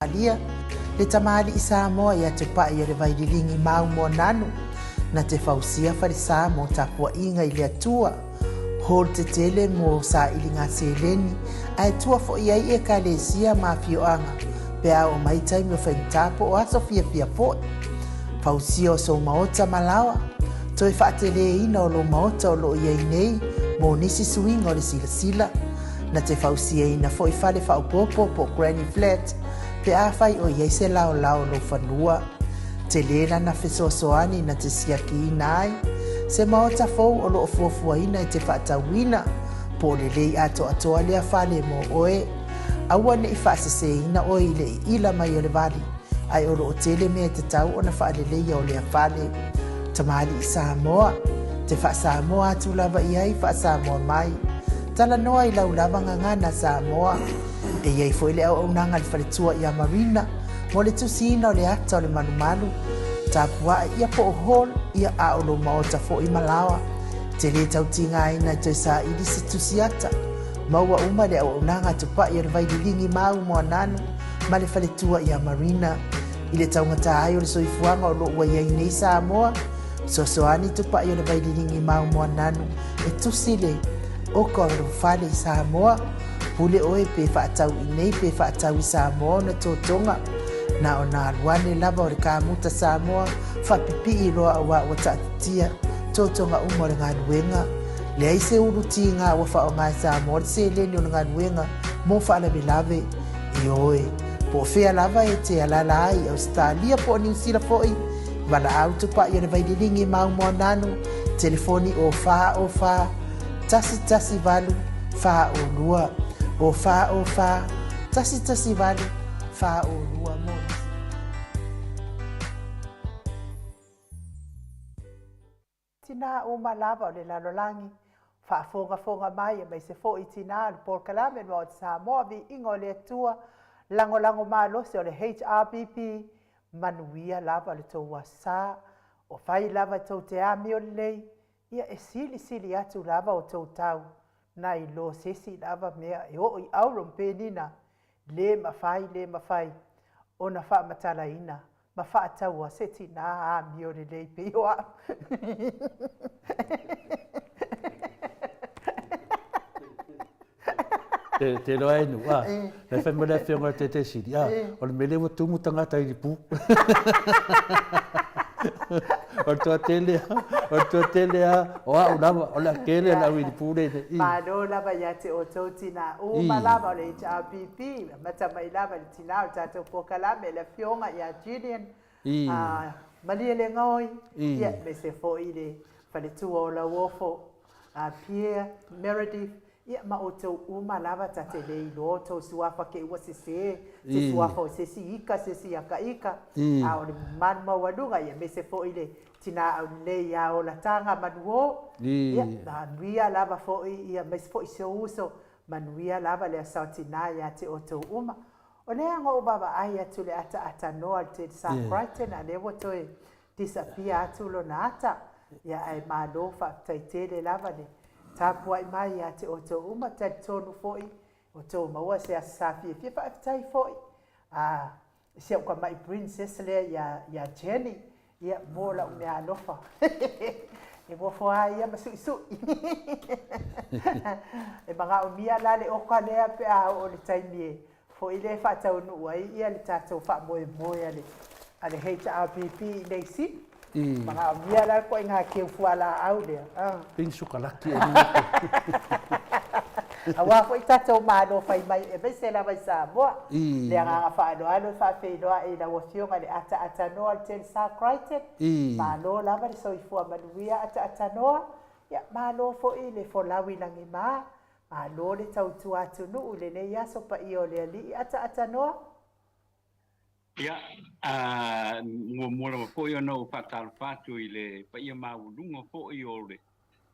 Ausetalia, le tamalii Samoa ia Tupai o le Vaililigi Mau Moananu, na te fausia falesa mo tapuaiga i le Atua, hall tetele mo sailiga seleni, ae tua foi ai ekalesia ma afioaga pe a oo mai taimi o faigata po o aso fiafia foi. Fausia o sou maota ma laoa, toe faateleina o lou maota o loo i ai nei mo nisi suiga o le silasila. Na te fausiaina foi fale faaopoopo po o granny flat pe afai o i ai se laolao o lou fanua. Tele lana fesoasoani na te siakiina ai se maota fou o lo o fuafuaina e te faatauina, po o lelei atoatoa lea fale mo oe. Aua ne i faaseseina oe i le iila mai o le vali, ae o lo o tele mea e tatau ona faaleleia o lea fale. Tamalii Samoa, te faa-Samoa atu lava i ai, faa-Samoa mai. Talanoa i lau lava gagana Samoa. E i ai foi le auaunaga a le faletua ia Marina mo le tusiina o le ata o le malumalu, tapuae ia po o hall ia a o lou maota foi ma laoa. Te lē tau tigaina e toe saili se tusi ata. Maua uma le auaunaga a Tupai o le Vaililigi Mau Moananu ma le faletua ia Marina. I le taugata ai o le soifuaga o lo o ua i ai nei Samoa, fesoasoani Tupai o le Vaililigi Mau Moananu e tusi le oka o lou fale i Samoa. Pule oe pe faatau i nei pe faatau i Samoa ona totoga. Na ona alu ane lava o le kamuta Samoa faapipii loa aua ua taatitia totoga uma o le galuega. Leai se ulu tiga ua faaaoga e Samoa le seleni o le galuega mo faalavelave. Ioe, po o fea lava e te alaala ai i Ausetalia po o Niu Sila foi, valaau tupai o le Vaililigi Mau Moananu, telefoni o 4 o 4 1 1 8 4 o 2, o 4 o 4 1 1 8 4 o 2 mo nisi. Tinā uma lava o le lalolagi, faafogafoga mai aemaise foi tinā o le polokalame le Maota Samoa, Viiga o le Atua, lagolago malosi o le HRPP, manuia lava le tou asa, o fai lava tou te amio lelei, ia e silisili atu lava o tou tau, nai lo se isi lava mea e oo i auro ma penina, le mafai le mafai ona faamatalaina ma faataua se tinā amio lelei pei o au. Te, te roa e nu, a. Le whai mo le afioga te te siri, a. O le mele ua tumu tangata i ripu. O le toa tele a, o le toa tele a, o au lava, o le a kele le au i ripu le ne. Malo lava ia te outou tinā uma lava o le HRPP, amata mai lava i le Tinā o le tatou polokalame le Afioga ia Gillian Malielegaoi, ia aemaise foi le faletua o Lauofo Pierre Meredith, ia ma outou uma lava ta te le iloa outou suafa ke ua sese se suafa o se isi ika se isi aka ika, a o le mamalu maualuga, ia aemaise foi le tinā aulelei ia Olataga Manuo, ia manuia lava foi ia aemaise foi si ou uso Manuia lava le aso tinā iā te outou uma. O lea na ou vaavaai atu le ataata noa le Ted Sa Crichton a lea ua toe disappear atu lona ata. Ia ae malo faafetai tele lava le tapuai mai iā te outou uma. Talitonu foi outou maua se aso sa fiafia. Faafetai foi a si au tamai princess lea ia, ia Jenny, ia, mo lau meaalofa. E nofo lava ia ma suisui. E manaomia la le oka lea pe a oo i le taimi e foi lea e faataunuu ai ia le tatou faamoemoe a le, a le HRPP i nei sini. Manaomia la le ituaiga keu fualaau lea. Pei ni sukalaki e Aua foi tatou Malo fai mai aemaise lava i Samoa. Le agaga faaaloalo e faafeiloai i lau Afioga i le ataaatanoa o le Tensar Crichton. Malo lava le soifua manuia ataaatanoa. Ia, malo foi le folau i lagima. Malo le tautua atunuu i lenei aso paia o le Alii ataaatanoa. Ia, muamua lava foi ona ou faatalofa atu i le paia maualuga foi o le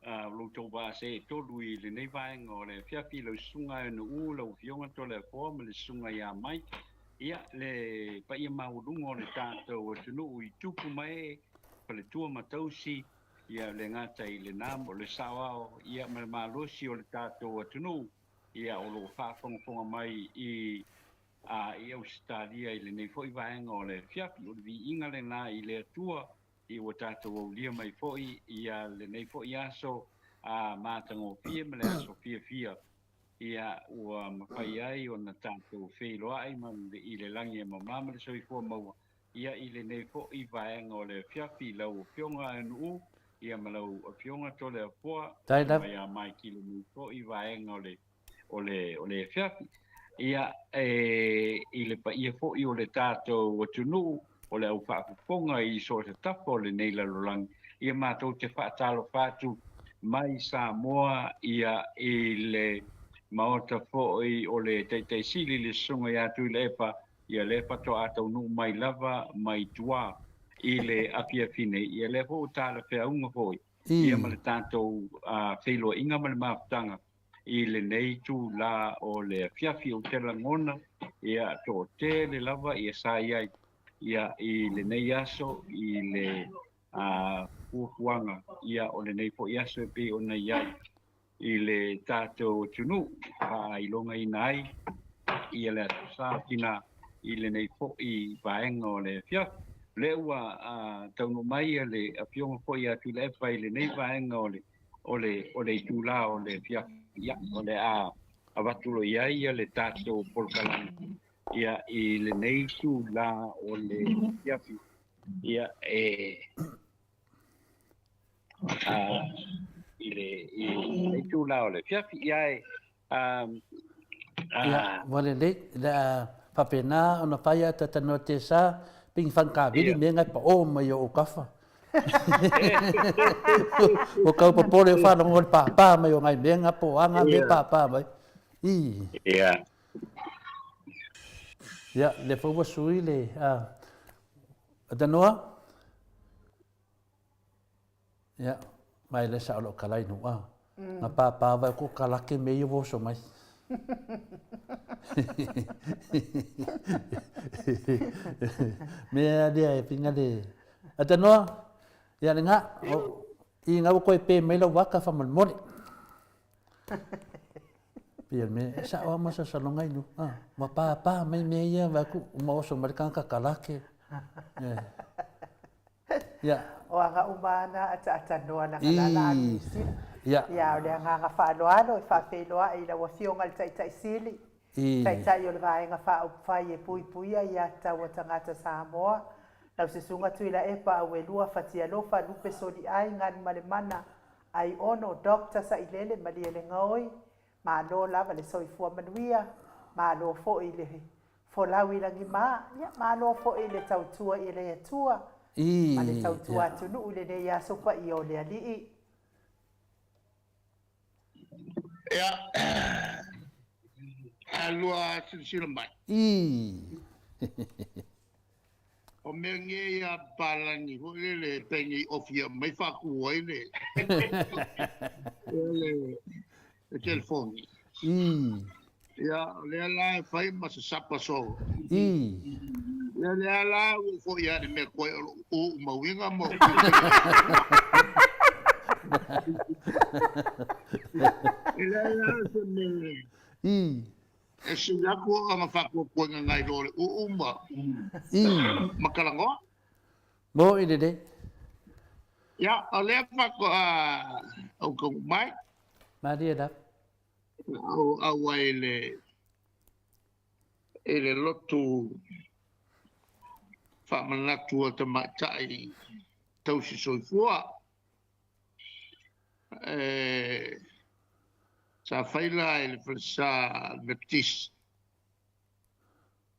lo outou vaa seetolu i lenei vaega o le afiafi i lau susuga e Nu'u, lau Afioga Toleafoa ma le susuga ia Mike. Ia, le paia maualuga o le tatou atunuu i tupu ma ee, faletua ma tausi, ia le gata i lena, o le saoao, ia ma le malosi o le tatou atunuu, ia o lo o faafogafoga mai i. i Ausetalia i lenei foi vaega o le afiafi. O le viiga lena i le Atua i ua tatou aulia mai foi ia lenei foi aso matagofie ma le aso fiafia ia ua mafai ai ona tatou feiloai ma i le lagi e mamā ma le soifua maua ia i lenei foi vaega o le afiafi. Lau Afioga Anu'u ia ma lau Afioga Toleafoa mai ia Mike i lenei foi vaega o le afiafi. Ia e i le paia foi o le tatou atunuu o le au faafofoga i so o se tafa o lenei lalolagi, ia matou te faatalofa atu mai Samoa ia i le Maota foi o le Taitaisili le Susuga ia Tuilaepa, ia lea faatoa taunuu mai lava mai tua i le afiafi nei, ia lea foi ua talafeauga foi ia ma le tatou feiloaiga ma le mafutaga i lenei itulā o le afiafi. Ou te lagona ia toatele lava ia sa i ai ia i lenei aso i le fuafuaga ia o lenei foi aso e pei ona i ai i le tatou atunuu faailogaina ai ia le Aso Sa o Tina i lenei foi vaega o le afiafi. O lea ua taunuu mai le Afioga foi ia Tuilaepa i lenei vaega o le itulā o le afiafi. Ia, o le a avatu loa i ai ia le tatou polokalame ia i lenei itulā o le afiafi. Ia, e i le itulā o le afiafi. Ia, e Ia, ua lelei, le a faapena ona fai a tatanoa te sa, pingi whangkawili me ngai pa o mai o kafa. O kau popole o whalongo le pāpā mai o ngai me ngā po anga me pāpā mai. I. Ia. Ia, le whaua sui le, atanoa. Ia, mai le sa o lo kalai nu a. Nga pāpā vai ko kalake me ia voso mai. Me a lea e pinga le. Atanoa, ia le ngā, i ngā koe pe mai lau waka whamalmole. Pia me, e sa o masa salonga inu. Ah, ma pāpā mai me ia vai ku uma oso mai kanga kalake. Ia. O aga uma ana ataatanoa na galala a Niu Sila. Ia. Ia, o le agaga faaaloalo e faafeiloai i lau Afioga i le Taitaisili, Taitai o le Vaega Faaupufai e puipuia ia tatau a tagata Samoa, lau Susuga Tuilaepa Auelua Fatialofa Lupe Soliai Galumalemana Aiono Doctor Sailele Malielegaoi, malo lava le soifua manuia, malo foi le folau i lagima, ia malo foi le tautua i le Atua ma le tautua atunuu i lenei aso paia o le Alii. Ia, alua silasila mai. O mea nei a papalagi foi lele pei ofi mai faatu ai le le telefoni. Ia, o lea la e fai ma se sapa solo. Ia lea la ua foi a le mea koe o lou uu mauiga mo. E lea la se mea. E sili atu ona faapuapuaina nai lo le uu ma ma talanoa. Mo i lelei. Ia, o lea faatoa ou taunuu mai. Malie lava. Au auai i le lotu faamanatu a tamaitai tausi soifua. E, sa fai la i le falesa Metotisi.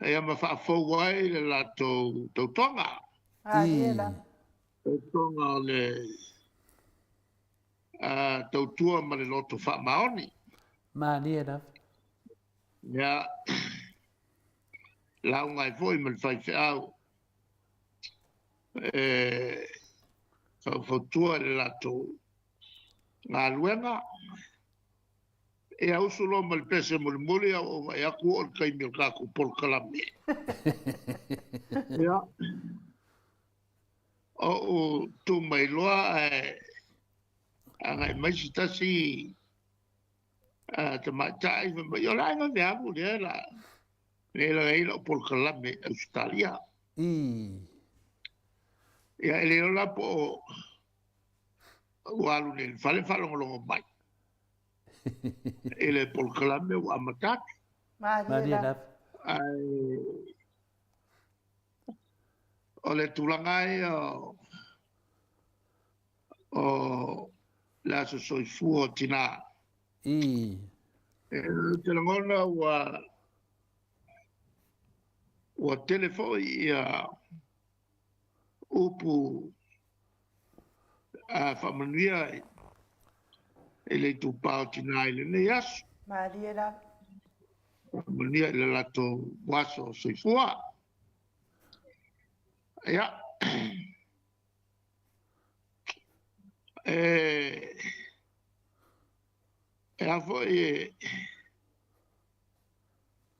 Ia ma faafou ai le latou tautoga. Tautoga o le tautua ma le loto faamaoni. Malie lava. Ia, lauga ai foi ma le faifeau e faufautua i le latou galuega. Ia usu loa ma le pese mulimuli a ua vaai atu o le taimi o le tatou polokalame. Ia, ou tu mai loa ae agai mai se tasi tamaitai fai mai, o le a e vave alu lea la. Lea la ai lau polokalame i Ausetalia. Ia, e le iloa la po o ua alu nei i le fale faalogologo mai i le polokalame ua amata atu. Malie lava. Ae o le tulaga ia o le aso soifua o tinã. Ou te lagona ua ua tele foi ia upu faamanuia i le itupa o tinã i lenei aso. Malie lava. Faamanuia i le latou aso soifua. Ia, e e a foi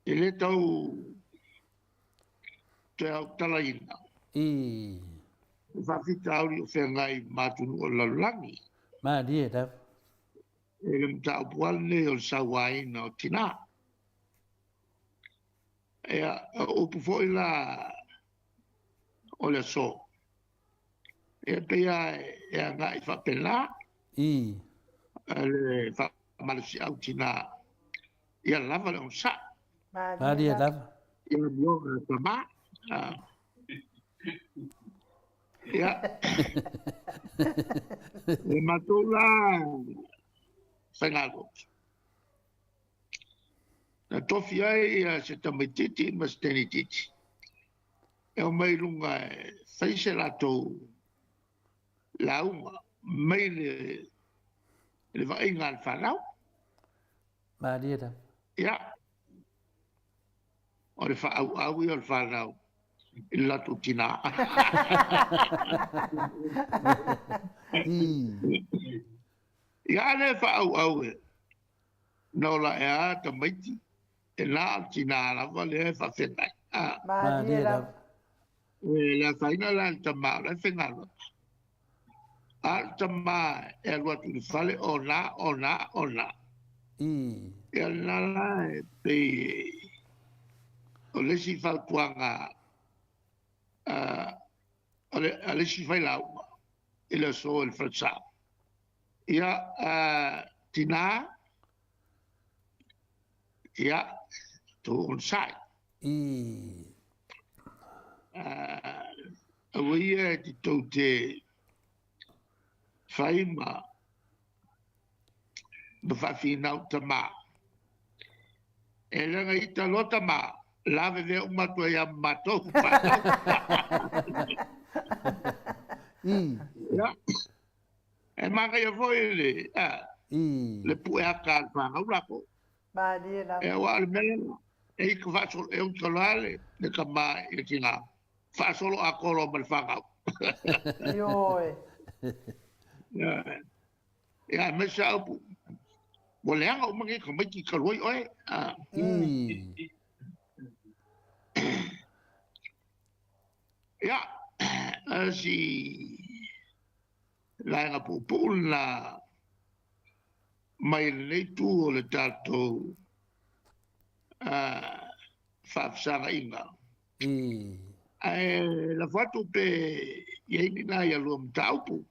e le tau toe autalaina le faafitauli o feagai ma atunuu o le lalolagi. Malie lava. I le mataupu lava lenei o le sauaina o tinã. Ia, o upu foi la o le aso, ia pei lava e agai faapena le faamalosiau tinã, ia lava le onosai. Malie lava. Ia amioga a tama. Ia, o matou la faigaluega, na tofi ai se tamaitiiti ma se teneitiiti e omai i luga e fai se latou lauga mai le vaaiga a le fanau. Malie lava. Ia, o le faaauau ia o le fanau i le latou tinã. Ia, a le faaauau e na ola ea a tamaiti, e na o le tinã lava lea e faafeagai. Malie lava. E le afaina la i le tama o la e faigaluega. A o le tama e alu atu i le fale, o na, o na, o na. Ia lena la e pei o le isi fautuaga a le isi failauga i le aso i le falesa. Ia, tinã, ia, tou onosai. Aua ia e te tou te fai ma faafinau tama. E leaga ita loa tama, lavevea uma atu ai lava ma matou fanau. Ia, e manaia foi le, le pueata a le fanau latou. Malie lava. E aua o le mea lena, e ita faasolo, e uta loa le tama i le tina, faasolo atoa loa ma le fanau. Ioe. Ia, aemaise lava upu, ua leaga uma nei tamaiti talu ai oe. Ia, si vaega puupuu lena mai lenei itu o le tatou faafesagaiga. Ae lafo atu pe i ai ni nai a lua mataupu.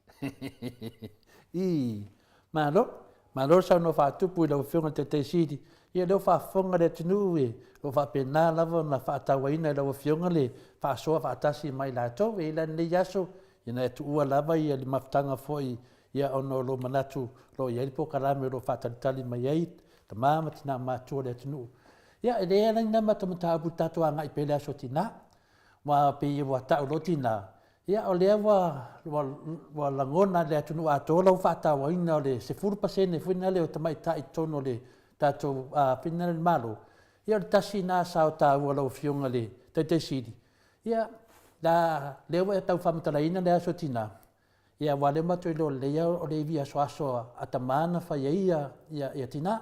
Malo, malo le saunoa faatupu i lau Afioga i le Taitai Sili. Ia lea ua faafofoga le atunuu e o lo o faapena lava ona faatauaina e lau Afioga le faasoa faatasi ma i latou. E i ai la lenei aso, ina ia tuua lava ia le mafutaga foi ia ona o lo manatu o lo o i ai le polokalame o lo o faatalitali mai ai tama ma tina matutua o le atunuu. Ia, e leai lava ni nama mataupu i le tatou agai pea i le aso tina, aua pei ua tau loa tina, ia o lea ua, ua, ua lagona e le atunuu atoa lau faatauaina o le 10% foi lea o tamaitai i totonu o le tatou foi lea Malo. Ia o le tasi lena sao taua lau Afioga i le Taitai Sili, ia, la, lea ua e tau faamatalaina le aso tina, Ia aua o lea matou iloa lelei lava o le ivi asoaso a tama na fai ai ia ia tina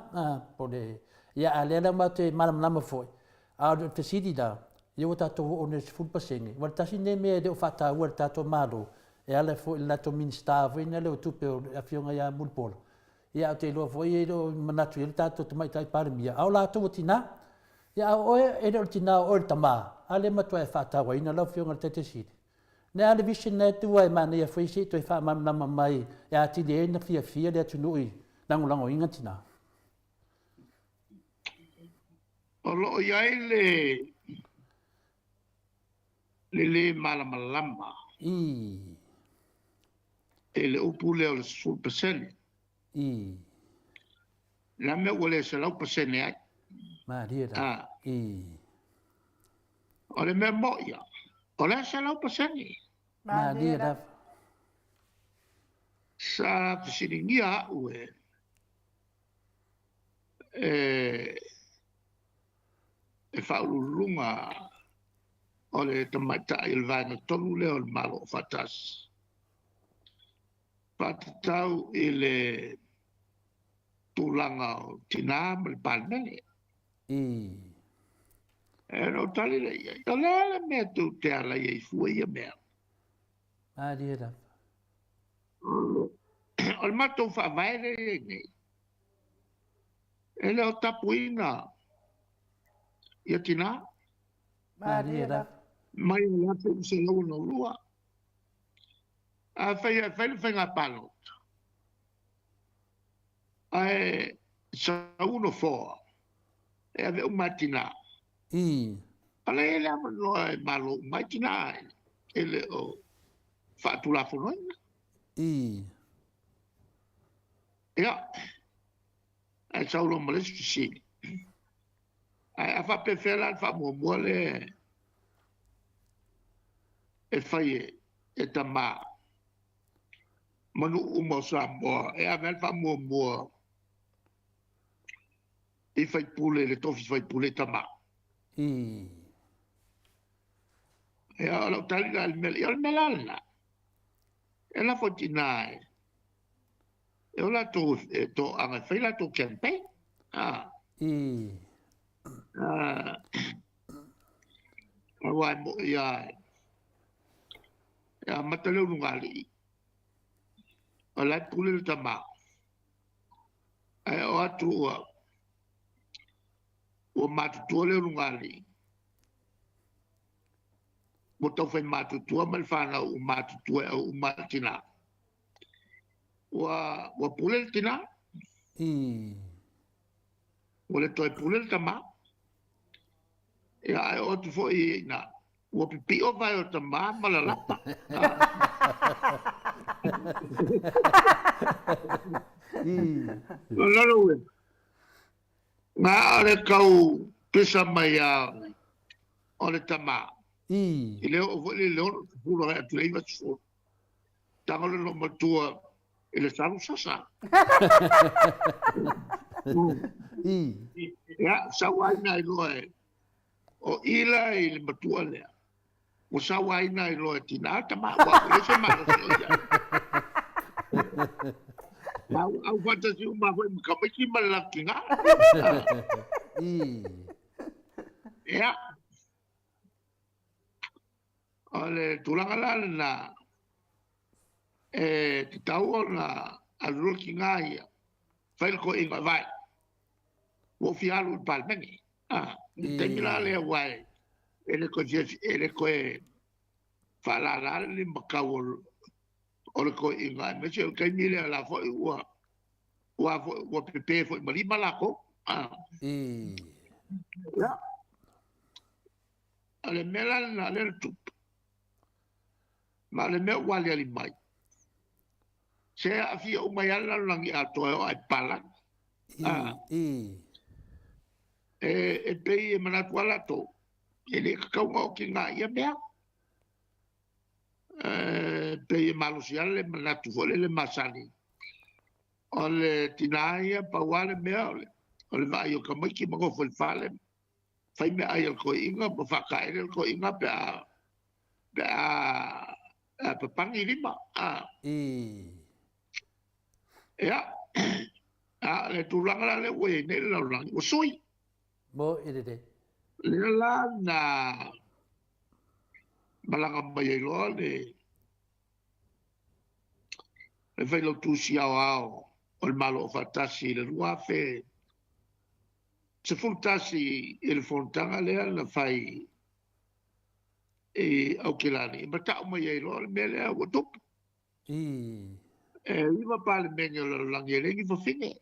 po o le ia a o lea la matou te malamalama foi a o le fesili la, ia ua tatou oo nei i le 10% aua o le tasi lenei mea e le o faataua e le tatou Malo e ala foi i le latou Minisita foi lea o Tupe o le Afioga ia Mulipola, ia ae ou te iloa foi e le o manatu i ai le tatou Tamaitai Palemia a o latou o tina. Ia, a o oe, e le o le tinā o oe le tamā, a lea matua e faatauaina lau Afioga i le Taitaisili. Ne a le vision na e tua e manaia foi se i toe faamalamalama mai e atili ai ona fiafia le atunuu i lagolagoina tinā. O lo o i ai le le lē malamalama Ii. i le upu lea o le 10%. Ii. Le a mea ua le 100% ai? Malie lava. A. Ii. O le mea moʻi ia, o le 100%. Malie lava. Sa fesiligia au e e e faauluuluga o le tamaitai o le vaega tonu lea o le Malo Aufaatasi, faatatau i le tulaga o tinā ma le Palemene. E na ou tali lea i ai, o le a le mea tou te alai ai fua i ia mea? Malie lava. O le matou faavae lea e i ai nei, e le o tapuina ia tinā. Malie lava. Mai o le 1962. Afai e fai le faiga palota, ae sau nofoa e ave uma e tinā. O lea e i ai le avanoa e malo uma ai tinā e le o faatulafonoina. Ia, ae sau loa ma le isi fesili. Ae a faapefea la le faamuamua lea e fai e tamā ma nuu uma o Samoa e ave ai le faamuamua i faipule, le tofi faipule i tamā? Ia, o lau tali la i le mea lea, ia o le mea la lena, e lafo i tinā e o latou e toaga e fai latou campaign. Aua e moʻi lava e amata le ulugalii, o la e pule le tama, ae oo atu ua ua matutua le ulugalii, ua taufai matutua ma le fanau ua matutua e au uma lava le tina. Ua ua pule le tina. Ua le toe pule le tama. Ia ae oo atu foi i ina, ua pipio vae o tama ma lalapa. O lona uiga, na o le tau pisa mai lava o le tama, i le oo foi lea i le 60 agai atu i le 90, tago le loomatua i le salu sasa. Ia, sau ai na iloa e o i la i le matua lea, ua sau ai na iloa e tinā tama, ua ua leai se malosi o i ai. A ua aufaatasi uma foi ma tamaiti ma le latou tinā. Ia, O le tulaga la lena, e tatau ona alu loa le tiga ia, fai le toeaina e vae. Ua ou fia alu i le Palemene. I le taimi la lea aua e le toe fia, e le toe faalala le limatau o le toeaina, aemaise o le taimi lea la foi ua ua foi ua pepe foi ma lima latou. Ia. O le mea la lena lea na tupu, ma o le mea ua aliali mai, se aafia uma ai lava le lalolagi atoa e oo lava i papalagi. E pei e manatu lava latou, e le tatau ona otiga i ia mea. E pei e malosi lava le manatu foi lele masani, o le tina ia, pau lava le mea o le vaai o tamaiti ma nofo i le fale, fai meaai a le toeaina ma faataele le toeaina pe a pe a papagi lima. Ia, a o le tulaga la lea ua i ai nei le lalolagi, ua sui. Mo i lelei. Lea la na malaga mai ai loa le le Failautusi Aoao o le Malo Aufaatasi i le 2000. 11 i le fonotaga lea na fai i Aukilani, ma ta'u mai ai loa le mea lea ua tupu. E 9 Palemene o le lalolagi e leai ni fafine.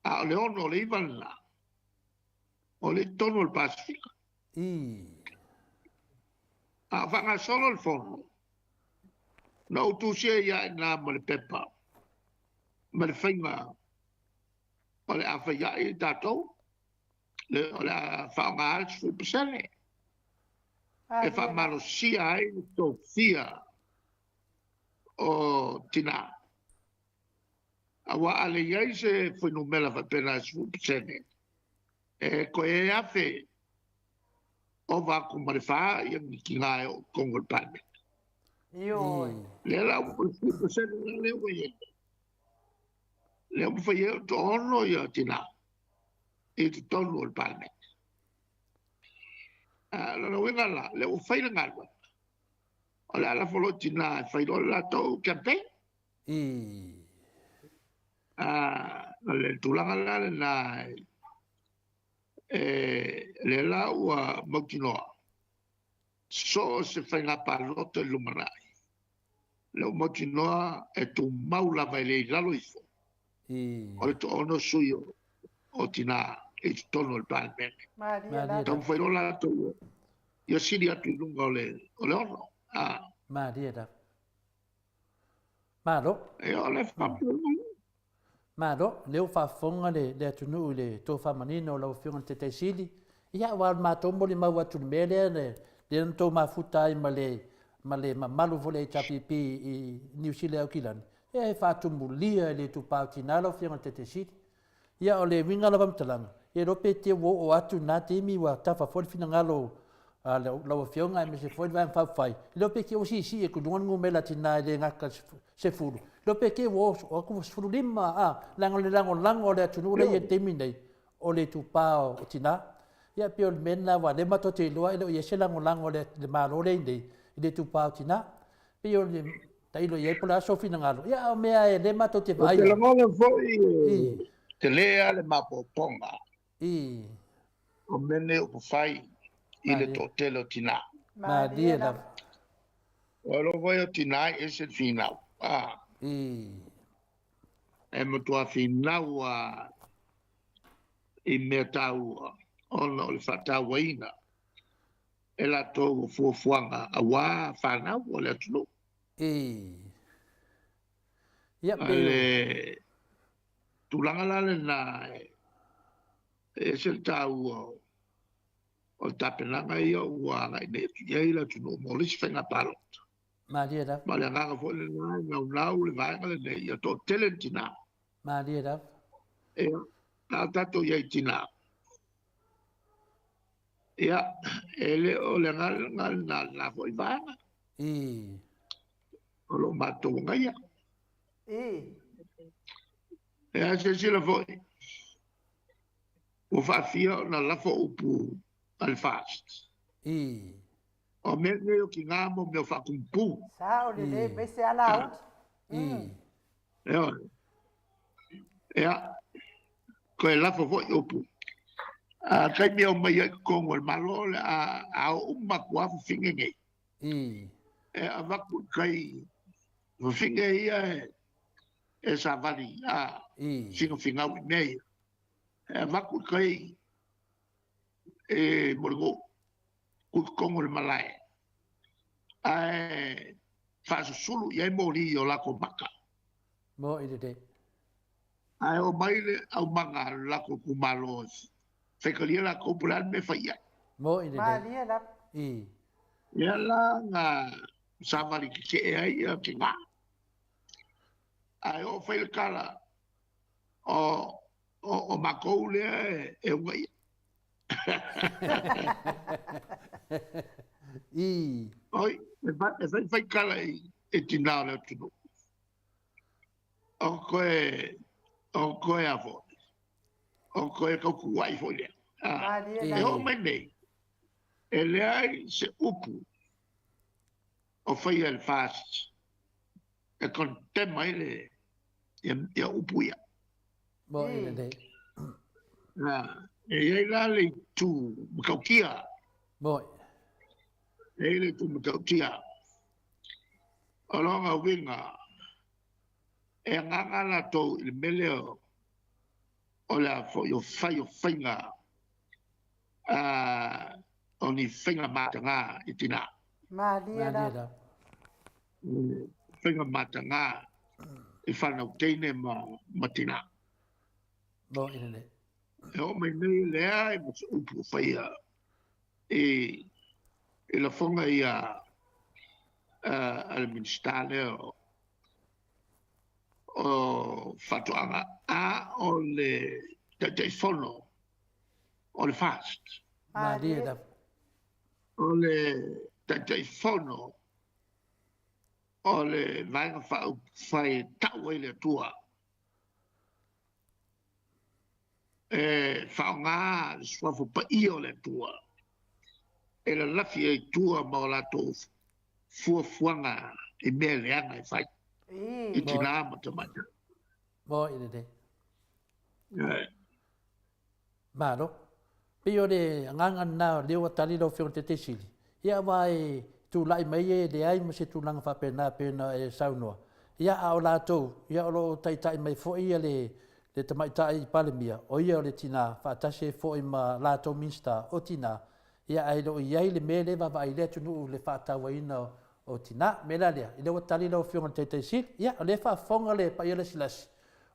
A o le 6 o le 9 lena, o le i totonu o le Pasefika. A o faagasolo le fono, na ou tusia ai lava i ina ma le pepa ma le faiga o le a fai ai tatou, o le a faaaoga le 10% e faamalosia ai le tofia o tinā. Aua a leai se fuainumera faapena e 10%, e toe 1,000 ova atu ma le 4 ia ni tinā e oo i totonu o le Palemene. Ioe. Lea la ua 10% la lea ua i ai nei. Lea ua mafai ai ona toaono ia tinā i totonu o le Palemene. O lona uiga la, lea ua fai le galuega, o le a lafo loa i tinā e fai loa le latou campaign. O le tulaga la lena, lea la ua mautinoa, so o se faiga palota i le lumanai, lea ua mautinoa e tumau lava e le i lalo ifo o le 6 sui o tinā i totonu o le Palemene. Malie lava. Taumafai loa latou ia sili atu i luga o le 6. Malie lava. Malo. Ia o le faapena. Malo, lea ua faafofoga le atunuu i le tofa manino o lau Afioga i le Taitai Sili. Ia, aua o le matou molimau atu i le mea lea, lea na outou mafuta ai ma le mamalu foi o le HRPP i Niu Sila e Aukilani, ia e faatumulia e le itupa o tina lau Afioga i le Taitai Sili. Ia, o le uiga la o faamatalaga, e iloa pe te ua oo atu i lena taimi ua tafa foi le finagalo a lau Afioga aemaise foi le Vaega Faaupufai, e iloa pe te ua siisii atu i luga le numera tina e le gata i le 10, iloa pe te ua oo atu ua 15, a, leaga o le lagolago a le atunuu lea e i ai i le taimi lenei, o le itupa o tina. Ia, pei o le mea lena, aua o lea matou te iloa e le o i ai se lagolago a le Malo lea e i ai nei i le itupa o tina. Pei o le tailo i ai po o le a sou finagalo, ia, a o mea e lea matou te Ou vaai te ai. lagona foi e tele lava le maopoopoga o mea nei o upufai i le Malie. toatele o tinā. Malie lava. Ua iloa foi o tinā e ese le finau. E matua finau lava i mea taua ona o le faatauaina e latou o fuafuaga aua fanau o le atunuu. Ia, O pei o. le tulaga la lena e ese le taua o le tapenaga ia ua agai nei atu i ai le atunuu mo le isi faiga palota. Malie lava. Ma le agaga foi lena e naunau le vaega lenei ia toatele ni tinā. Malie lava. Ia, a tatou i ai i tinā. Ia, e le o le agaga lena lena foi vaega o lo o matou agaia. Ia, silasila foi, ua faafia ona lafo upu a le FAST. O mea nei o tinā mo mea o faatumupu. Sao lelei, mai se ala auli. Ioe. Ia, toe lafo foi upu. A taimi e omai ai i totonu o le Malo, le a o uma atu lava fafine nei. E avatu i tai fafine ia e savali a finafinau i mea ia. E avatu i tai e mo le nuu, ku i totonu o le malae. Ae faasusulu i ai moli i o latou maka. Mo i lelei. Ae omai le aumaga a le latou itumalo e faitalia latou po o le a le mea e fai i ai. Mo i lelei. Malie lava. Lea la na savali tetee ai ia tinā. Ae oo fai le tala o matou lea e ugaia. Oi, e fai fai tala i tinā o le atunuu. O koe a foi. O koe tautuai foi lea. Malie E lava. oo mai nei, e leai se upu o faia e le FAST e condemn ai le ia upu ia. Mo i lelei. E i ai la le itu matautia. Moi. E i ai le itu matautia. O lona uiga, e agaga latou i le mea lea o le a foi o fai o faiga o ni faiga mataga i tina. Malie lava. Faiga mataga i fanau teine ma tina. Mo i lelei. E oo mai nei e leai ma se upu o faia i lafoga ia a le Minisita lea o Faatoaga, a o le Taitaifono o le FAST. Malie lava. O le Taitaifono o le Vaega Faaupufai e tau ai le Atua e faaaoga le suafa paia o le Atua e lalafi ai i tua ma o latou fuafuaga i mea leaga e fai i tina ma tamaitai. Moi lelei. Malo. Pei o le agaga lena o lea ua tali lau Afioga i le Taitaifono Sili, ia aua e tulai mai e leai ma se tulaga faapena e pei ona e saunoa, ia a o latou, ia o lo o taitai mai foi ia le le Tamaitai Palemia, o ia o le tina, faatasi ai foi ma latou Minisita o Tina, ia ae le o i ai le mea lea e vaavaai i le atunuu i le faatauaina o tina. O le mea la lea, o lea ua tali lau Afioga i le Taitai Sili, ia o lea e faafofoga le paia lasilasi,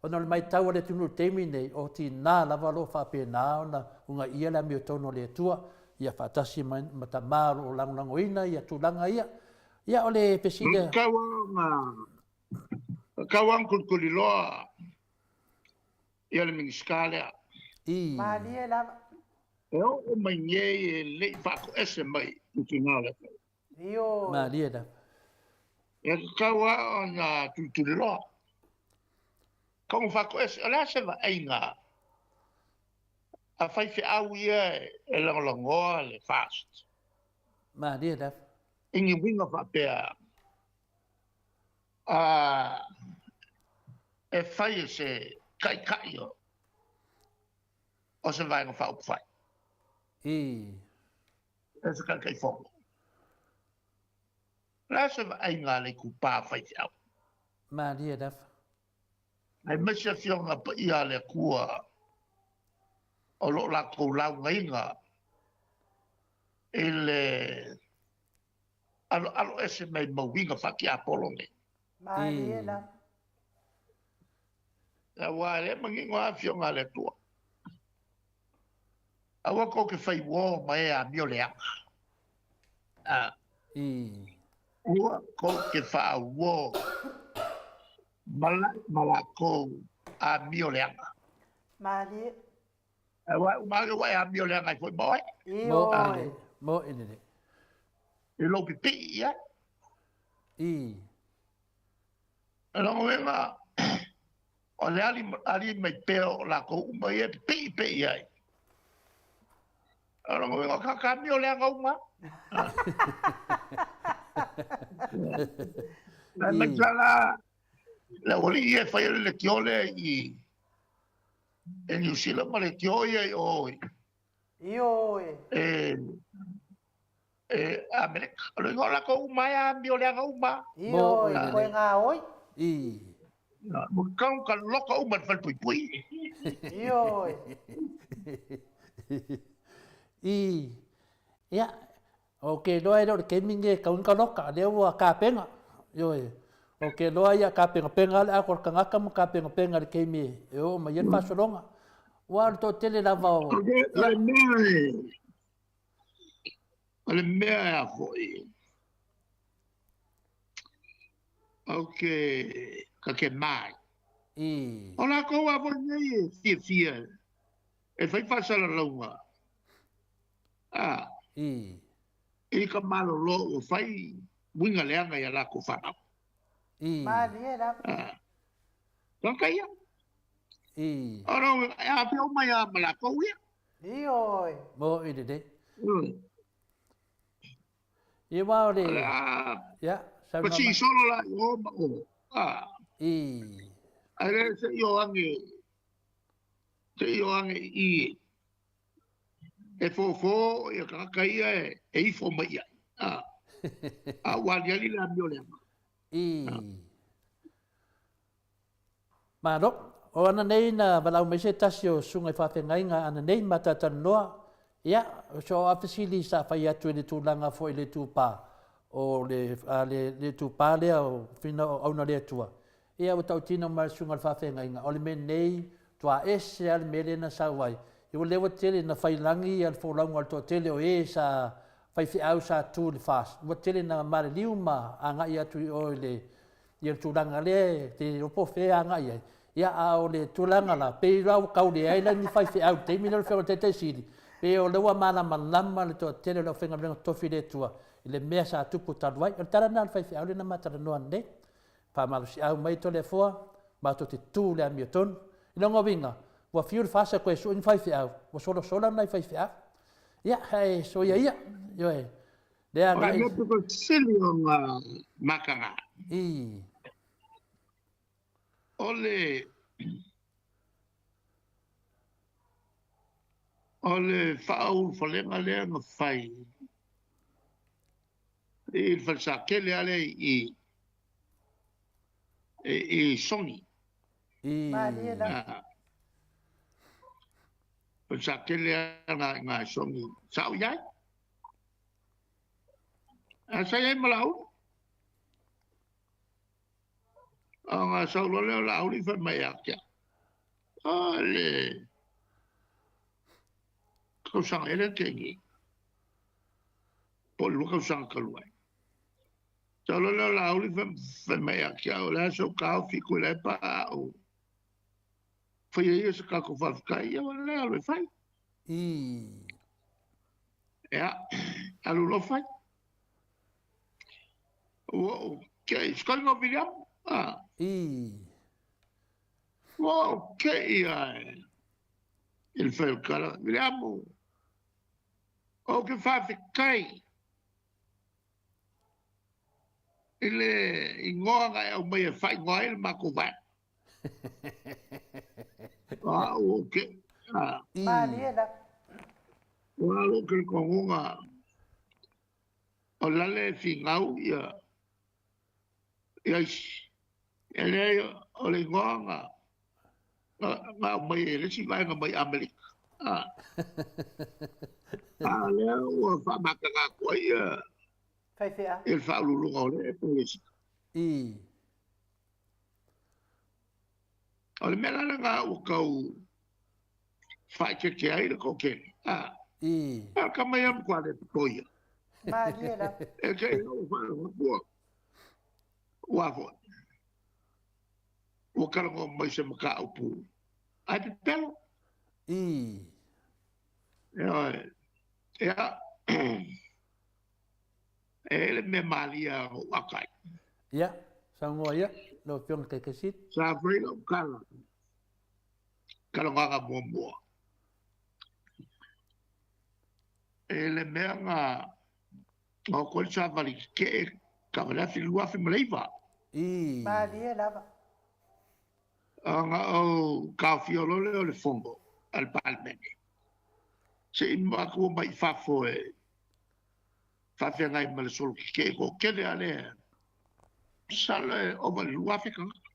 Ona o le matau a le atunuu i le taimi lenei, o tina lava o lo o faapena ona ugaia le amiotonu a le Atua, ia faatasi mai ma tama o lo o lagolagoina ia tulaga ia. Ia o le fesili a. Tau lava ona tulituliloa ia le Minisita lea. I. Malie lava. E oo mai nei e le i faatoese mai i tina o le atunuu. Ioe. Malie lava. E tatau lava ona tulituliloa. Ka ona faatoese, o le a se vaaiga a faifeau ia e lagolagoa le FAST? Malie lava. I ni uiga faapea e fai e se taitai o se Vaega Faaupufai. I. E se Taitaifono. O le a se vaaiga a le itupa faifeau? Malie lava. Aemaise Afioga Paia a le Atua o lo o latou laugaina i le aloalo ese mai ma uiga faatiapolo nei. Malie lava. Aua e le manino lava Afioga a le Atua. Aua tou te fai uo ma e amio leaga. Aua tou te faauo ma latou amio leaga. Malie. Aua e uma ane ua e amio leaga ai foi ma oe. Ioe. Moe lelei. I lou pipii i ai. O lona uiga, o le ali mai pea o latou uma ia e pipii pea i ai. O lona uiga, o tagata amio leaga uma. Aemaise la le aualii ia e faia le leitio lea i Niu Sila ma leitio ia i o i Ioe. E Amerika. O le igoa o latou uma e amio leaga uma. Ioe, koe gaoi. Ua tatau ona loka uma i le falepuipui. Ioe. I. Ia, ou te iloa e le o le taimi lenei e tatau ona loka, o lea ua tapena. Ioe, ou te iloa ia tapenapena lava le ato a le tagata ma tapenapena i le taimi e oo mai ai le faasologa. Aua o le toatele lava o. O le mea e O le mea a foi, ou te kakema ai. O latou a foi nei e fiafia e fai faasalalauga a i ka malolo ua fai uiga leaga i a latou fanau. Malie lava. Tagata ia. O lona uiga, e afio uma ai lava ma latou ia. Ioe. Mo'i lelei. Ia aua o le... Ia, saunoa mai. Pasi solo la i o ma o. I. Ae le se i o ane. Se i o age i i e fofo ia tagata ia e ifo mai i ai. A ua aliali le amio leaga. Malo. O ana nei na valaau mai se tasi o susuga i faafeagaiga ana nei ma talatalanoa, ia, o se o fesili sa fai atu i le tulaga foi i le itupa, o le, a, le, le itupa lea o Fina o Auna le Atua. Ia, ua tautino mai le susuga i le faafeagaiga, o le mea nei, tua ese lava le mea lea na sau ai. Ia ua lea ua tele na fai lagi ia le folauga o le toatele o e sa faifeau sa tu i le FAST. Ua tele na maliliu ma agai atu i o i le ia le tulaga lea e te iloa po o fea e agai i ai. Ia, a o le tulaga la, pei la ua tau leai la ni faifeau i le taimi lea o le Afioga i le Taitai Sili, pei o lea ua malamalama le toatele o le aufaigaluega totofi i le Atua i le mea sa tupu talu ai. O le tala lena a le faifeau lea na ma talanoa nei. Faamalosiau mai Toleafoa, matou te tu i le amiotonu. I lona uiga, ua fiu le FAST e toe sue ni faifeau, ua solasola nai faifeau. Ia, ae soia ia, ioe, lea O le agai. mea pito sili ona mataga. O le faaulufalega lea na fai i le falesatele lava lea i Sogi. Malie lava. Falesatele lava na i Sogi. Sa ou i ai. Ae sa i ai ma Laauli. Ona sau loa lea o Laauli fai mai ia te au. O le tausaga ea lea na tea nei. Po o le 2 tausaga talu ai. Sau loa lea o Laauli fai mai ia te au, o le a sou taofi Tuilaepa a ou faia ia se tatou faafetai, ia ua lelei alu e fai. Ia, alu loa fai. Ua ou kei, sikoiga o Viliamu. Ua ou kei lava i le fai o le tala, Viliamu, ou te faafetai i le igoa na e aumaia e faaigoa ai le matou vaega. O au ou te... Malie lava. Ua alu ou talitonuga o lale e finau ia isi. E leai o le igoa na aumai e le isi vaega mai Amerika. A lea ua faamataga atu ai ia Faifeau. le faauluuluga o le ekalesia. O le mea la lena ua tau faaeteete ai le toatele. A tama ia matua le potoia. Malie lava. E te i ua faalogo atu ua foi. Ua talanoa mai se mataupu. Ai pepelo. Ia, e le mea malia o akai. Ia, saunoa ia, lau Afioga i le Taitai Sili. Sa fai lau tala, talanoaga muamua. E le mea na o koe le savali tetee taavale afi 2009. Malie lava. Ona ou taofia loa lea o le fono a le Palemene. Se i matou omai i fafo e faafeagai ma le solo tetee toatele lava lea. Masalo e ova i le 2,000 tagata.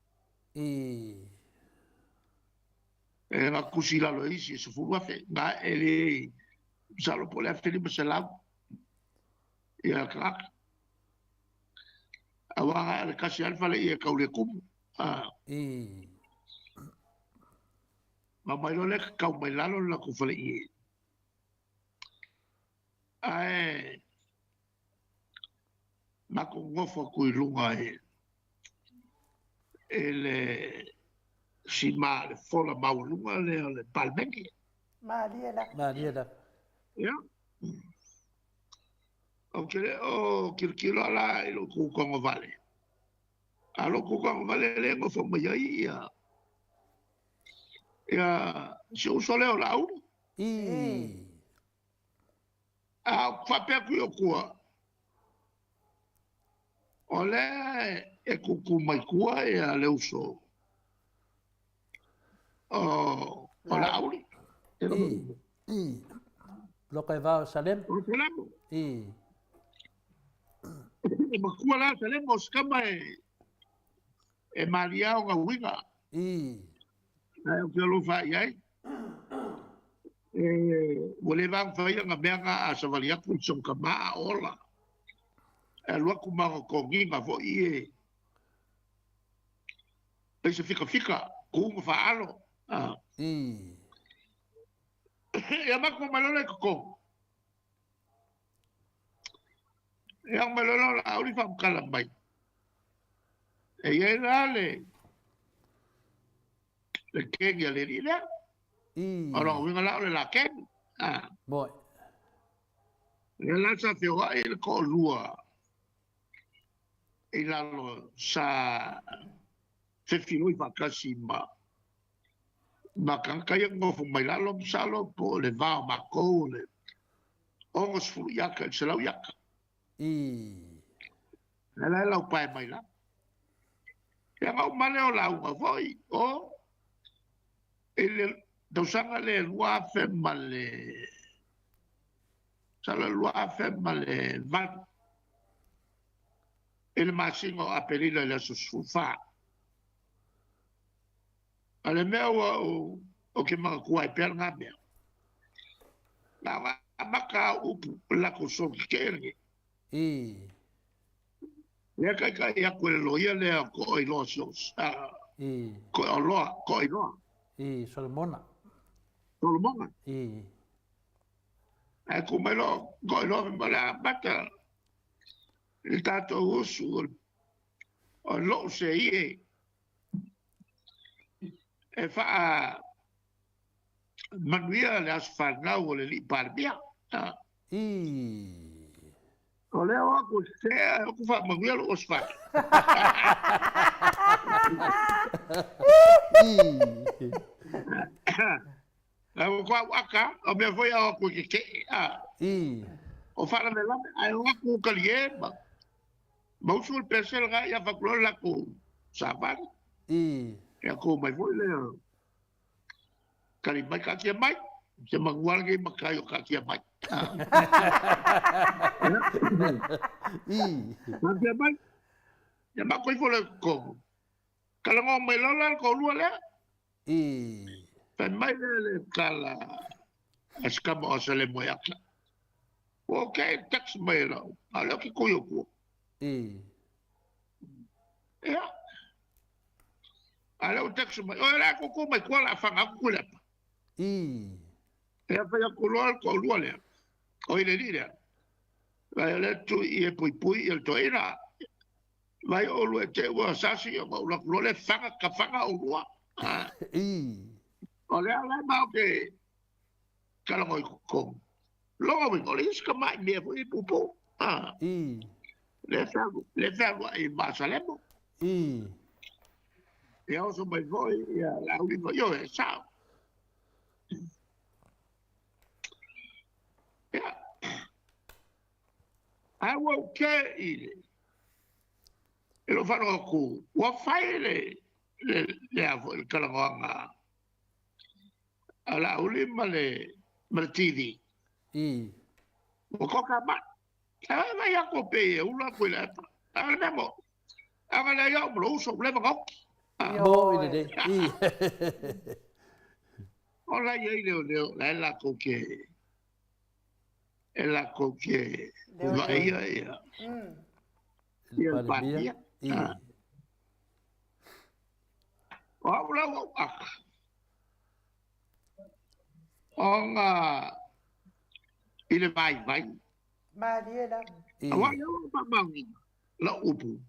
E na tusi i lalo e isi e 10,000. Na e le masalo po o le 1,500 ia tagata. Aua na le tasi lava le fale ia e tau le tumu. Ma mai loa lea tatau mai lalo le latou fale ie. Ae matou nofo atu i luga i le sima le fola maualuga lea o le Palemene. Malie lava. Malie lava. Ia. Ou te le o tilotilo la i lou tutagovale. A lou tutagovale lea e nofo mai ai ia si uso lea o Laauli. A ou faapea atu i o tua, o lea e tutu mai tua ia le uso o O Laauli. I. I. Loka e vao Salem. O Salemo. I. E makua la Salemo o sikama e e malia o ngā uiga. I. Ae o ke alofa i ai. E, ua le vang whaia ngā mea ngā a savali aku i song ka maa ola. E alu aku ma ngā konginga fo i e. Pei se fika fika, kuunga whaalo. Ah. I. Ia mako mai lola i koko. Ia mai lola o la auli whamkala mai. E iai la le le kengi a le alii lea. I. O lona uiga la o le la kengi. Ah. Moe. Lea la sa feoai le toalua i lalo sa fefiloi faatasi ma ma tagata ia nofo mai lalo masalo po o le va o matou o le 60 iaka i le 100 iaka. I. Lea la e laupae mai la. Ia na uma lea o lauga foi o i le tausaga le 2000 ma le sala 2008 i le masina o Aperila i le aso 14. A le mea ua ou ou ke manatua ai pea lena mea. Na ona amata au upu o le latou solo tetee lenei. I. Lea taitai atu e le loia lea o Toailoa Sios, a, I. Toailoa, Toailoa. I, Solomona. Solomona. I. Ae tu mai loa Toailoa fai mai o le a amata le tatou usu o lou seie e faa manuia le aso fanau o le alii Palemia. I. O lea o aku e ae o aku faamanuia lou aso fanau. I. Ae ua ko au aka, o mea foi a o aku e kekeʻe, a. I. O faalavelave, ae o aku kalie ma ma usu le pesela ga ia fatu loa le latou savali. I. Ia ko mai foi lea kali mai kaatia mai, se manua lenei matai o kaatia mai. I. Kaatia mai, ia matou ifo lea i totonu. Talanoa mai loa la le toalua lea. I. Fai mai lea le tala a si tama o Asalemo ia te au. Ua ok, text mai e lau, a o lea ou te tui atua. I. Ia. A o lea ua text mai, oi o le a tutu mai tua o le a faga atu Tuilaepa. I. Ia fai atu loa le toalua lea, oi le alii lea. Vai o lea tui i e puipui ia le toeaina. Vai oulua e te ua sasi ona ou alu atu loa lea faga ka faga oulua. I. O lea la matou te talanoa i totonu. Lona uiga, o le isi tamai mea foi e puupuu. I. Lea fealuai i Maasalemo. I. Ia oso mai foi ia Laulima, ioe, e sao. Ia. Ae ua ou kē i le i lou faalogo atu ua fai le le le a foi le talanoaga a Laauli ma le ma le TV. I. Ua koka mai. Ae vaai atu pei e ula atu i le apa. A o le mea moni, a na leai au ma lou uso, ua leva ona oki. Moni lelei. I. O la e i ai leoleo, la e latou te e latou te vaaia ia ia le Palemia. O au la ua ou aka, ona i le vaivai. Malie lava. Aua ia ua faamaoniga lau upu,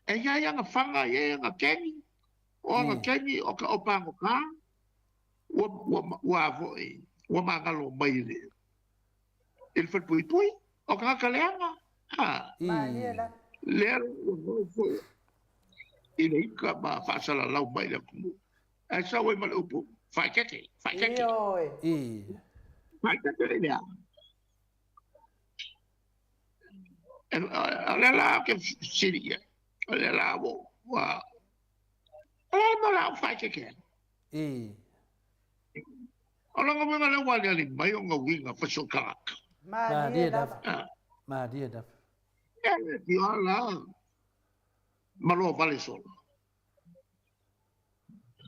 e i ai ana faga, e i ai ana keni, o ana keni o ka pagota, ua, ua, ua foi, ua magalo mai i le, i le falepuipui, o tagata leaga, a. Malie lava. Lea la ua nofo i le ika ma faasalalau mai le atunuu. Ae sau ai ma le upu, faaeteete, faaeteete. Ioe. Faaeteete le mea. O lea la ou te fesili i ai, o lea la ua, ua, o le a le mea o le a ou faaeteete ai? O lona uiga lea ua aliali mai ona uiga fai so tagata. Malie lava. Malie lava. E le fia la ma loa vale solo.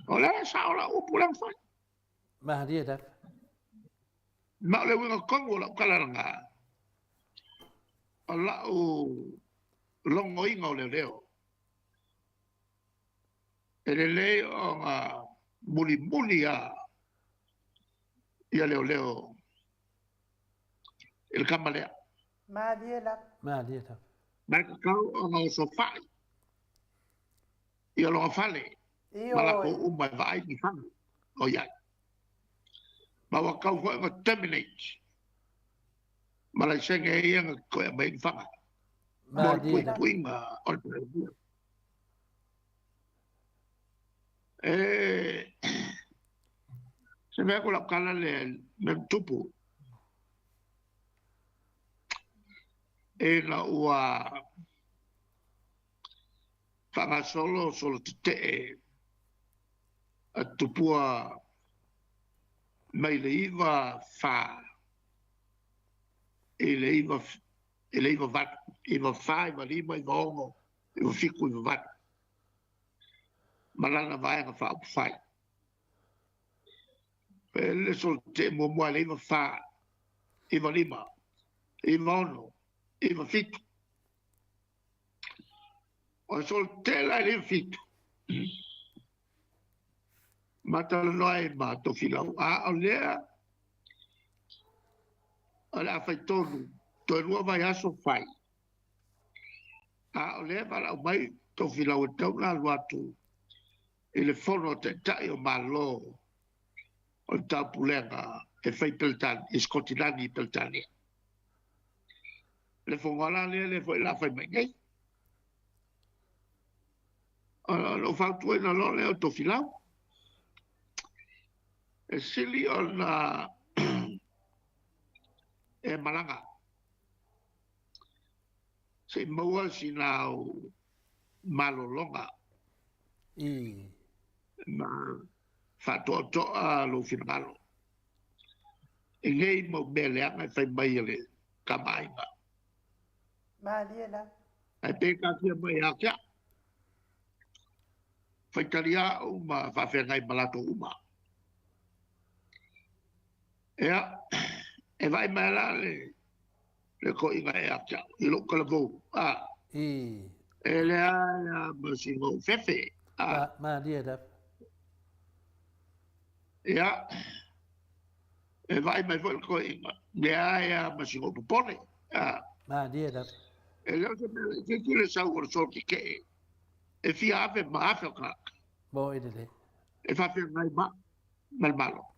O le sao la upu le fai. Malie lava. Ma o le uiga tonu o lau tala lena, o lau logoina o leoleo, e lelei ona mulimuli lava ia leoleo i le tama lea. Malie lava. Malie lava. Ma e tatau ona osofai ia lona fale ma latou uma e vaai ni fale o i ai. Ma ua tatau foi ona terminate ma laisene ia na toe aumai ai ni faga mo le puipuiga o le Palemia. E se mea ko lau tala lea mea na tupu ina ua faagasolo solo tetee a Tupua mai le 94 i le 9 i le 98, 94, 95, 96, 97, 98 ma lana Vaega Faaupufai. E le solo tetee muamua i le 94, 95, 96, 97. O le solo tetee la i le 97, ma talanoa ai ma Tofilau, a o lea o le a fai tonu, toe lua vaiaso fai, a o lea e valaau mai Tofilau e tatau ona alu atu i le fono a Taitai o Malo o le Taupulega e fai i Sikotilani i Peretania. Le fono lava la lea, lea foi o le a fai mai nei. Ona ou fautuaina loa lea o Tofilau, e sili ona e malaga se i maua sina au malologa ma faatoatoa lou finagalo i nei mau mea leaga e fai mai e le tamaaiga. Malie lava. Ae pe taatia mai ia te au. Faitalia au ma faafeagai ma latou uma. Ia, e vaai mai la le le toeaina ia te au i lou talavou, a. E leai lava ma sina ou fefe, a. Malie lava. Ia, e vaai mai foi le toeaina, leai lava ma sina ou popole, a. Malie lava. E le o se mea laitiiti le sau o le solo tetee e fia afe ma afe o tagata. Mo i lelei. E faafeagai ma ma le Malo.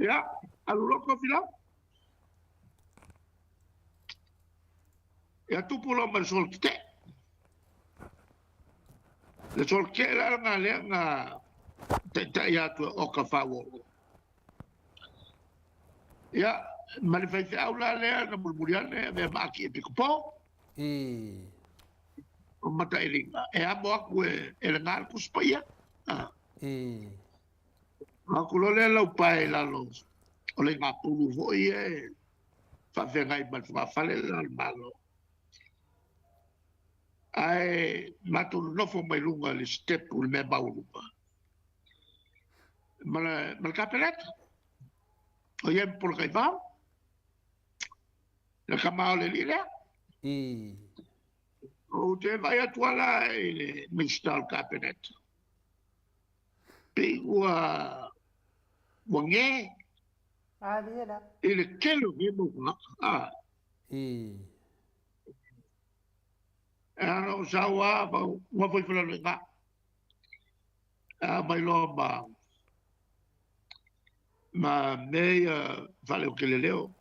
Ia, alu loa Tofilau. Ia tupu loa ma le solo tetee. Le solo tetee la lena lea na taitai atu e Oka Fauolo. Ia, ma le faifeau la lea na mulimuli ane e avea ma Akiepikopo. O Matailiga, e amo atu e le ga le Tusi Paia. Ona atu loa lea lau pae i lalo o le igapulu foi ia e faafeagai ma le fogafale le la o le Malo. Ae matou nonofo mai luga i le sitepu i le mea maualuga ma le Kapeneta. O ia ma Polataivao, le tama o le alii lea. Ou te vaai atu lava la i le Minisita o le Kapeneta, pei ua ua ge i le tele o nei mau tagata. E ana ou sau lava, nofo ifo i lalo i ina. Aumai loa ma ma mea ia faaleoteleleo.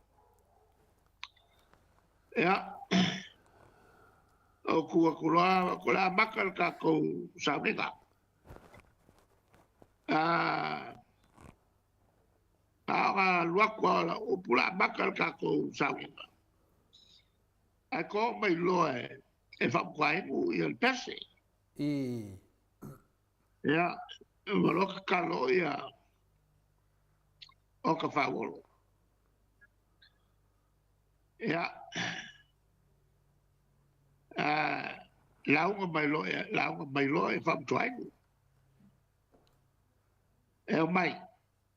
Ia, ou tu atu loa, o le a amata le tatou sauniga. A ona alu atu lava o lau upu, o le a amata le tatou sauniga. Ae to mai loa e faamutuainu ia le pese. Ia, ma loa tatalo ia. o ka faaolo. Ia, lauga mai loa, lauga mai loa e faamatuainu. E aumai,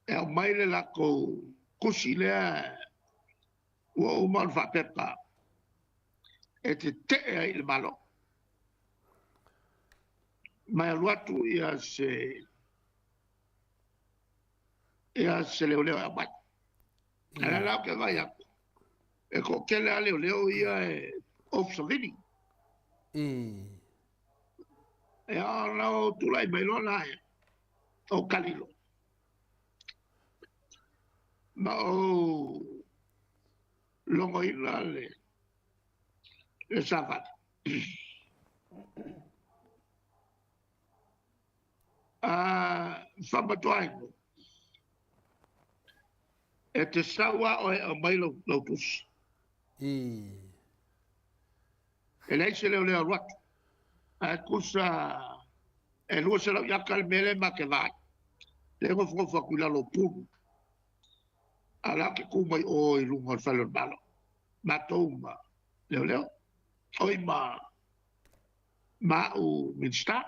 e aumai le latou tusi lea ua uma ona faapepa e tetee ai i le Malo. Ma e alu atu ia se ia se leoleo e aumai. A o la ou te vaai atu, e toatele lava leoleo ia e off savili. Ia ona ou tulai mai loa la, ou tali loa. Ma ou logoina le savali. Faamatuainu, e te sau lava oe e aumai lau tusi. E leai se leoleo alu atu. Ae tusa e 200 iata le mea lea ma te vaai. Lea e nofonofo atu i lalo o pulu. A o la ou te tu mai o i luga o le fale o le Malo. Matou ma leoleo. Oi ma au Minisita.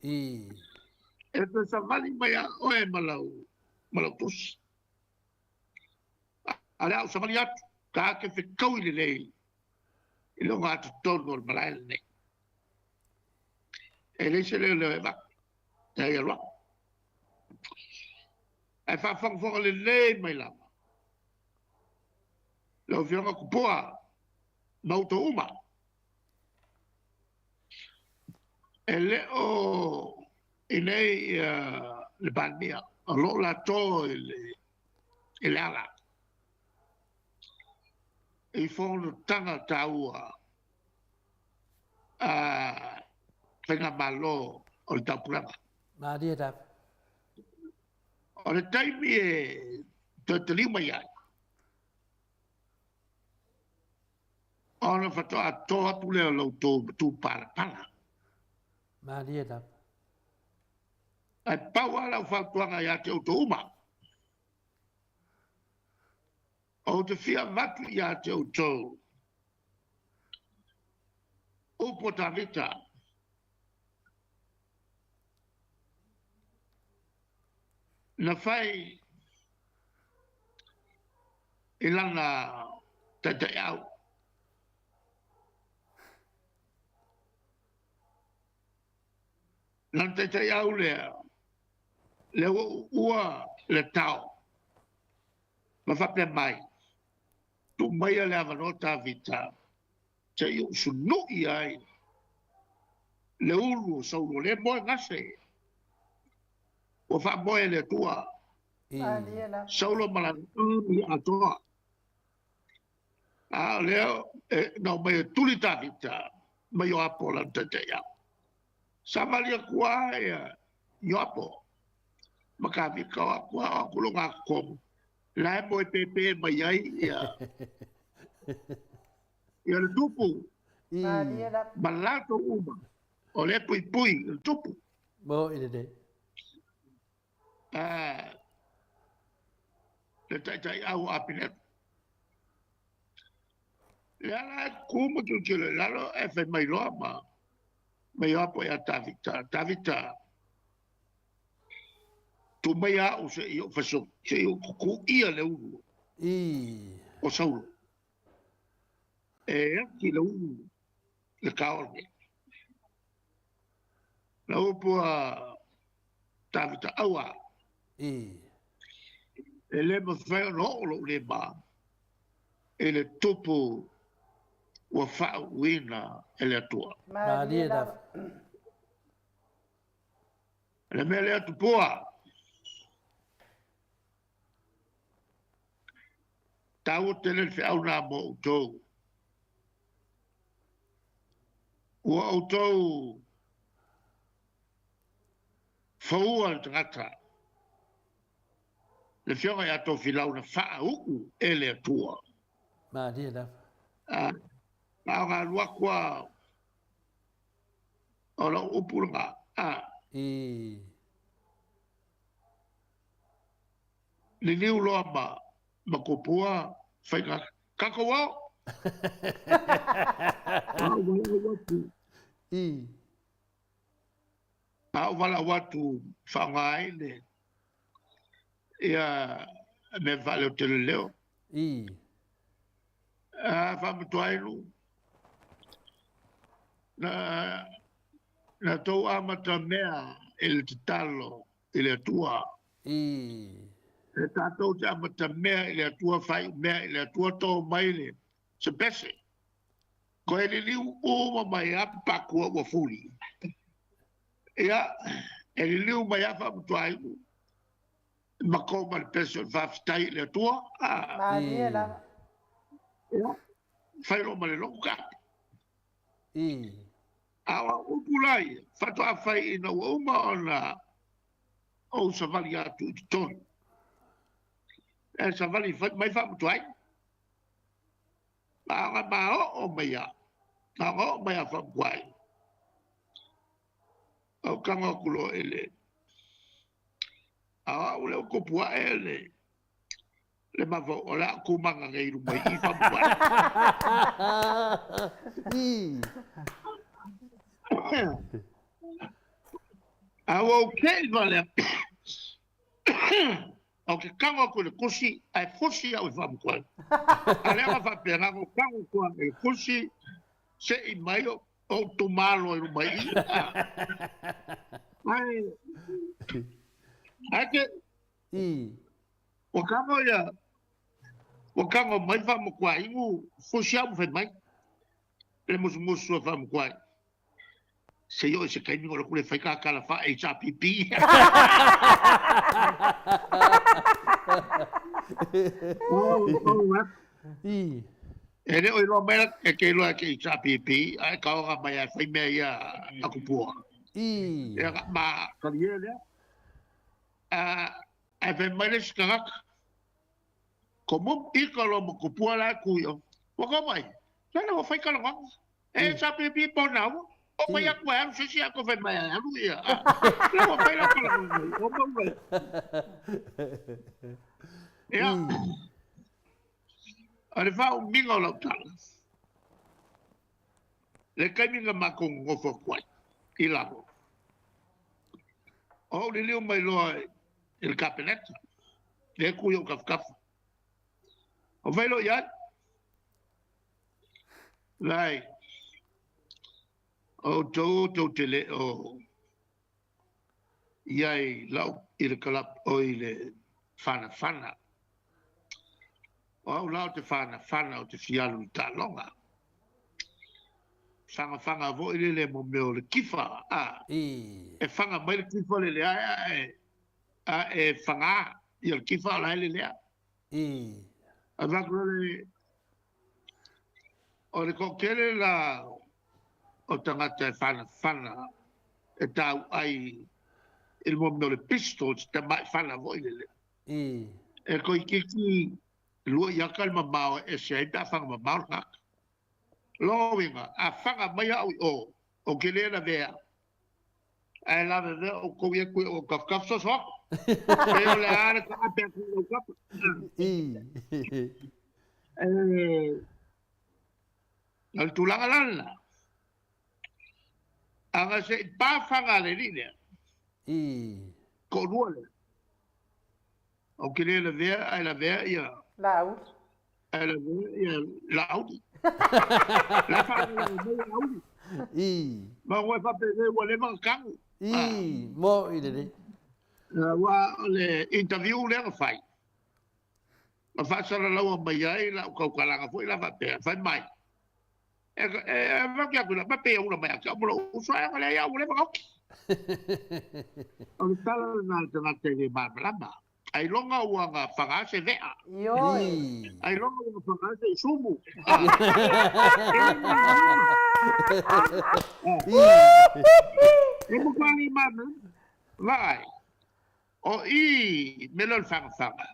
E te savali mai a oe ma lau tusi. A o le a ou savali atu, ta te fetaui lelei i le ogatotonu o le malae lenei. E leai se leoleo e avatu, e ai alu atu. Ae faafogafoga lelei mai lava. Lau Afioga Tupua ma outou uma. E le o i nei le Palemia, o lo o latou i le ala i fonotaga taua a Faigamalo o le Taupulega. Malie lava. O le taimi e toe taliu mai ai, ona faatoa to atu lea o la outou matupalapala. Malie lava. Ae pau lava lau fautuaga ia te outou uma. Ou te fia avatu ia te outou upu o Tavita. Na fai i lana taitaiau. Lana taitaiau lea, lea ua uua le tao, ma faapea mai, tuu maia le avanoa Tavita, se i ou sunui ai le ulu o Saulo, le moe gase, ua faamoe le Atua. Saulo ma lana ami atoa. A o lea na omai e tuli Tavita ma Ioapo lana taitaiau. Savali atu lava Ioapo ma Tavita o atu lava o atu loga totonu. La e moe pepe mai ai ia le tupu. Ma latou uma. O le puipui le tupu. Mo i lelei. Le taitaiau o Apineru. Le ala e ku ma tilotilo i lalo e fai mai loa ma Ioapo ia Tavita. Tavita, tuu mai au se i ou faso, se i ou kukuia le ulu o Saulo. E ati le ulu le kaone. Na upu a Tavita aua. E le mafai ona oo lou lima i le tupu ua faauuina e le Atua. Malie lava. Le mea lea tupua, taua tele le feau na mo outou. Ua outou faua le tagata. Le fioga ia Tofilau na faauu e le Atua. Malie lava. Na o ngā kua o lau upu langa. Liliu loa ma ma Kopua faiga tatou ao. A ou valaau atu. I. A ou valaau atu faaaoga ai le ia mea faaleoteleleo. I. A faamatuainu na na tou amata mea i le tatalo i le Atua. I. E tatou te amatamea i le Atua, faaiu mea i le Atua, to mai le se pese. Koe liliu uma mai a papakua ua fuli. Ia, e liliu mai a faamatuainu, ma ko ma le pese o le faafetai i le Atua. A. Malie lava. Ia, fai loa ma le logo ka. I. A o au upu la ia, faatoa fai ina ua uma ona ou savali atu i totonu. E savali mai faamutuai. Ma ona maoo mai a, ma ona oo mai a faamutuai. Ou tago atu loa i le, a o au lea ua tupu ae le, le mafaufau, o le a ou tumaga nei i luma i i faamutuai. A ua ou te'i vale atu, ou te tago atu i le kusi, ae fusi au i faamutuai. A lea na faapea, na ona ou tago atu lava i le kusi, se'i mai ou tumalo i luma i i. Ae, ae te, ua tago ia, ua tago mai faamutuaigu, fusi au ma fai mai, le musumusu a faamutuai. Se i oo i se taimi ona ou alu atu lea e fai ta tala faa-HRPP. E le o iloa mai la, e te iloa e te HRPP, ae taoga mai lava e fai mea ia a tupua. Ia, ma talie lea. Ae fai mai le isi tagata, Ko mo ika loa ma tupua la e tu i o. Ua kau mai, lana ua fai talanoaga. E sa pipi po na ua. O fai atu e alu se isi atu fai mai e alu ia. La ua fai la talanoaga. O mau mai. Ia. O le faaumiga o lau tala, le taimi na matou nonofo atu ai i lalo, o ou liliu mai loa i le Kapeneta, lea e tu i ou tafatafa. O fai loa i ai, Lai, o outou tou te le o i ai lau i le kalap o i le fanafana. O au la o te fanafana o te fia alu i taaloga. Fagafaga foi lele mo mea o le kifa, a. E faga mai le kifa lele ae ae a e faga ia le kifa o la e lelea. Avatu le o le toatele la o tagata e fanafana e tau ai i le mea o le pistol, se tamai fana foi lele. E toeitiiti lua iata le mamao e ese ai pe a faga mamao le tagata. Lona uiga, a faga mai au i o, ou te le lavea, ae lavevea outou ia tui o tafatafa soso atu. Pei o le a le taape atu i lau kapa. E, o le tulaga la lena. Aga se i pa faga a le alii lea. Toalua lea. Ou te le lavea ae lavea ia. Laauli. Ae lavea ia Laauli. La faalogologo mai Laauli. Ma ua faapea ua leva ona tago. Mo i lelei. Aua o le interview lea na fai, na faasalalaua mai ai lau tautalaga foi la faapea, fai mai, e avatu atu la, pei e ula mai ia te au ma lou uso, ae leai au ua leva ona oti. O le tala lena a le tagata e le malamalama. Ailoga ua na faga se vea. Ioe. Ailoga ua na faga se isumu. E matua le malamalama. Vaai, o i me lea o le fagafaga,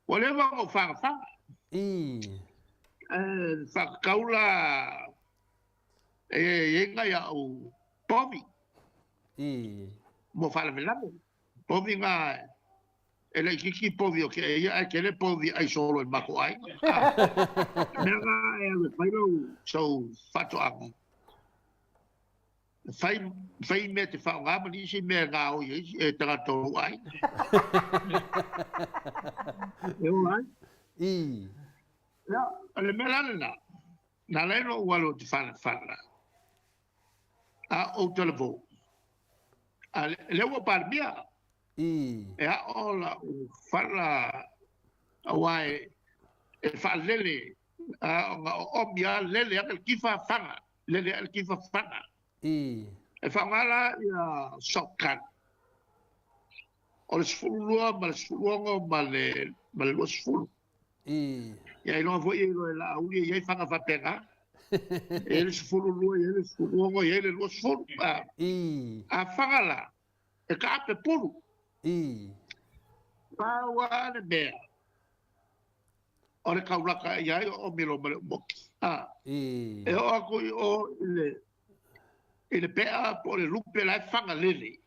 ua leva ona ou fagafaga. E faatatau la e i ai nai au povi mo faalavelave. Povi na E laitiiti povi o ke ia ae tele povi ai solo i le matou aiga. A, mea na e alu e fai lou sau faatoaga. Fai, fai mea te faaaoga ma nisi mea e gaoi ai e tagata o lou aiga. E ola ai. Ia, o le mea la lena, na ala ai ona ou alu ou te falafala, a ou talavou, a lea ua ou Palemia, e ao la'u fala aua e faalele ona oomi lava lele ane le tifa faga, lele ane le tifa faga. E faaaoga la ia shotgun o le 12 ma le 16 ma le 20. Ia iloga foi e iloa e Laauli e i ai faga faapena. E i ai le 12, e i ai le 16, e i ai le 20. A faga la, e taape pulu. Pau lava le mea o le taulaka e i ai o oomi loa ma le umoki. E oo atu i o i le pea po o le lupe la e faga lele.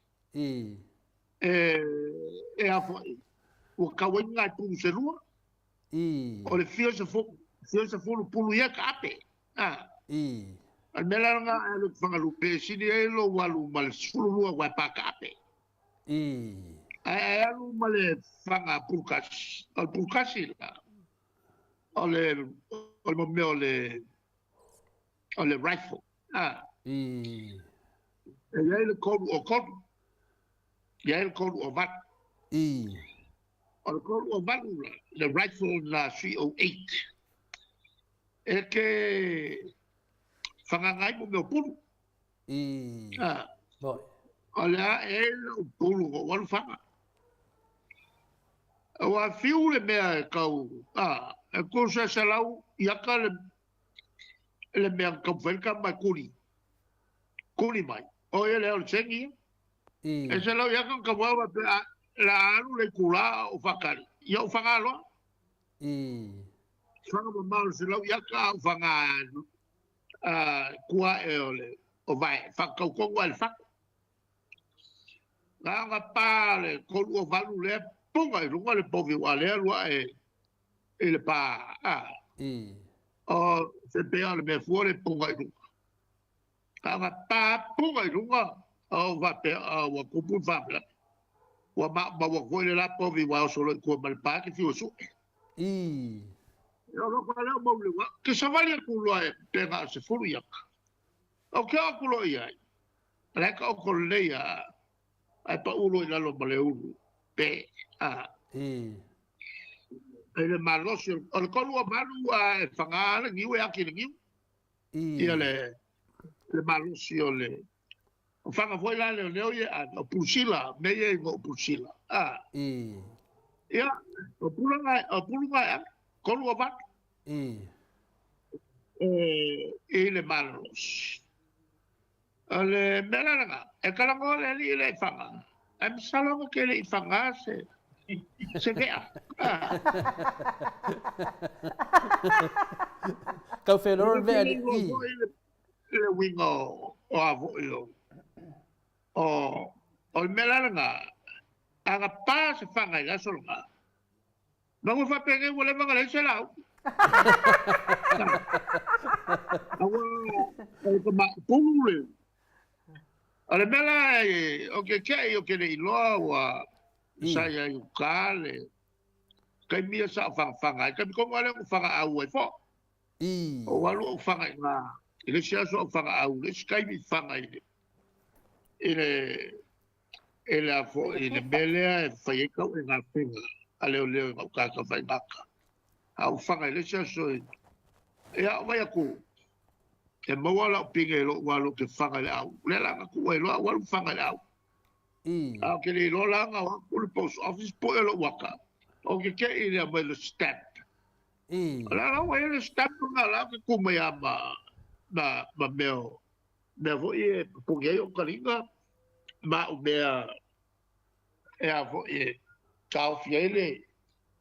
E a foi, ua tau ai ni nai pulu se lua. O le fia sefulu pulu ia e taape. O le mea la lena e alu i Fagalupe e sili ai lou alu ma le 12 aua e pa taape. Ae a e alu ma le faga pulukasi, o le pulukasi la, o le mea o le rifle. E i ai le 3 o 3, e i ai le 308. O le 308 la, le rifle na 308, e te fagaga ai mo mea o pulu. O le a e lau pulu o alu faga. Ua fiu le mea e tau, e tusa 100 iaka le mea tau fai le tama e kuli. Kuli mai. O ia lea o le segi ia. E 100 iaka na tau pe la alu le itulā o whakari. Ia o whangaloa. Whanga mamao le 100 iaka au whanga kua e o le o vai. Whakaukongo ai le whaka. Nga nga pa le 308 lea punga i lunga le povi ua lea lua e i le pa. O se pea le mea fua le punga i lunga. Nga nga pa punga i lunga o va pe ua kupu le whapela. Ua ma ua koe le la povi ua oso lo i kua ma le pa ke fiu su. O loko leo mau le wa. Ke savali aku loa e penga o se fulu iaka. O ke aku loa i ai. Le ka o ko lei a ai pa ulo i lalo ma le ulu. Pe a. E le malosi o le 308 a e whanga le niu e aki le niu. Ia le malosi o le o whanga foi la leo leo ia a o pulsila me ia o pulsila. Ia o pulunga o pulunga a 308. E i le malosi. O le mea la lena, e kalagoa le alii le i faga, ae masalo aga ke le i faga se vea. Kau whenoro le vea. Le uiga o a foi o le mea la lena, aga pa se faga i le aso lena. Ma ua faapea ua leva ona leai se lau. Aua o ka maupulu le. O le mea la o ke ke'i o ke le iloa ua sa ia i uka le kaimi ia sa o fagafaga ai. Kaimi kongo ale o faga au ai fo. O alu o faga i ngā. I le isi aso o faga au, le isi kaimi faga i le i le i le afo i le mea lea e fai ai kau e ngā whenga a leo leo i ngau kāka whai ngaka. A o faga i le isi aso i e a o vai aku e maua lau pinga i lou alu ke faga i le au. Le langa ku e loa alu faga i le au. A o ke le iloa langa o aku le post office po e lou waka. O ke ke i lea mai le stamp. O la lau ai le stamp nga la ke ku mai a ma mea mea foi e pupugi ai o kalinga ma o mea e a foi e taofi ai le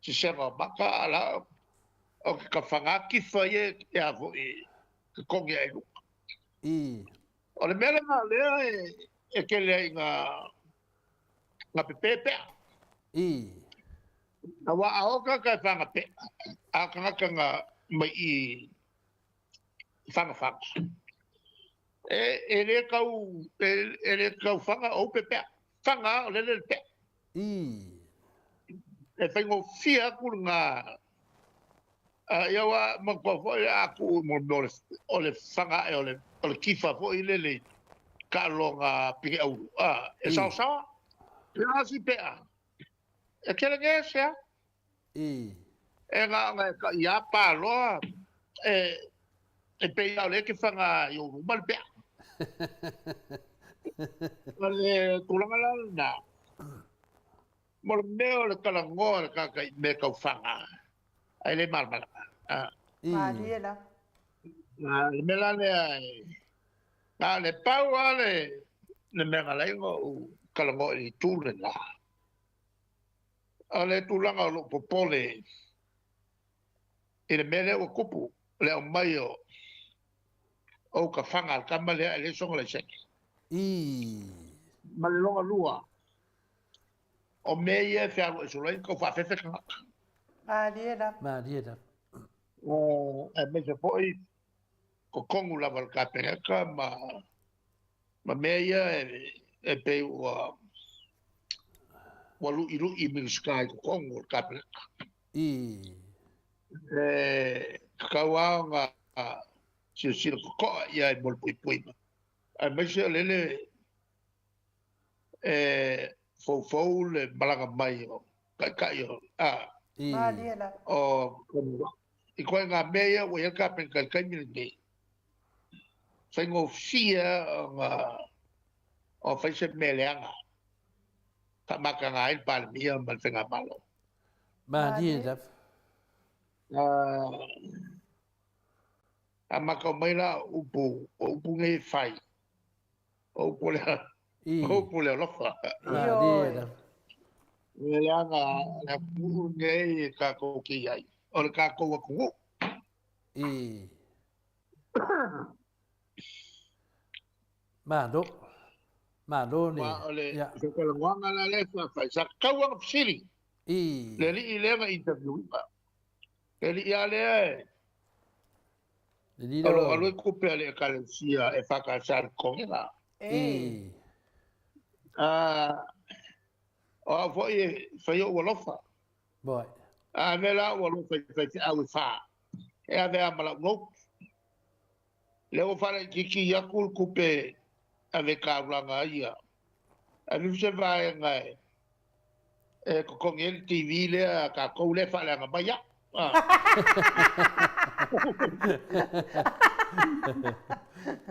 sesega o maka a la o ke ka whanga kifa ia e a foi ke kongi ai luka. O le mea lena lea e kele ai ngā ngā pepepea. Aua a o tagata e whanga pea, a tagata nga mai i whanga whanga. E, e le kau, e, e le kau whanga o upe pea. Whanga o lele le pea. I. E whaingofie aku le ngā ia wa matua foi a ku mo mo le o le whanga e o le o le kifa foi le le ka longa pike au a e sao sao e asi pea e kele nge sea I. E ngā nga e ka ia pa loa e e pe ia o le ke whanga i o ruma le pea. O le tulaga la lena. Mo le mea o le talanoa le tagata i mea tau whanga, ai le malamalama. Ah. I. Malie la. Ah, le mea la lea e, na o le pau lava le, le mea na ala ai ona ou talanoa i le itu lena. O le tulaga o lou popole i le mea lea ua tupu, le aumai o o uta faga a le tama lea e leai sona laisene. I. Ma le lona lua, o mea ia e fealuai solo ai tau faafefe tagata. Malie lava. Malie lava. Aemaise foi totonu lava o le Kapeneta ma ma mea ia e pei ua ua luʻiluʻi Minisita i totonu o le Kapeneta. I. E tatau lava ona silasila totoa i ai mo le puipuiga, aemaise o lele e foufou le malaga mai o taitai o a I. Malie lava. o i ituaiga mea ia ua i ai le Kapeneta i le taimi lenei, faigofie ona ona fai se mea leaga faamataga ai le Palemia ma le Faigamalo. Malie lava. A matau mai la o upu, o upu nei e fai, o upu o le, I. o upu o le alofa. Malie lava. E leaga le atunuu lenei e tatou te i ai, o le tatou atunuu. I. Malo. Malo le. Aua o le Ia. talanoaga la lea sa fai, sa tatau lava ona fesili I. le alii lea na interview ina. Le alii lava lea e Le alii o lea lo o o. alu ai tupe a le Ekalesia e EFKS i le totogiga. I. O au foi e fai ou alofa. Boy. A ave la ou alofa i faifeau e fa, e ave lava ma lau note. Lea ua faalaitiiti atu le tupe ave taulaga ai ia. Ave ifo se vaega e e totogi ai le TV lea a tatou lea e faaleaga mai au.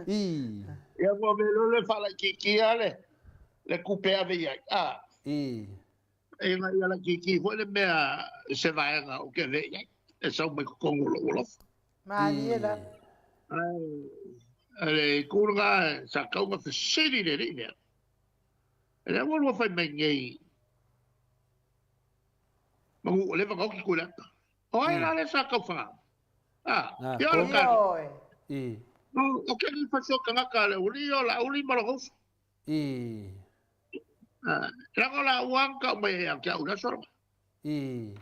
I. Ia ua ave loa lea faalaitiitia le le tupe e ave i ai. I. Ina ia laitiiti foi le mea se vaega ou te ave i ai e sau mai totonu o lou alofa. Malie lava. Ae o le itu lena sa tatau ona fesili le alii lea. E lea ua lua fai mai nei manu ua leva ona oti Tuilaepa. O ai la lea sa tau faga? A, ia o le tali. Ioe. I. O ke alii fasi o tagata a le aualii o Laauli ma lona uso. I. Leaga o laua na tau mai ai ia te au i le aso lena. I.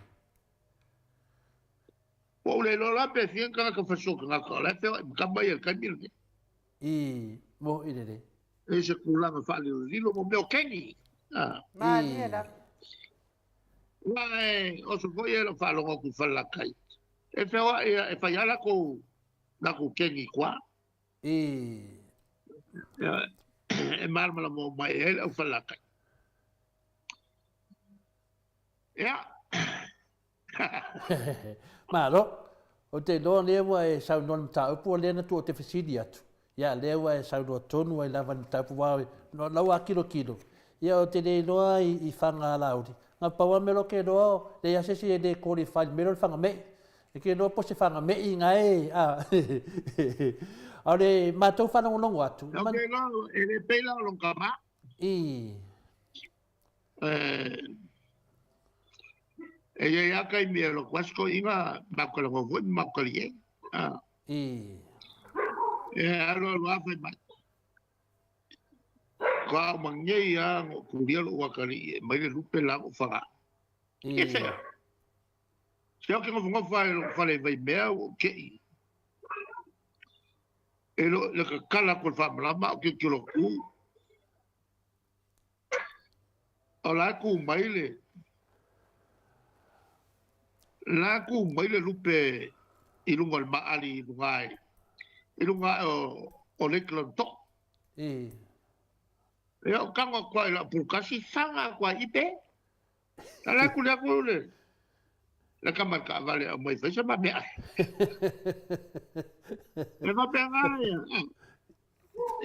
Ua ou le iloa la pe fia ni tagata fasi o tagata o la e feoai ma tama ia i le taimi lenei. I. Mo i lelei. E i se tulaga faalilolilo mo mea o keni. A. Malie lava. Aua e oso foi e lau faalogo atu i Falelatai, e feoai e fai lava latou latou keni i tua. I. E malamalama uma i ai le au Falelatai. Ia. Malo. Ou te iloa lea ua e saunoa i le mataupu, o lea na tuu ou te fesili atu. Ia, lea ua e saunoa tonu ai lava i le mataupu, aua o lau lava tilotilo, ia ou te le iloa i faga a Laauli. Na pau lava mea la ou te iloa, leai lava se isi e le qualify i le mea lea o le faga me'i. E te iloa po o se faga me'i na e, a. A o le matou faalogologo atu. Ou te iloa e le pei la o lona tama. I. E i ai lava taimi e alu atu ai se toeaina matou talanoa foi ma matou taliē. I. E alu alu lava fai mai. Faatoa uma nei lava ona ou tulia lou atalii e aumai le lupe la ona ou faga. I. E fea? Se ou te nofonofo lava i lou fale i Vaimea ua ou te i e le tatala atu o le faamalama a o tilotilo atu, o la e tu mai le la e tu mai le lupe i luga o le maali i luga i luga ae o Lakeland To'o. Ia ou tago atu lava i lau pulukasi, faga atu lava i i pe. Ala atu le atu le le tama i le taavale e aumai e fai se ma meaai. E faapena ia.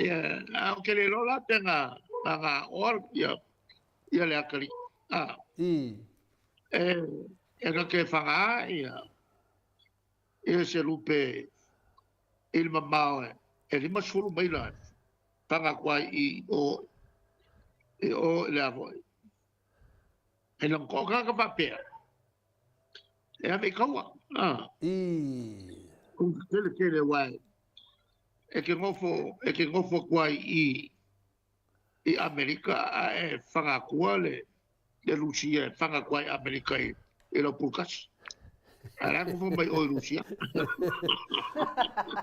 Ia, a ou te le iloa la pe na na na aoa ia ia le atalii. A. E e na te faga ia ia se lupe i le mamao e 50 maila e faga atu ai i o i o i le a foi. E na ko ka faapea e ave i kaua. Ah. I. Tele tele aua e te nofo e te nofo atu ai i i Amerika ae faga atua le le Lusia e faga atu ai i Amerika i i lau pulukasi. Ae la e nofo mai o i Lusia.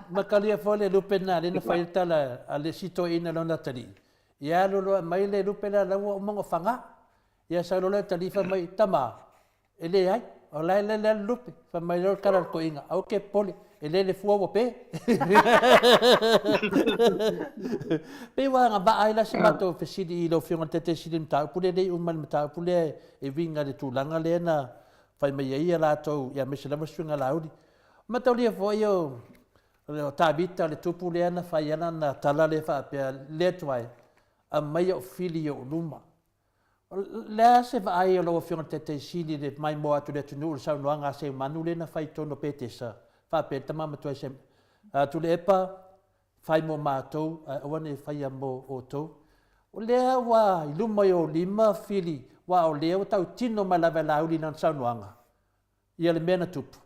Makalia foi le lupe lena lea na fai ai le tala a le isi toeaina lona atalii. Ia alu loa aumai le lupe lea la ua uma ona faga. Ia sau loa le atalii fai mai, Tama, e leai, o la e lele lava le lupe. Fai mai loa le tala a le toeaina, Aua e te popole, e lele fua ua pe. Pei ua agavaa ai la se matou fesili i lau Afioga i le Taitaisili i le mataupu lea, e le i uma i le mataupu lea e uiga i le tulaga lea na fai mai ai latou, aemaise lava suiga Laauli. Mataulia foi o O Tavita le tupu lea na fai ai lana tala lea faapea, Le Atua e, aumai ou fili i ou luma. O le a se vaai a lau Afioga i le Taitai Sili i le maimoa atu i le atunuu i le saunoaga a Seumanu lea na fai i totonu o Petesa, faapea le tama matua i se, Tuilaepa, fai mo matou ae aua ne i faia mo outou. O lea ua i luma i ou lima fili, aua o lea ua tautino mai lava e Laauli i lana saunoaga. Ia le mea na tupu.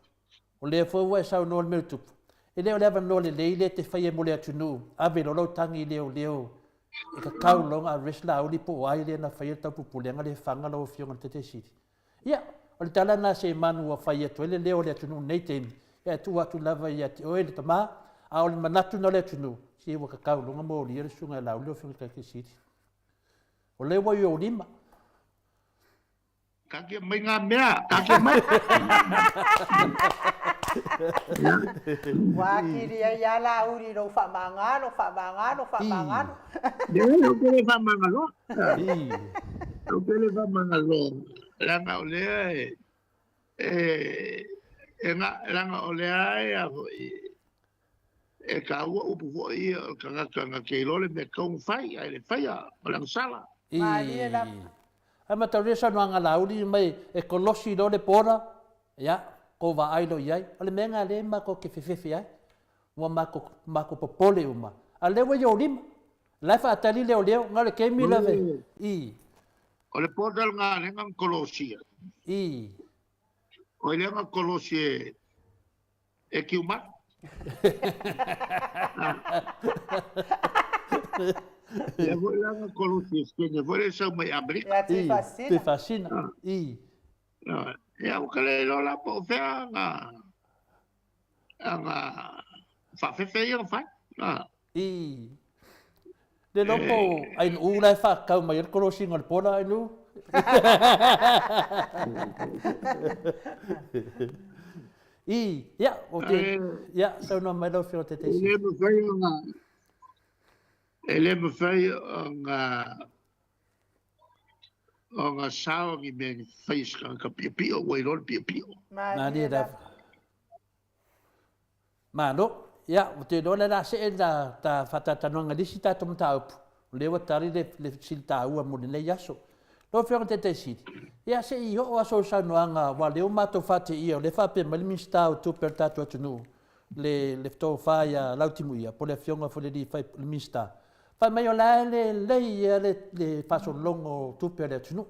O lea foi ua e saunoa i le mea na tupu. E le o le avanoa lelei lea e te faia mo le atunuu, ave loa lau tagi i leoleo e kakau loa ona arrest Laauli po o ai lea na faia le taupupulega le faga lau Afioga i le Taitaisili. Ia, o le tala lena a Semanu ua fai atu ai le leo o le atunuu i lenei taimi, ia e tuu atu lava ia te oe le tama, a o le manatu lena o le atunuu, se ua kakau loa ona molia le susuga ia Laauli lau Afioga i le Taitaisili. O lea ua i ou lima. Taatia mai ngā mea, taatia mai. Ua atili ai lava Laauli i lou faamagalo, faamagalo, faamagalo. Leai, ou te le faamagaloa. Ou te le faamagaloa. Leaga o lea e, e, e, leaga o lea e a foi, E taua upu foi ia o le tagata na te iloa le mea tatau ona fai ae le faia, o le agasala. Malie lava. Ae mataulia saunoaga a Laauli mai e kolosi loa le pola, ia, kou vaai loa i ai. O le mea lena lea matou te fefefe ai, ua matou popole uma, a o lea ua i ou lima. O la e faatali leoleo, na o le taimi lava e, i. O le border lena lea na kolosia. I. O ai lea na kolosi e E kiu mai. Ia foi la na kolosi e Kenya foi le sau mai Amerika. Ia Tuifasina. Tuifasina. I. Ia ua ka le iloa la po o fea na na faafefe ia na fai. I. Le iloa po o Ainuu la e faakau mai ai le kolosiga o le pola Ainuu. I, ia, o te, ia, saunoa mai lau Afioga Taitaisili. E le mafai ona, e le mafai ona, ona sao ni mea ni fai e se tagata piopio, ua iloa le piopio. Malie lava. Malo. Ia, ou te iloa o le a see la ta faatalatalanoaga i le isi tatou mataupu, o lea ua tali le le fesili taua mo lenei aso. Lau Afioga i le Taitaisili, ia se i oo lava sou saunoaga aua o lea ua matou faateia, o lea e faapea mai le Minisita o Tupe a le tatou atunuu, le le Tofa ia Lautimuia, po o le Afioga foi i le alii le Minisita, Fai mai o la e lelei ia le, le faasologa o tupe a le atunuu.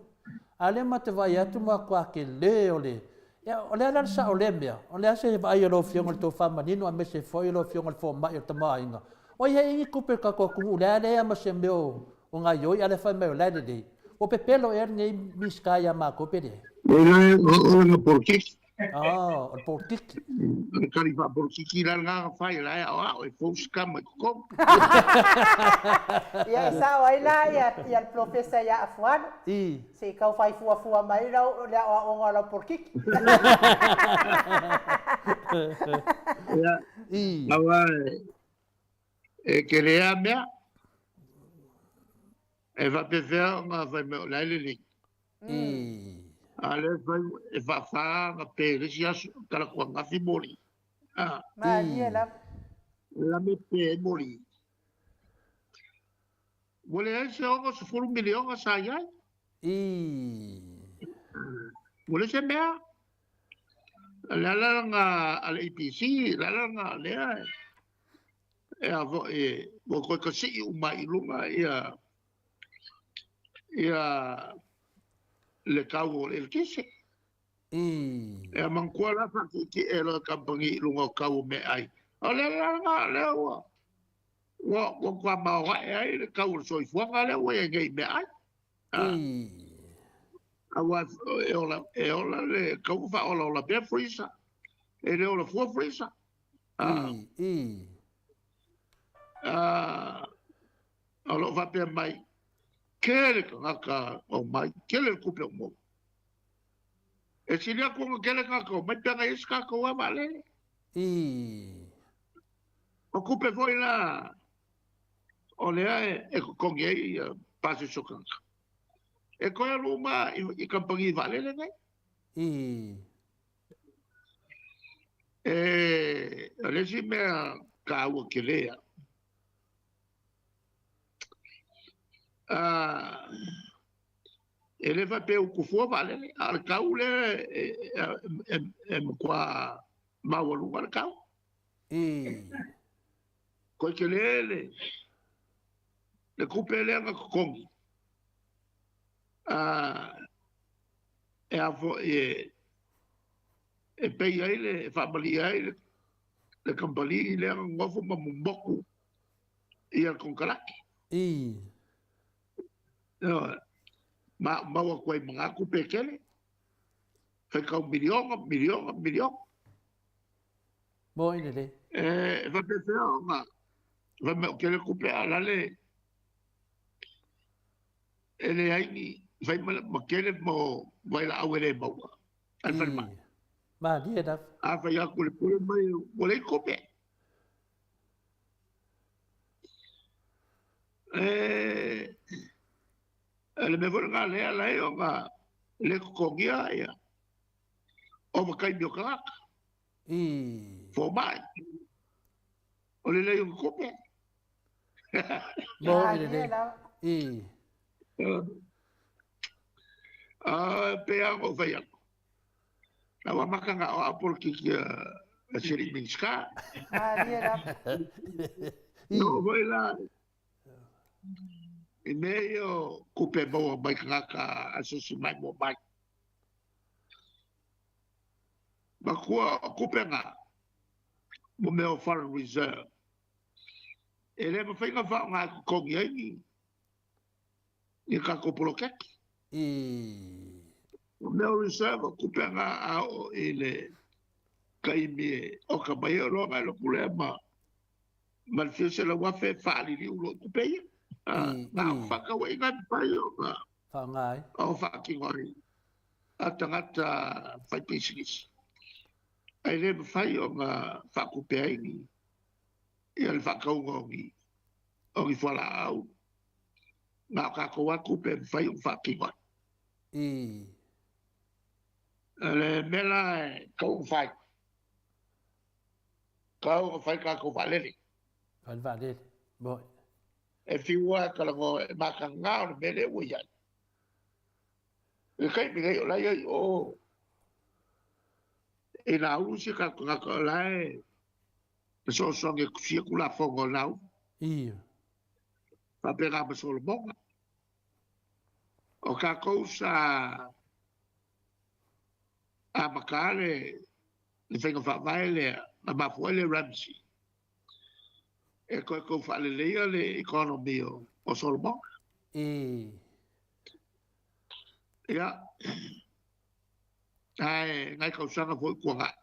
A o lea matou te vaai atu matua tele o le, ia, o le a la le sao o lea mea? O le a se vaai a lau Afioga i le tofa manino aemaise foi o lau Afioga i le fomai o le tamaoaiga? Ua i ai ni tupe a le tatou atunuu o le a leai lava ma se mea o gaoioi a o lea fai mai o la e lelei. Ua pepelo ea lenei Minisita ia matou pe leai? O lana polokiki. Oh, o le polokiki. O le kali faapolokiki la lena na fai, la e aoao e fou se tama i totonu. Ia, e sao ai la ia, ia le polofesa ia Afualo. I. Se i tau fai fuafua mai lau, le aoaoga o lau polokiki. Ia, I. aua e tele lava mea. E faapefea ona fai mai o la e lelei. I. A lea e fai e faafa ona pe i le isi aso, talaatu ananafi moli. A. Malie lava. O le a mea e pe ai moli? Ua leai se 60 miliona sa i ai. I. Ua leai se mea. O le ala lena a le EPC, o le ala lena lea e a foi, ua toe tasii uma ai i luga ia ia le tau o le eletise. I. E manatua la faatietie loa e kamupani i luga o tau o meaai. O le ala lena lea ua ua ua matua maoae ai le tau o le soifuaga lea ua i ai nei i meaai. I. Aua e ola e ola le tau ma faaolaola pea freezer. E le ola fua freezer. I. I. O lo o faapea mai, tele tagata o mai, tele le tupe o maua. E sili atu ona tele tagata o mai pe ana i ai se tatou lava vaalele. I. O tupe foi la o lea e totogi ai ia pasese o tagata. E toe alu uma i kamupani vaalele nei. I. E, o le isi mea taua tele a, e le faapea utu fua vaalele, a o le tau lea e matua maualuga le tau. I. Koe tele le, le tupe lea na totogi, e a foi e, e pei ai le, e faamalie ai le, le kamupani lea na nonofo ma momoku ia le konekarate. I. Ioe. Ma maua atu ai ma na tupe tele. Faitau miliona, miliona, miliona. Moi lelei. E faapefea ona fai mai o tele tupe a o la le e leai ni fai ma tele mo vailaau e le maua a le falemai. I. Malie lava. A fai atu le pule mai ua leai tupe. E le mea foi lena lea e ala ai ona le totogia ia ovataimi o tagata. I. Fomai. O le leai o ni tupe. Moi lelei. I. A pei lava ona ou fai atu, na ua amata ona aoao polokiki a si alii Minisita. Malie lava. Na oo foi la i mea ia o tupe e maua mai tagata asiasi mai mo mai. Matua o tupe na mo mea o foreign reserve. E le mafai ona faaaoga e totogi ai ni ni tatou poloketi. I. O mea o reserve o tupe na a oo i le taimi e oka mai ai oloa na e lotu lea ma ma le fia 100,000 e faaliliu loa i tupe ia. I. Na o I. faatauaiga e mafai ona Faaaoga ai. ona faatino ai a tagata faipisinisi. Ae le mafai ona faatupe ai ni ia le faatauga o ni o ni fualaau na o tatou lava tupe e mafai ona faatino ai. I. O le mea la e tatau ona fai, tatau ona fai tatou vaalele. Fai le vaalele. Moi. E fiu lava e talanoa e mataga o le mea lea ua i ai. I le taimi nei o la e i ai i o i Nauru si o tatou tagata o la e fesoasoani e tusia Tulafono a Nauru. Ioe. Faapena ma Solomona. O tatou sa amata le le faiga faavae lea na mafua ai le Ramsay e toe tau faaleleia le economy o Solomona. I. Ia. Ae nai tausaga foi tuanai.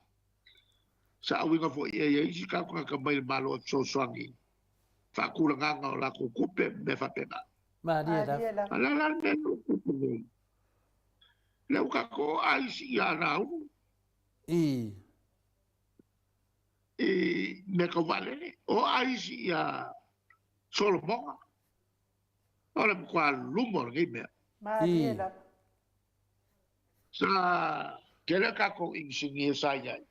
Sa auiga foi i ai isi tagata mai le Malo e fesoasoani i faatulagaga o latou tupe ma mea faapena. Malie lava. A o le a la le mea lea ua tupu nei? Lea ua tatou o isi ia Nauru. I. I mea tau vaalele. O isi ia Solomona. O le matua luma o lenei mea. Malie lava. Sa tele a tatou inisinia sa i ai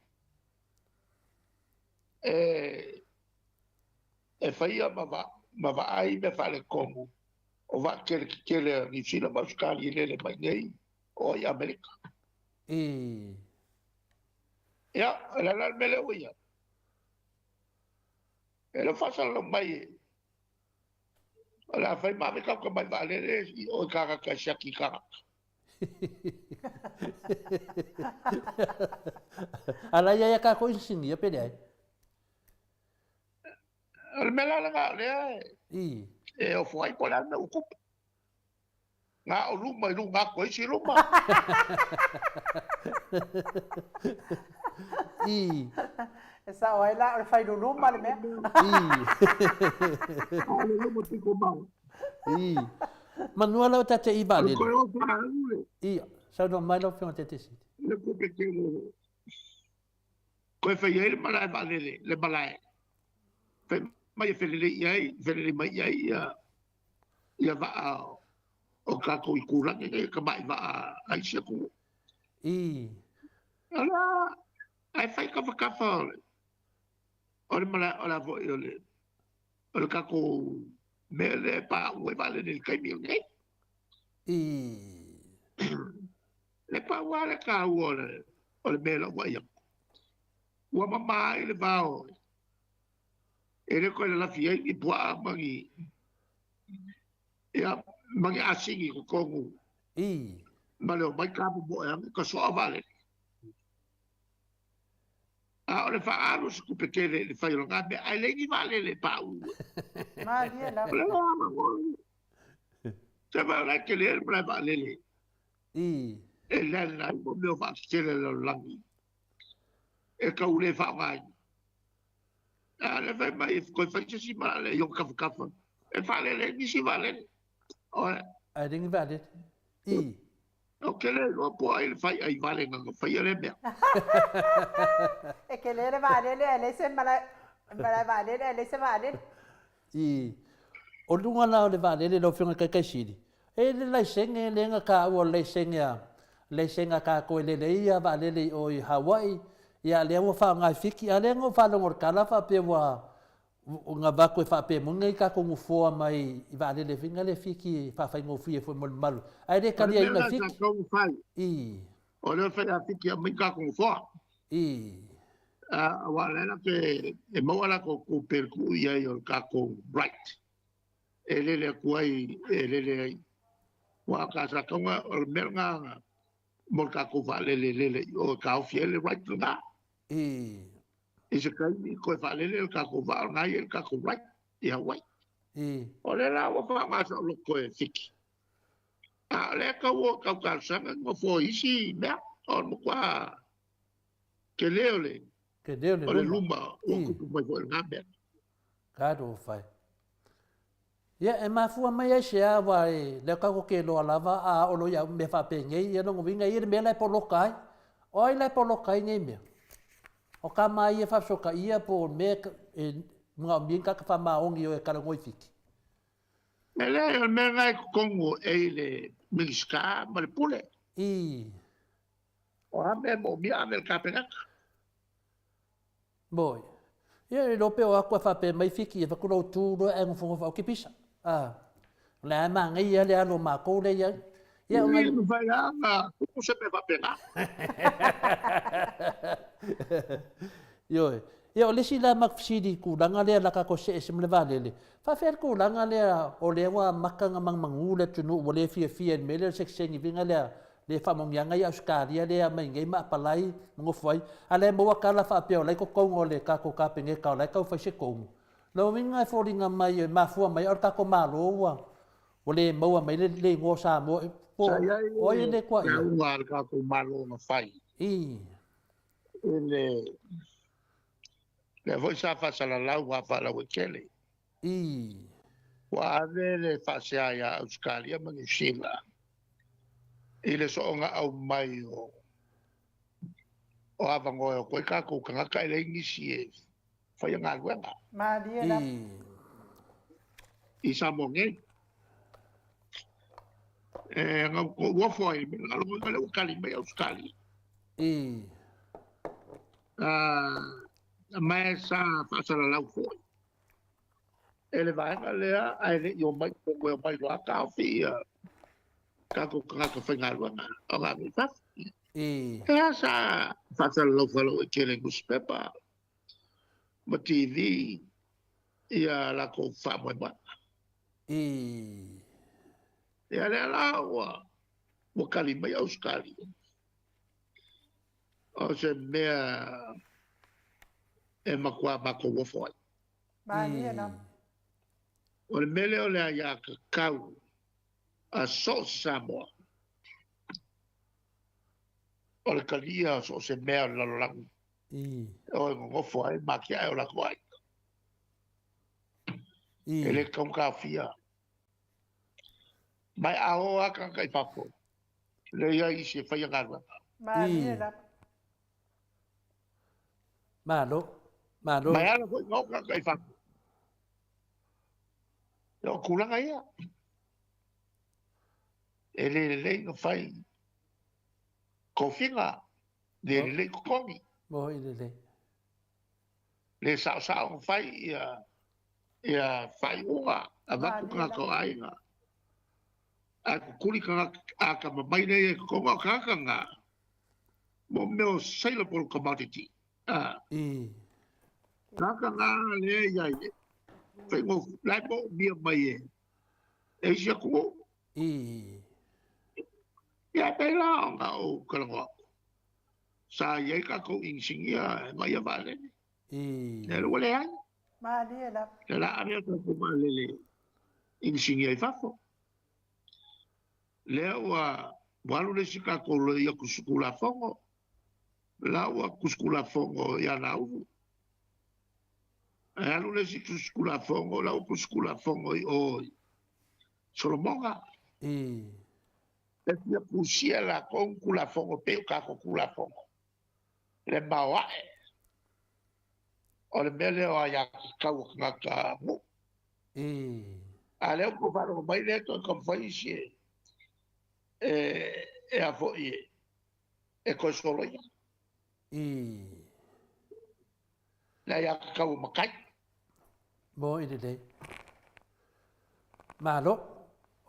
e faia ma vaai mea faaletonu o vaa tele tetele a Niu Sila ma Ausetalia e lele mai nei o i Amerika. Ia, o le a la le mea lea ua i ai? E le o faasalalau mai e o le a fai ma ave tagata mai vaalele i o i Kanata e siaki i Kanata. A la ia ia kākou inisinia pe leai? O le mea la lena o lea e ofo ai po o le a le mea ua tupu. Na o luma i luga atu o isi luma. I. E sao ai la o le failuluma le mea. I. A o le luma pito mau. I. Manua lau tate i vaalele. O le koe o whaalu le. I. Saunoa mai lau Afioga Tete Sili. Le kupe tele. Koe whai ai le malae vaalele, le malae. Whai mai e whelelei i ai, whelelei mai i ai ia, ia vaa o tātou i kūlangi nei, ka mai vaa a isi atunuu. I. Ala, ai whai kawhakawha o le, o le malae, o le foi o le, o le tatou mea lea e paau ai vaalele i le taimi lenei. I. Le pau lava le taua o le, o le mea lau vaai atu. Ua mama ai le vao e le toe lalafi ai ni puaa ma ni, ia, ma ni asini i totonu. I. Ma le omai tamomoe ane ka soa vaalele. A o le faaalu o se tupe tele i le fai o lena mea, ae leai ni vaalele e pauu. Malie lava. O le ala Se mai o la e tele ai le malae vaalele. I. E land ai mo mea o vaatetele a le lalolagi. E tau le faaaogaina. A o lea fai mai e toe fai se isi malae i ona tafatafa. E faalele ai nisi vaalele. Oe. Ae leai ni vaalele. I. Ou te le iloa po o ai le faiʻai vale na na faia lea mea. E tele le vaalele ae leai se malae malae vaalele ae leai se vaalele. I o luga la o le vaalele lau Afioga i le Taitaisili, e i ai le laisene lea na taua o le laisene a laisene a tatou e lele ai ia vaalele i o i Hawaii, ia lea ua faaaoga e Fiti, a o lea na ou faalogo i le tala faapea ua na avatu e faapea moni nai tatou nofoa mai i vaalele foi na lea Fiti e faafaigofie foi mo le mamalu, ae le O le mea taliaina lena sa Fiti. taumafai, I. o lea fai a Fiti e aumai tatou nofoa. I. Aua o lea latou e maua latou tupe e tuu i ai o le tatou right e lele atu ai, e lele ai. Aua sa tatau ona, o le mea lena mo le tatou vaalele e lele i o e taofi ai le right lena. I. I se taimi toe faalele le tatou vaa o lena e i ai le tatou right i Hawaii. I. O lea la ua faaaoga saoloto e Fiti. A o lea tau o tau talosaga ni nofoa i isi mea, o le matua tele o le, Tele o le o le luma. luma ua I. tupu mai foi i lena mea. Talofa e. Ia, e mafua mai ai se aua e lea tatou te iloa lava a oo loa i au mea faapenei, ia lona uiga e i ai le mea la e poloka ai. O ai la e poloka ai nei mea? O tama ia e faafesotaia po o le mea e manaomia ni tagata faamaoni e o e talanoa i Fiti? E leai, o le mea lena e totonu e i le Minisita ma le Pule. I. O a mea e moomia ave i le Kapeneta? Moi. Ia, e iloa pe o atu ae faapea mai Fiti, e avatu lou tu loa ae nofonofo au kipisa. A, o lea e manaia le alu o matou lea i ai. Ia, o nai... E mafai lava ona tupu se mea faapena. Ioe. Ia, o le isi la matou fesili i tulaga lea o le a tatou see ese ma le vaalele, faapefea le tulaga lea o lea ua amata ona manumanū le atunuu ua le fiafia i le mea lea o le sekeseni uiga lea le faamanuiaga ia Ausetalia lea e aumai nei ma apalai ma nofo ai, a o la e maua tala faapea o la e i totonu o le tatou Kapeneta o la e tau fai se tonu. Lona uiga e foliga mai e mafua mai o le tatou Malo ua ua le maua mai le le igoa o Samoa po Sa i ai o ai e le le tuaia. lauga a le tatou Malo na fai. I le lea foi sa faasalalau ma faalauaitele. Ua ave le faasea ia Ausetalia ma Niu Sila i le soongaau mai o o avanoa e o atu ai tatou tagata e leai nisi e faia galuega. Malie lava. I Samoa nei. E na ou ofo ai i le mea lea, lea ua tali mai Ausetalia. Ma e sa faasalalau foi e le vaega lea, ae le i omai totonu, e omai loa taofi ia tatou tagata faigaluega o ave i fafo. E a sa faasalalau faalauaitele i nusipepa ma TV ia latou faamoemoega. Ia lea la ua tali mai Ausetalia. O se mea e matua matou ofo ai. Malie lava. O le mea lea o le aiatatau a so o se Samoa, o le talia o so o se mea o le lalolagi e o e nonofo ai ma atiae o latou aiga. E le tatau ona taofia. Ma a o lava tagata i fafo, leai ai isi e faia galuega. Malie lava. Malo. Malo. Ma e ala foi ona o tagata i fafo. O tulaga ia. E le lelei ona fai tofiga, le lelei totogi. Mo i lelei. Le saosao ona fai ia faaiuga avatu tagata o aiga. Ae kukuli tagata a tamamai lea i totonu o tagata na mo mea o saleable commodity. Tagata na lea i ai whaingo lai mo umia mai e isi atunuu. Ia pei la ona ou talanoa atu. Sa i ai tatou inisinia e vaai vaalele. Ia ua leai. Malie lava. Le la ave o tatou vaalele inisinia i fafo. Lea ua alu le isi tatou loia tusitulafono. La ua tusitulafono ia Nauru. E alu le isi tusitulafono, la ua tusitulafono i o i Solomoga. E fia tusia latou tulafono pei o tatou tulafono. Le maoae o le mea lea o aiatatau o tagata nuu. A lea ua outou faalogo mai lea e toe taumafai isi e a foi e toe soloia. Le aiatatau o matai. Mo i lelei. Malo.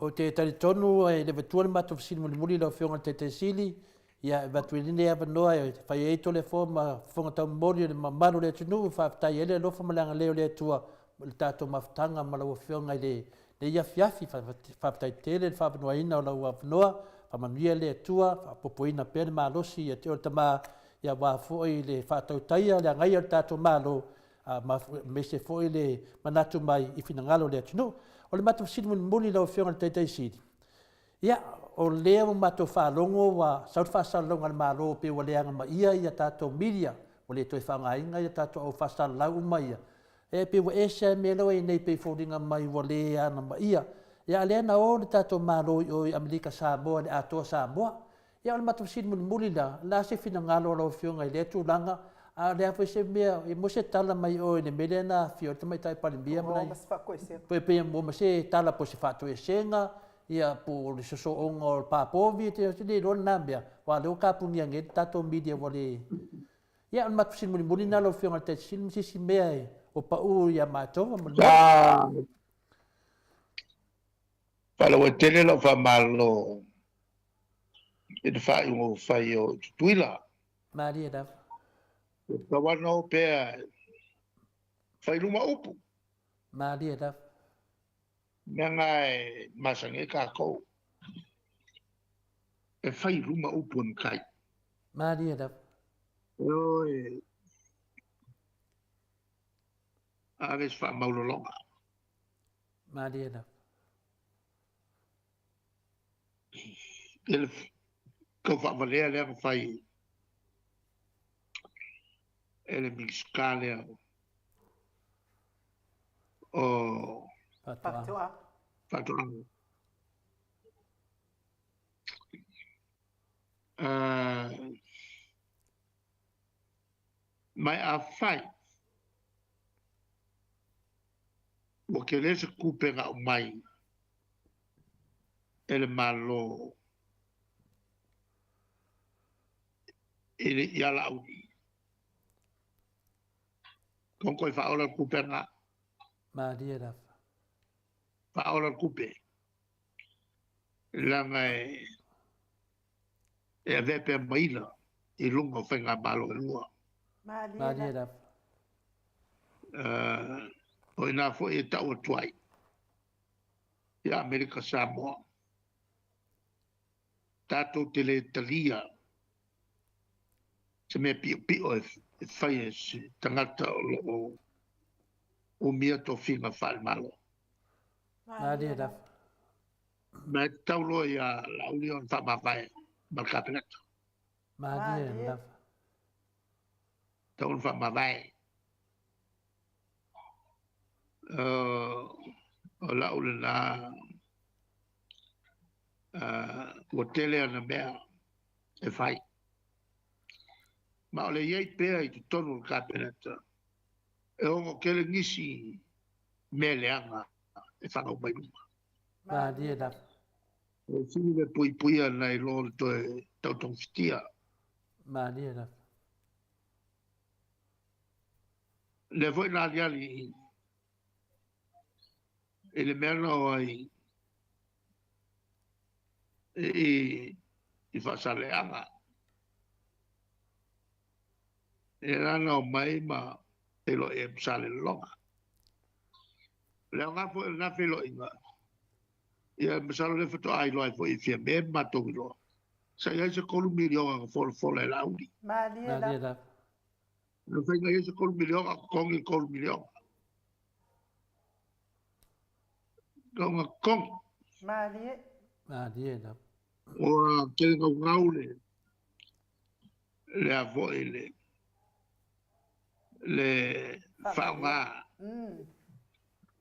O te talitonu e le vatua le matou fesili mulimuli lau Afioga i le Taitaisili, ia e avatu ai lenei avanoa e fai ai Tolefo ma fofoga taumomoli o le mamalu o le atunuu e faafetai ai le alofa ma le agalelei o le Atua i le tatou mafutaga ma lau Afioga i lenei afiafi. Faafetai tele le faavanoaina o lau avanoa, faamanuia le Atua, faaopoopoina pea le malosi ia te oe le Tama, ia aua foi le faatautaia le agaia o le tatou Malo, aemaise foi le manatu mai i finagalo o le atunuu. O le matou fesili mulimuli lau Afioga i le Taitaisili, ia, o lea ua matou faalogo ua sau le faasalalauga a le Malo pei ua leaga maia ia tatou media, ua le toe faaaogaina ia tatou au faasalalau uma ia, e pei ua ese lava mea la ua i ai nei pei foliga mai ua le agamaia. Ia, a o lea na o le tatou Malo i o i Amerika Samoa i le Atoa Samoa. Ia, o le matou fesili mulimuli la, o le a se finagalo o lau Afioga i lea tulaga, a o le a foi se mea, e maua se tala mai oe i le mea lea na afio ai le Tamaitai Palemia ma nai, pei e maua ma se tala po o se faatoesega, ia, po o le sosooga o le papovi, ou te le iloa lena mea, aua o lea ua tapunia nei le tatou media ua le. Ia, o le matou fesili mulimuli lena lau Afioga i le Taitaifono, ma se isi mea o pau ia matou faamolemole. Faalauaitele lau faamalo i le faaiuga ua fai o Tutuila. Malie lava. E tatau lava ona o pea e fai luma upu. Malie lava. Mea na e masani ai tatou. E fai luma upu e matai. Malie lava. E o e ave se faamaulologa. Malie lava. E le tau faavalea lea na fai e le Minisita lea o Faatoaga. Faatoaga. Ma afai ua tele se tupe na aumai e le Malo i le ia Laauli, tonu toe faaola le tupe lena. Malie lava. Faaola le tupe, leaga e e avea pea maila i luga o faigamalo e lua. Malie lava. O ina foi e tau atu ai ia Amerika Samoa, tatou te le talia se mea piopio e fai e se tagata o lo o umia tofiga faale-Malo. Malie lava. Ma e tatau loa ia Laauli ona faamavae ma le Kapeneta. Malie lava. Tatau ona faamavae. O lau lena, ua tele ana mea e fai. Ma o le i ai pea i totonu o le Kapeneta, e ono tele nisi mea leaga e fanau mai luma. Malie lava. E sili le puipuia nai lo le toe tautogafitia. Malie lava. Lea foi na aliali i le mea na o ai i Faasaleaga. E la na o mai ma feiloai ai ma Salelologa. O le aoga foi o lena feiloaiga, ia masalo lea faatoa iloa ai foi i Fiame ma matou iloa, sa i ai se $3 miliona na folafola e Laauli. Malie lava. Na fai na i ai se $3 miliona, totogi le $3 miliona. Tauna totogi. Malie. Malie lava. Ua tele naunau le lea foi le le faaaoga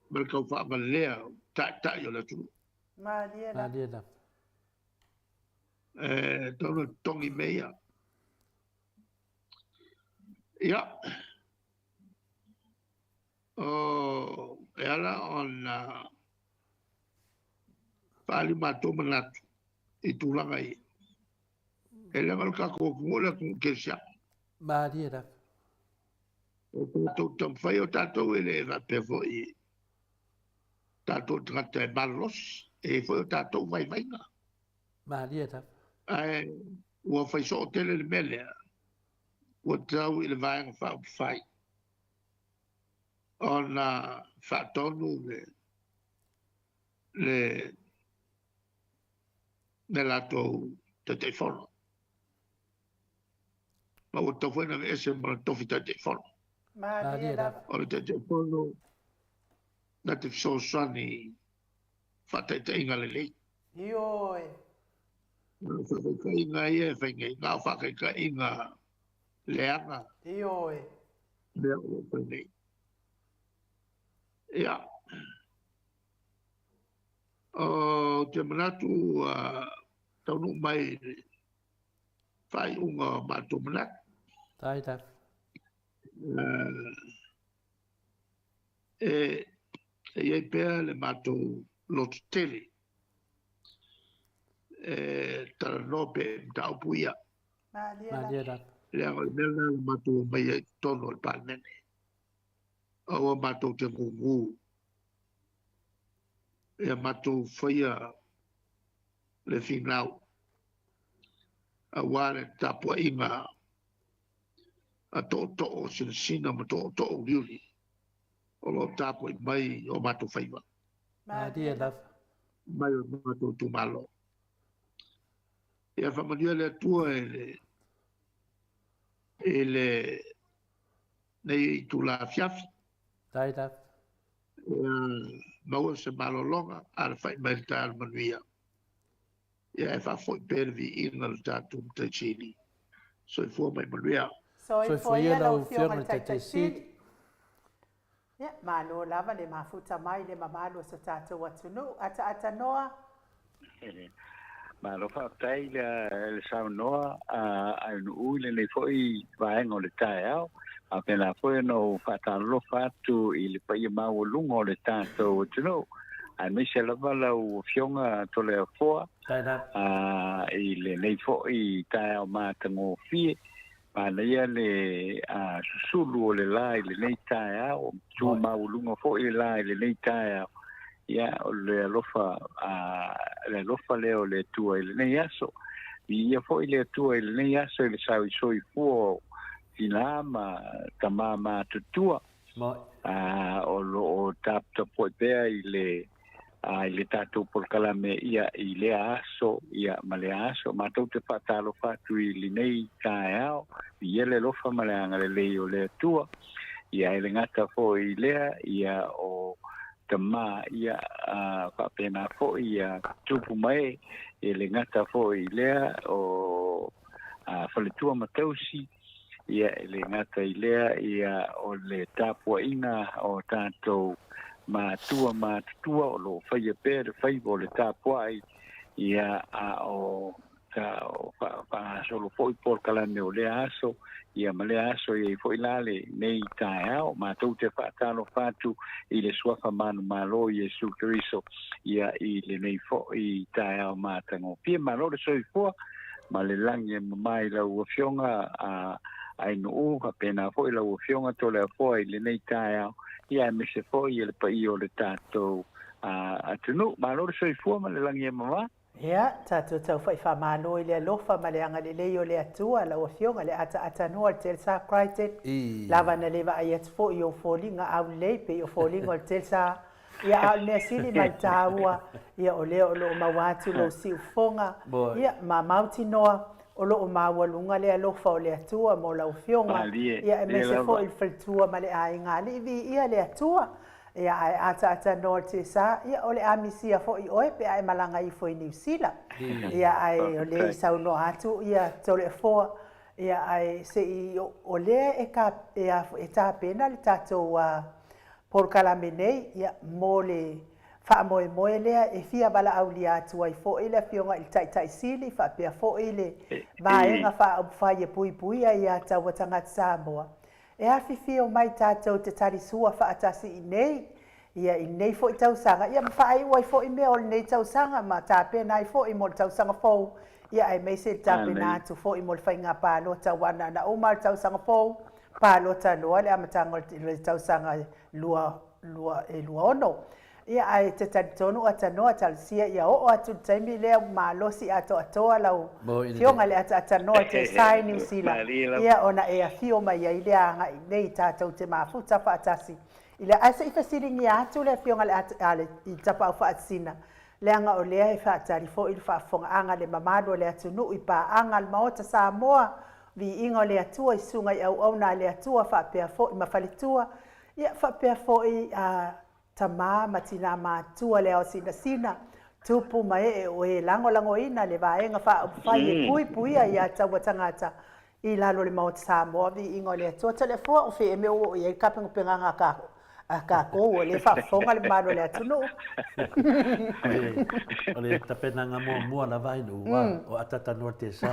ma le tau faavalea o taitai o le atunuu. Malie lava. Malie lava. E tauna totogi mea ia. Ia, o e ala ona faaali matou manatu i tulaga ia. E leaga o le tatou atunuu o le atunuu kerisiano. Malie lava. O tatou taumafai o tatou e le faapea foi tatou tagata e malolosi, e i ai foi o tatou vaivaiga. Malie lava. Ae ua fai soo tele le mea lea, ua tau i le Vaega Faaupufai ona faatonu le le le latou Taitaifono. Ma ua tatau foi ona aveese ma le tofi Taitaifono. Malie lava. O le Taitaifono na te fesoasoani i faataitaiga lelei. Ioe. O faataitaiga ia e fai nei, na o faataitaiga leaga. Ioe. Mea o lo o fai nei. Ia. Ou te manatu ua taunuu mai i le faaiuga o matou manatu. Tai lava. E i ai pea le matou lototele e talanoa pea i mataupu ia. Malie lava. Leaga o le mea lena na matou omai ai i totonu o le Palemene. Aua matou te gugu ia matou faia le finau aua le tapuaiga a tootoo sinasina ma tootoo uliuli o lo o tapuai mai o matou faiva. Malie lava. Mai o matou itumalo. Ia faamanuia le Atua i le i le nei itula afiafi. Tai lava. Ia maua se malologa alafai mai le taeao manuia. Ia e faafoi pea le viiga o le tatou Matai Sili. Soifua ma ia manuia. Soifua ia lau Afioga i le Taitai Sili. Ia, malo lava le mafuta mai le mamalu o so tatou atunuu. Ataatanoa. Malo faafetai i le saunoa a Ainuu i lenei foi vaega o le taeao. Faapena foi ona ou faatalofa atu i le paia maualuga o le tatou atunuu, aemaise lava lau Afioga Toleafoa i lenei foi taeao matagofie. Manaia le susulu o le la i lenei taeao, tu maualuga foi le la i lenei taeao. Ia, o le alofa, le alofa lea o le Atua i lenei aso. Viia foi le Atua i lenei aso i le sauisoifua o tinā ma tamā matutua. O lo o taputapuai pea i le i le tatou polokalame ia i lea aso ia ma lea aso. Matou te faatalofa atu i lenei taeao, viia le alofa ma le agalelei o le Atua. Ia e le gata foi i lea, ia o tama ia faapena foi ia tupu ma ee, e le gata foi i lea o faletua ma tausi, Ia, e le gata i lea, ia, o le tapuaiga o tatou matua matutua o lo o faia pea le faiva o le tapuai, ia, a o faagasolo foi polokalame o lea aso, ia, ma lea aso e i ai foi la lenei taeao. Matou te faatalofa atu i le Suafa manumalo o Iesu Keriso, ia, i lenei foi taeao matagofie. Malo le soifua. ma le lagi e mama i lau Afioga a Ainuu, faapena foi lau Afioga Toleafoa i lenei taeao, ia aemaise foi le paia o le tatou atunuu. Malo le soifua ma le lagi e mama. Ia, tatou taufa'i faamalo i le alofa ma le agalelei o le Atua, lau Afioga le ataatanoa o le Telsa Crichton, lava na le vaai atu foi i ou foliga aulelei pei o foliga o le Telsa Ia, a o le mea sili ma le taua, ia, o lea o lo o maua atu lou siufofoga, ia, ma mautinoa o lo o maualuga le alofa o le Atua mo lau Afioga, ia, aemaise foi le faletua ma le aiga alii. Viia le Atua. Ia, ae ataatanoa le Tesa, ia, o le a misia foi oe pe a e malaga ifo i Niu Sila. Ia, ae o lea i saunoa atu, ia, Toleafoa, ia, ae se i, o lea e, e, e tapena le tatou polokalame nei, ia, mo le faamoemoe lea e fia valaaulia atu ai foi le Afioga i le Taitai Sili faapea foi le Vaega Faaupufai e Puipuia ia Taua Tagata Samoa, e afifio mai tatou te talisua faatasi i inei, ia, i lenei foi tausaga, ia, ma faaiu ai foi mea o lenei tausaga ma tapena ai foi mo le tausaga fou, ia, aemaise le tapena atu foi mo le faiga palota ua anana uma le tausaga fou, palota loa le amataga o le tausaga 2026. Ia, ae e te talitonu atanoa talosia ia oo atu i le taimi lea ua malosi atoatoa lau Afioga i le ataatanoa te sa i Niu Sila, ia ona e afio mai ai lea agai nei tatou te mafuta faatasi i le Ae se i fesiligia atu le Afioga i le i Tapaau Faasisina leaga o lea e faatali foi le faafofogaaga a le mamalu o le atunuu i paaga a le Maota Samoa Viiga o le Atua i susuga i auauna a le Atua faapea foi ma faletua, ia faapea foi a tama ma tina matua le ao sinasina, tupu ma ee o e lagolagoina le Vaega Faaupufai e puipuia ia taua tagata i lalo o le Maota Samoa. Viiga o le Atua. Toleafoa, o fea mea ua oo i ai le tapenapenaga a ka a tatou o lea e faafofoga le mamalu o le atunuu. O le tapenaga muamua lava ai nuu a o atatanoa te sa.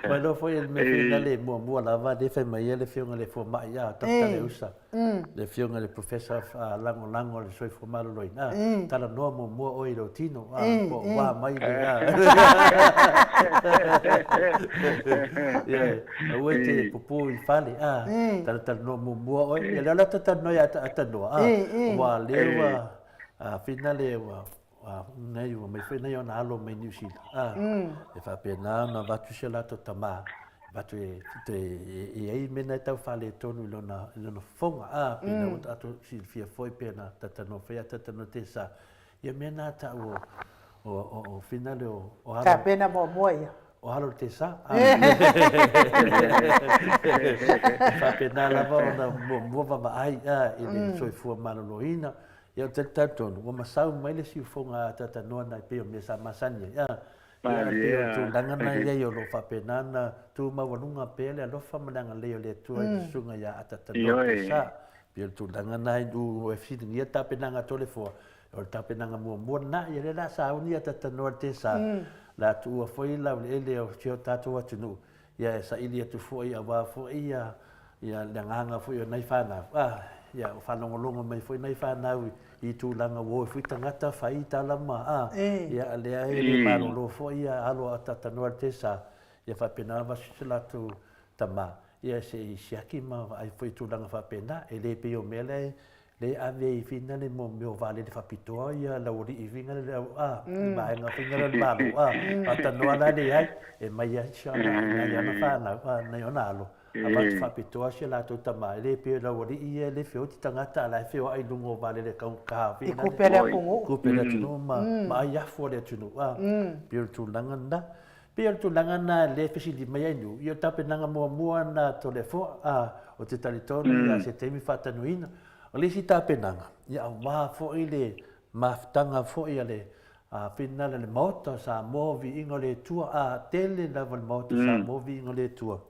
Mai loa foi le mea foi lale muamua lava lea fai mai ai le afioga i le fomai a Doctor Leusa. Le Afioga i le Professor Lagolago o le Soifua Maloloina, talanoa muamua oe i lou tino, po o ua mai le Ia, aua e te pupū i fale, talatalanoa muamua oe. Ia, lea o le a talatalanoa ia Atanoa, aua o lea ua finale ua nei ua mai foi nai ona alo mai Niu Sila, e faapena ona avatu si o latou tama, avatu e i ai mea na e tau faaletonu i lona, i lona fofoga, a, pena ua tatou silafia foi pe na talatalanoa foi a talatalanoa te sa, ia mea na tau o, o, o, o finale o, o alo. Tapena muamua ia. O alo te sa. Faapena lava ona muamua vaavaai a, i le soifua maloloina. Ia, ou te talitonu, ua masau mai le siufoga a Tatanoa nai pei o mea sa masani ai. Ia, e pei o le tulaga lena e i ai o lo o faapena ona tu maualuga pea le alofa ma le agalelei o le Atua i le susuga ia Atatanoa Pesa. E pei o le tulaga lena i ua e fesiligia le tapenaga a Toleafoa, o le tapenaga muamua lena, ia lea o le a sauni Atatanoa i le Tesa, o le a tuua foi laueleele o si o tatou atunuu, ia e saili atu foi aua foi ia ia le agaga foi o nai fanau, a, ia ua faalogologo mai foi nai fanau i tulaga ua o ai foi tagata fai tala ma, a, ia lea e le malolo foi ia alo a atatanoa i le tesa, ia faapena ona avatu se latou tama, ia se i siaki ma vaai foi i tulaga faapena. E le pei o mea la e lea e ave ai fina le mo mea o vaalele faapitoa ia laualii fina le au a i vaega fina le Malo a faatanoa la le ai e mai ai si ona nai ona fanau a nai ona alo avatu faapitoa si a latou tama e le pei o laualii ia e le feoti tagata a la e feoai i luga o vaalele taugata fina le kupe a le atunuu kupe a le atunuu ma ma ai afu a le atunuu a pei o le tulaga lena. Pei o le tulaga lena lea e fesili mai ai Nu, ia o le tapenaga muamua lena a Toleafoa, a, ou te talitonu ia se taimi faatanuina. O le isi tapenaga, ia aua foi le mafutaga foi a le finagalo a le Maota o Samoa, viiga o le Atua, a, tele lava le Maota o Samoa, viiga o le Atua.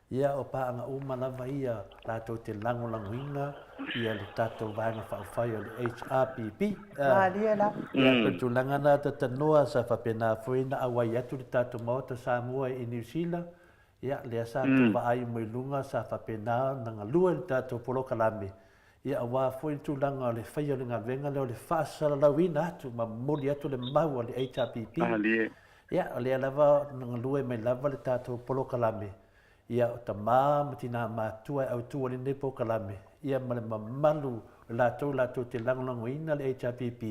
Ia, o paaga uma lava ia latou te lagolagoina ia le tatou Vaega Faaupufai o le HRPP. Malie lava. Ia, ko le tulaga lena Tatanoa sa faapena foi ona auai atu le tatou Maota Samoa i Niu Sila, ia, lea sa tou vaai uma i luga sa faapena ona galue le tatou polokalame, ia aua foi le tulaga o le faia o le galuega lea o le faasalalauina atu ma momoli atu le mau a le HRPP. Malie. Ia, o lea lava na galue mai lava le tatou polokalame, ia, o tama ma tinā matutua e autu ai lenei polokalame, ia ma le mamalu o latou latou te lagolagoina le HRPP,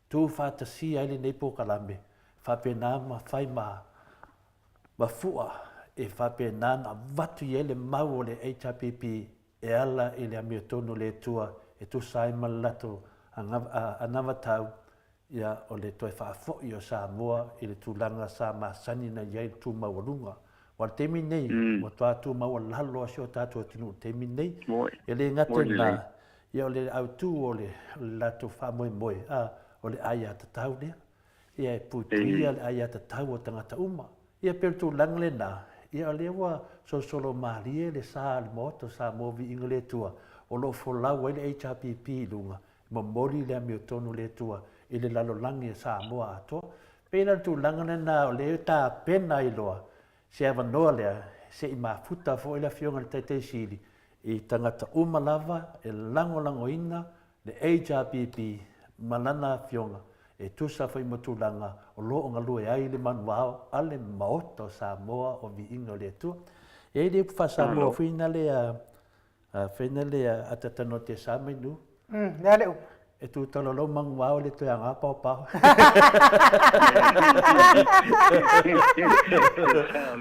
tu faatasia ai lenei polokalame, faapena ma fai ma, ma fua e faapena ona avatu i ai le mau o le HRPP e ala i le amiotonu o le Atua e tusa ai ma le latou anavatau, ia, o le toe faafoi o Samoa i le tulaga sa masani ona i ai le tu maualuga. Aua o le taimi lenei, ua matua tu maualalo lava si o tatou atunuu i le taimi lenei. E le gata i lena, ia o le autu o le latou faamoemoe, a, o le aiatatau lea. Ia e puipuia le aiatatau a tagata uma. Ia pei o le tulaga lena, ia o lea ua solosolo malie le sa o le Maota o Samoa Viiga le Atua, o lo o folau ai le HRPP i luga, e momoli le amiotonu le Atua i le lalolagi a Samoa atoa. Pei la o le tulaga lena o lea e tapena ai loa se avanoa lea se i mafuta foi le Afioga i le Taitai Sili i tagata uma lava e lagolagoina le HRPP ma lana afioga e tusa foi ma tulaga o lo o galue ai le manuvao a le Maota o Samoa o Viiga o le Atua. E i ai le upu faa-Samoa foi na lea, fai na lea a tatanoa te sa mai nu. Le a le upu? E tu tala lou manuvao e le toe aga paopao.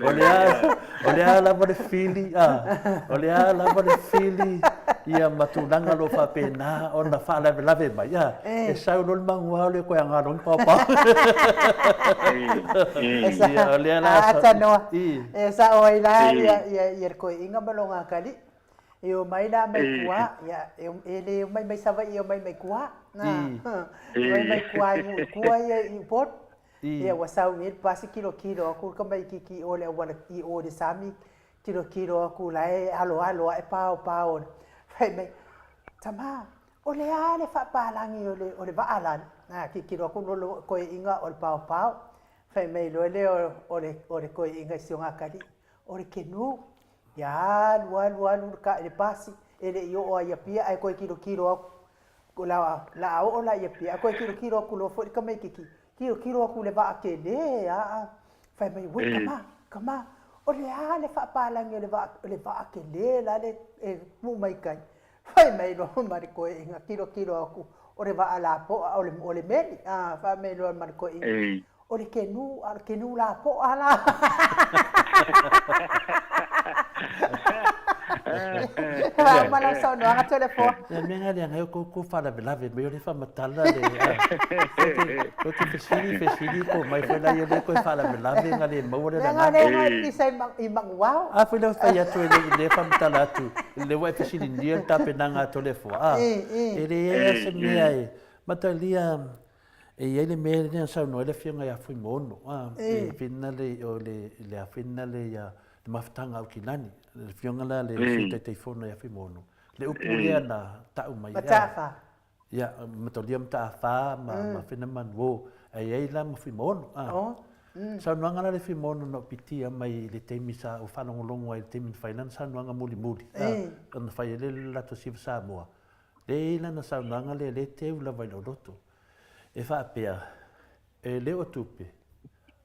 O le a, o le a lava le fili, a, o le a lava le fili ia ma tulaga o lo o faapena ona faalavelave mai, a, e sau loa le manuao le koe aga loa ni paopao. Ia, o lea la sa... Tanoa, e sao ai la ia, ia, ia le koeina ma lona akalii. E omai la mai tua, ia, e le omai mai Savaii e omai mai tua. E omai mai tua i nuu i tua ia i Upolu. Ia ua sau nei le pasi kilokilo atu le tamaititi i o le auala i o i le sami, tilotilo atu la e aloalo ae paopao ona. Fai mai, Tama, o le a le faapalagi o le, o le vaa lale? A, tilotilo atu lo toeaiina o le paopao. Fai mai loa lea o le, o le toeaina i si ona atalii, o le kenu. Ia alu, alu, alu le, le pasi, e le i oo lava i Apia ae toe tilotilo atu. O la a oo la i Apia, ae toe tilotilo atu loa foi le tamaititi, tilotilo atu i le vaa tele a, fai mai, ui tama, tama, o le a le faapalagi o le vaa, o le vaa tele la le e tuu mai tai. Fai mai loa ma le toeaina, tilotilo atu, o le vaa lapoa, o le, o le meli, a, fai mai loa ma le toeaina, o le kenu, a o le kenu lapoa la. Faauma lau saunoaga Toleafoa. Ia mea nga leaga ai o koukou faalavelave mai o le faamatala le tou te fesili fesili po mai foi laia lea toe faalavelave nga le maua le lagona. Leaga lea e pisa i manuao. A foi lea fai atu e le faamatala atu lea ua e fesiligia le tapenaga a Toleafoa a e leai lava se mea e matalia. E i ai le mea lea na saunoa ai le Afioga ia Fuimaono, a, le finale o le, le a finale ia le mafutaga a Aukilani, le Afioga la le Sui Taitaifono ia Fuimaono, le upu lea na tau mai, a, Mataafa. Ia, Matalia Mataafa ma, ma Fena Manuo, ae i ai la ma Fuimaono, a. Saunoaga la le Fuimaono na ou pitia mai i le taimi sa ou faalogologo ai i le taimi na fai lana saunoaga mulimuli, a, ona fai ai lea le latou Siva Samoa, lea e i ai lana saunoaga lea, lea e teu lava i lou loto. E faapea, e le o tupe,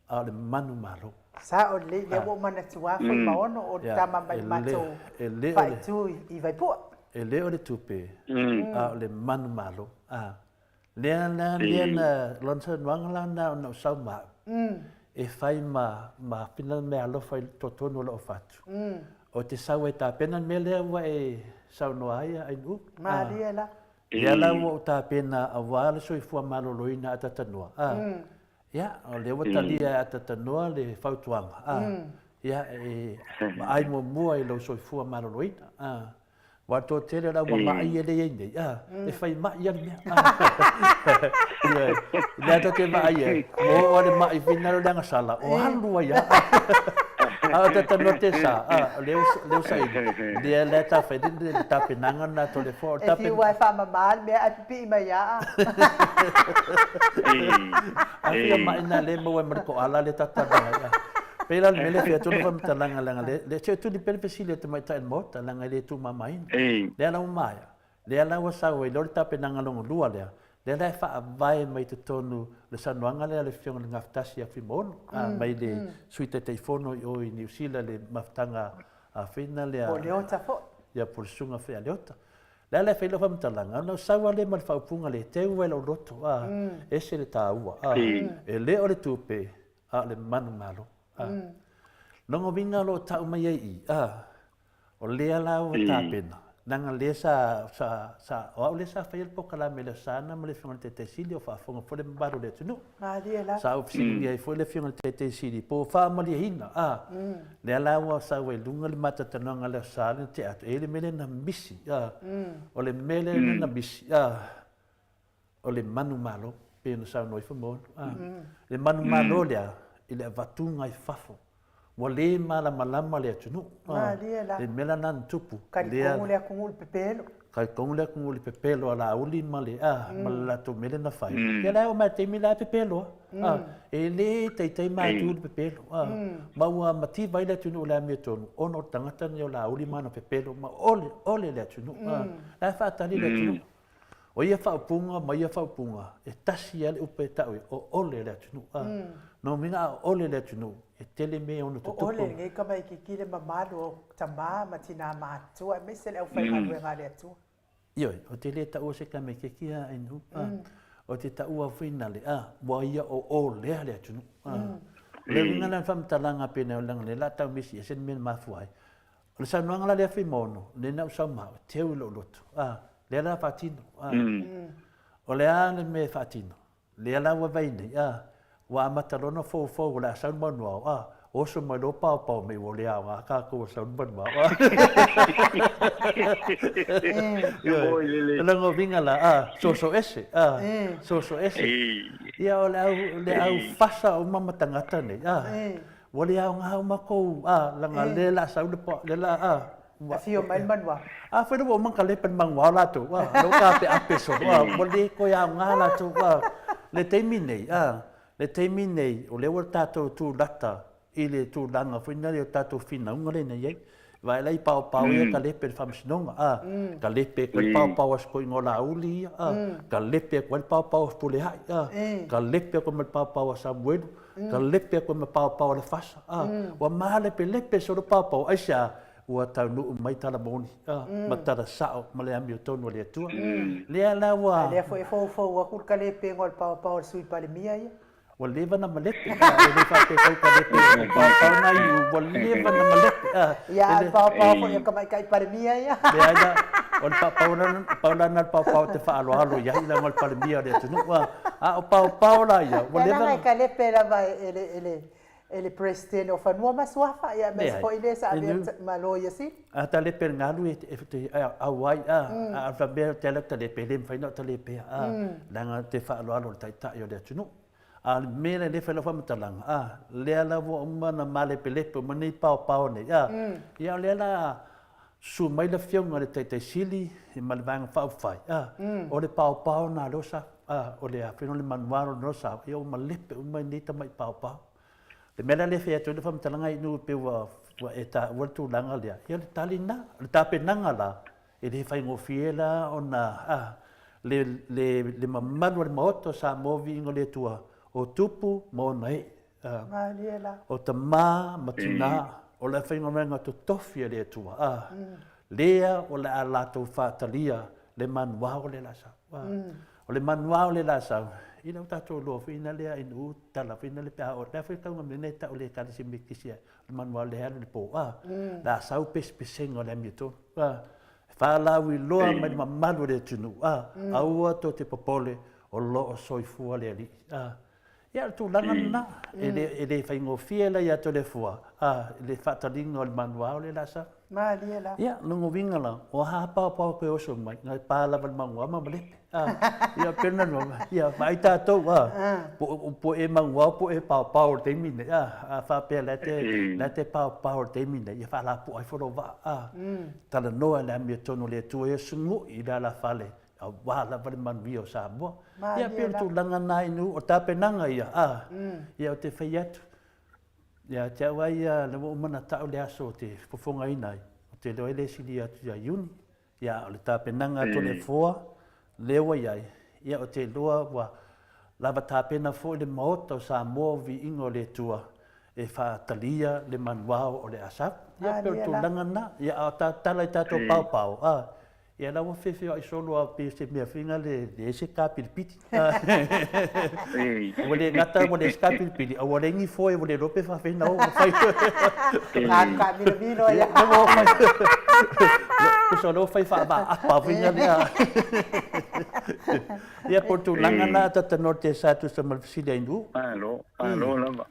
a o le manumalo. Sao lelei, lea ua ou manatua Fuimaono o le tama mai le matou faaitu i Vaipua. E le o le tupe, a o le manumalo. Lea la, lea na, lona saunoaga la na ona ou sau ma au, e fai ma, ma fina meaalofa i totonu o lou fatu. Ou te sau ai tapena le mea lea ua e saunoa ai, Ainuu. Malie la. Lea la ua ou tapena aua le soifua maloloina a Tatanoa, a. Ia, o lea ua talia e Atatanoa le fautuaga, a. Ia, e vaai muamua i lou soifua maloloina, a. Aua o le toatele o le au mama'i ia lea e i ai nei, a, e fai ma'i lava le mea, a. Ioe, o lea tou te vaai ai, ua oo lava le ma'i finagalo i le agasala, o alu ai lava. A o Atatanoa te sa, a, o lea ua saili, lea la e tafai le tapenaga lena a Toleafoa. E fiu lava e faamama le mea ae pipii mai lava. A fia ma'i na lea e maua ai ma le koala lea ta talanoa ai. Pei la o le mea lea e fai atu lau faamatalaga leaga lea, lea se i tuli pea le fesili a le tamaitai o le Maota leaga e le tumamaina. Lea la ua maea, lea la ua sau ai loa le tapenaga lona lua lea, lea la e faavae mai totonu le saunoaga lea a le Afioga i le Gafatasi ia Fuimaono, mai le Sui Taitaifono i o i Niu Sila i le mafutaga a Fina lea. Po o Leota foi. Ia, po o le Susuga foi a Leota. Le ala e fai lau faamatalaga, ona o sau lava lea ma le faaupuga lea, e teu ai lou loto, a, ese le taua, a, e le o le tupe, a o le manumalo, a. Lona uiga o lo o tau mai ai i i, a, o lea la ua tapena, leaga lea sa, sa, sa, o au lea sa faia le polokalame i le Aso Sa ma le Afioga i le Taitai Sili o faafofoga foi le mamalu o le atunuu. Malie la. Sa ou fesiligia ai foi le Afioga i le Taitai Sili po o faamalieina, a, lea la ua sau ai i luga le matatanoaga i le Aso Sa na tea atu, e i ai le mea lea na misi, a, o le mea lea na misi, a, o le manumalo, pei ona saunoa ifo Maulu, a, le manumalo lea i le avatuga i fafo, ua le malamalama le atunuu, a, le mea la lena na tupu, lea. Talitonu le atunuu i le pepelo. Talitonu le atunuu i le pepelo a Laauli ma le, a, ma le latou mea lea na fai, ia la e oo mai i le taimi la e pepelo lava, a, e le taitai matu le pepelo, a, ma ua mativa ai le atunuu i le amiotonu ona o le tagata lenei o Laauli ma ana pepelo ma ole, ole le atunuu, a, la e faatali le atunuu. O ia faaupuga ma ia faaupuga, e tasi lava le upu e tau ai, o ole le atunuu. A, no mina a ole le atunuu, e tele mea e ono tutupu. O ole lenei tamaitiiti le mamalu o tama ma tina matutua aemaise le aufaigaluega a le Atua. Ioe, ou te le taua se tamaitiiti a Ainu, a, ou te taua foi na le, a, ua ia o olea le atunuu. A, o le uiga lena o le faamatalaga pei ona leaga o lea o le a tau misi ese le mea na mafua ai. O le saunoaga la lea Fuimaono, lea na ou sau ma au, e teu i lou loto. A, lea la faatino. A, o le a le mea e faatino? Lea la ua vai nei, a, ua amata loa ona foufou o le a sau le manuao, a, oso mai loa paopao mai ua le aoga kākou ua sau le manuao. A. Ioe, o lona uiga la, a, soso ese, a, soso ese. Ia o le au, le au fasa uma ma tagata nei, a, Ua le aoga uma kou, a, laga lea la sau le pa, lea la, a, ua. Afio mai le manuao. A foi ua uma ka lepa le manuao latou, a, lea ua taapeape solo, a, ua le toe aoga latou, a. Le taimi nei, a, le taimi nei, o lea ua tatou tulata i le tulaga foi lea o tatou finauga lea na i ai. Vaai la i paopao ia ka lepe i le faamasinoga, a, ka lepe atu ai le paopao a si toeaina o Laauli ia, a, ka lepe atu ai le paopao a Fepuleai, a, ka lepe atu ai ma le paopao a Samuelu, ka lepe atu ai ma paopao a Lefasa, a, ua malepelepe solo paopao, aisea? Ua taunuu mai tala moni, a, ma tala sao ma le amiotonu a le Atua. Lea la ua. A lea foi e foufou atu le kalepega o le paopao a le Sui Palemia ia. Ua leva na malepe, a, e le faapea tau ka lepe o paopao na iu, ua leva na malepe, a. Ia, a o le paopao foi a Tamaitai Palemia ia. Leai la, o le paopao la, pau la na o le paopao te faaaloalo i ai leaga o le Palemia o le atunuu, a, a o paopao la ia, ua leva. Leaga e kalepe lava e le, e le. E le President o Fanua ma Suafa, ia aemaise Leai. foi le sa E avea nu. ma Loia Sili. A talepe le galu e te auai a, a o le mea te alu talepe, e le mafai ona talepea a, leaga te faaaloalo i le Taitai o le atunuu. A o le mea lea e fai lau faamatalaga, a, lea la ua uma ona malepelepe uma nei paopao nei, a, ia o lea la a susu mai le Afioga i le Taitai Sili ma le Vaega Faaupufai, a, o le paopao lena lea ua sau, a, o le afioga o le manualo lena ua sau, ia ua malepe uma nei tamai paopao. Le mea la lea e fai atu ai le faamatalaga i nuu pei ua e taua le tulaga lea, ia o le tali lena. O le tapenaga la, e le faigofie la ona le, le, le mamalu o le Maota o Samoa viiga o le Atua, o tupu ma ona ee. Malie la. O tama ma tina, o le faigaluega totofi a le Atua, a, lea o le a latou faatalia le manuao le la sau. O le manuao le la sau, ina ua tatou iloa foi ina lea inu tala foi ina le pe a o lea foi tauga mea nei tau le ekalesia Metotisi o le manuao le alu i le po a, le a sau pesepesega o le amiotonu a, e faalauiloa mai le mamalu o le atunuu a, aua tou te popole o lo o soifua le Alii a. Ia o le tulaga lena, e le, e le faigofie la ia Toleafoa, a, le faataliga o le manuao le la sau. Malie la. Ia, lona uiga la, o aha paopao koe oso mai, na pa lava le manuao ma malepe. A, ia pena no, ia vaai tatou, a, po, po e manuao po e paopao o le taimi nei, a, a faapea la te, la te paopao o le taimi nei, ia faalapoa ifo lou vaa, a, talanoa i le amiotonu o le Atua ia sugui i le alafale aua lava le manuia o Samoa. Ia pei o le tulaga lena i nuu, o tapenaga ia, a, ia ou te fai atu, ia te au lava ia, lea ua uma ona tau le aso ou te fofogaina ai, ou te iloa e le silia atu ia Iuni, ia a o le tapenaga a Toleafoa, lea ua i ai, ia ou te iloa ua lava tapena foi le Maota o Samoa o Viiga o le Atua e faatalia le manuao o le a sau. Ia pei o le tulaga lena, ia a o tala i tatou paopao, a, Ia la ua feofeoai solo a pei o se mea foi na le leai se kapilipili. Ua le gata ua leai se kapilipili, a ua leai ni foe ua le iloa pe faafefea ona o fai. Alu kaamilomilo ia. Lea ua fai. Tusa o lea ua fai faavaapa foi na lea. Ia po o le tulaga na talanoa te sa tusa ma le fesili a Inu. Malo, malo lava.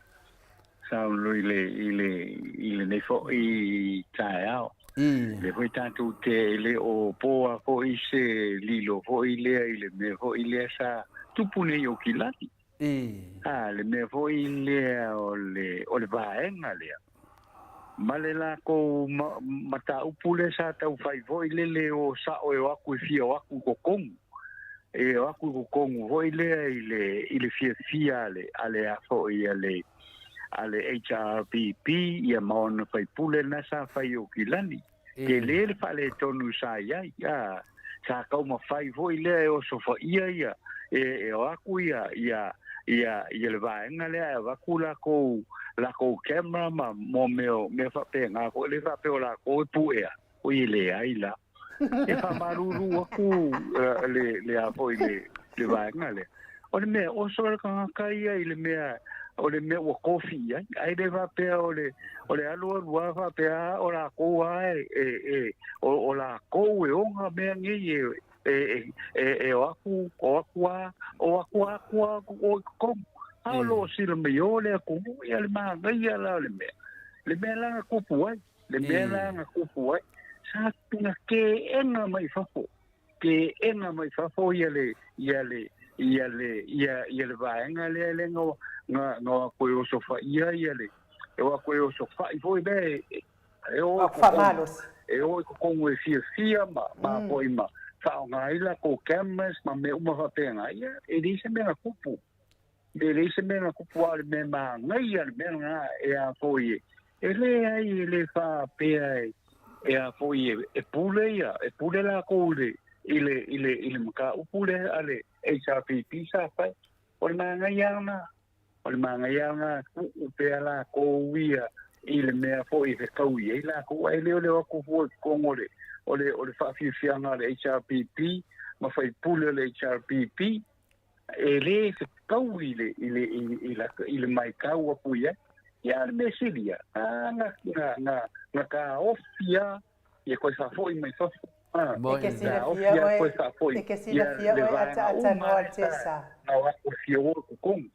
Saunoa i le, i le, i lenei foi taeao. Lea foi tatou te e le o po a foi se lilo foi lea i le mea foi lea sa tupu nei i Aukilani. A, le mea foi lea o le, o le vaega lea ma le lakou mataupu lea sa tau fai foi lele o sao e o aku e fia o aku i Kokomu. E o aku i Kokomu foi lea i le, i le fiafia a le, a le a foi a le, a le HRPP ia ma ona faipule na sa fai i Aukilani. Tele le faaletonu sa i ai, a, sa taumafai foi lea e osofaia ia, e, e o aku ia, ia, ia, ia le vaega lea e avatu lakou, lakou camera ma mo mea, mea faapena foi lea faapea o lakou e puea, oi e leai la. E faamalulu aku le, le a foi le, le vaega lea. O le mea, oso le tagata ia i le mea, o le mea ua tofi i ai, ae le faapea o le, o le alualu lava faapea a o lakou lava e, e, e, o, o lakou e ona mea nei e, e, e, e o aku, o aku a, o aku a aku a o i totonu. A o lo o sila mai o le atunuu, ia le manaia la o le mea. Le mea la na tupu ai, le mea la na tupu ai, sa na teena mai fafo teena mai fafo ia le ia le ia le ia ia le vaega lea le na na na o atu e osofaia ia le e o atu e osofai foi lea e e o i totonu e o i totonu e fiafia ma ma foi ma faaaoga ai latou cameras ma mea uma faapena ia e leai se mea na tupu. E leai se mea na tupu a o le mea manaia le mea lena e a foi e e leai e le faapea e e a foi e e pule ia e pule lakou i le i le i le i le mataupu lea a le HRPP sa fai. O le manaia lena o le manaia lena tuu pea lakou ia i le mea foi e fetaui ai lakou ae le o le o atu fua i totonu o le o le o le faafiafiaga a le HRPP ma faipule o le HRPP E le fetau i le, i le, i le, i le maitau aku i ai. Ia, a o le mea sili ia, a, na, na, na, na taofi lava ia toe faafoi mai fafo. A, E ke taofi silafia lava oe, toe faafoi e ke ia silafia le oe vaega uma ataatanoa lea sa Tesa. na o atu e fia o i totonu.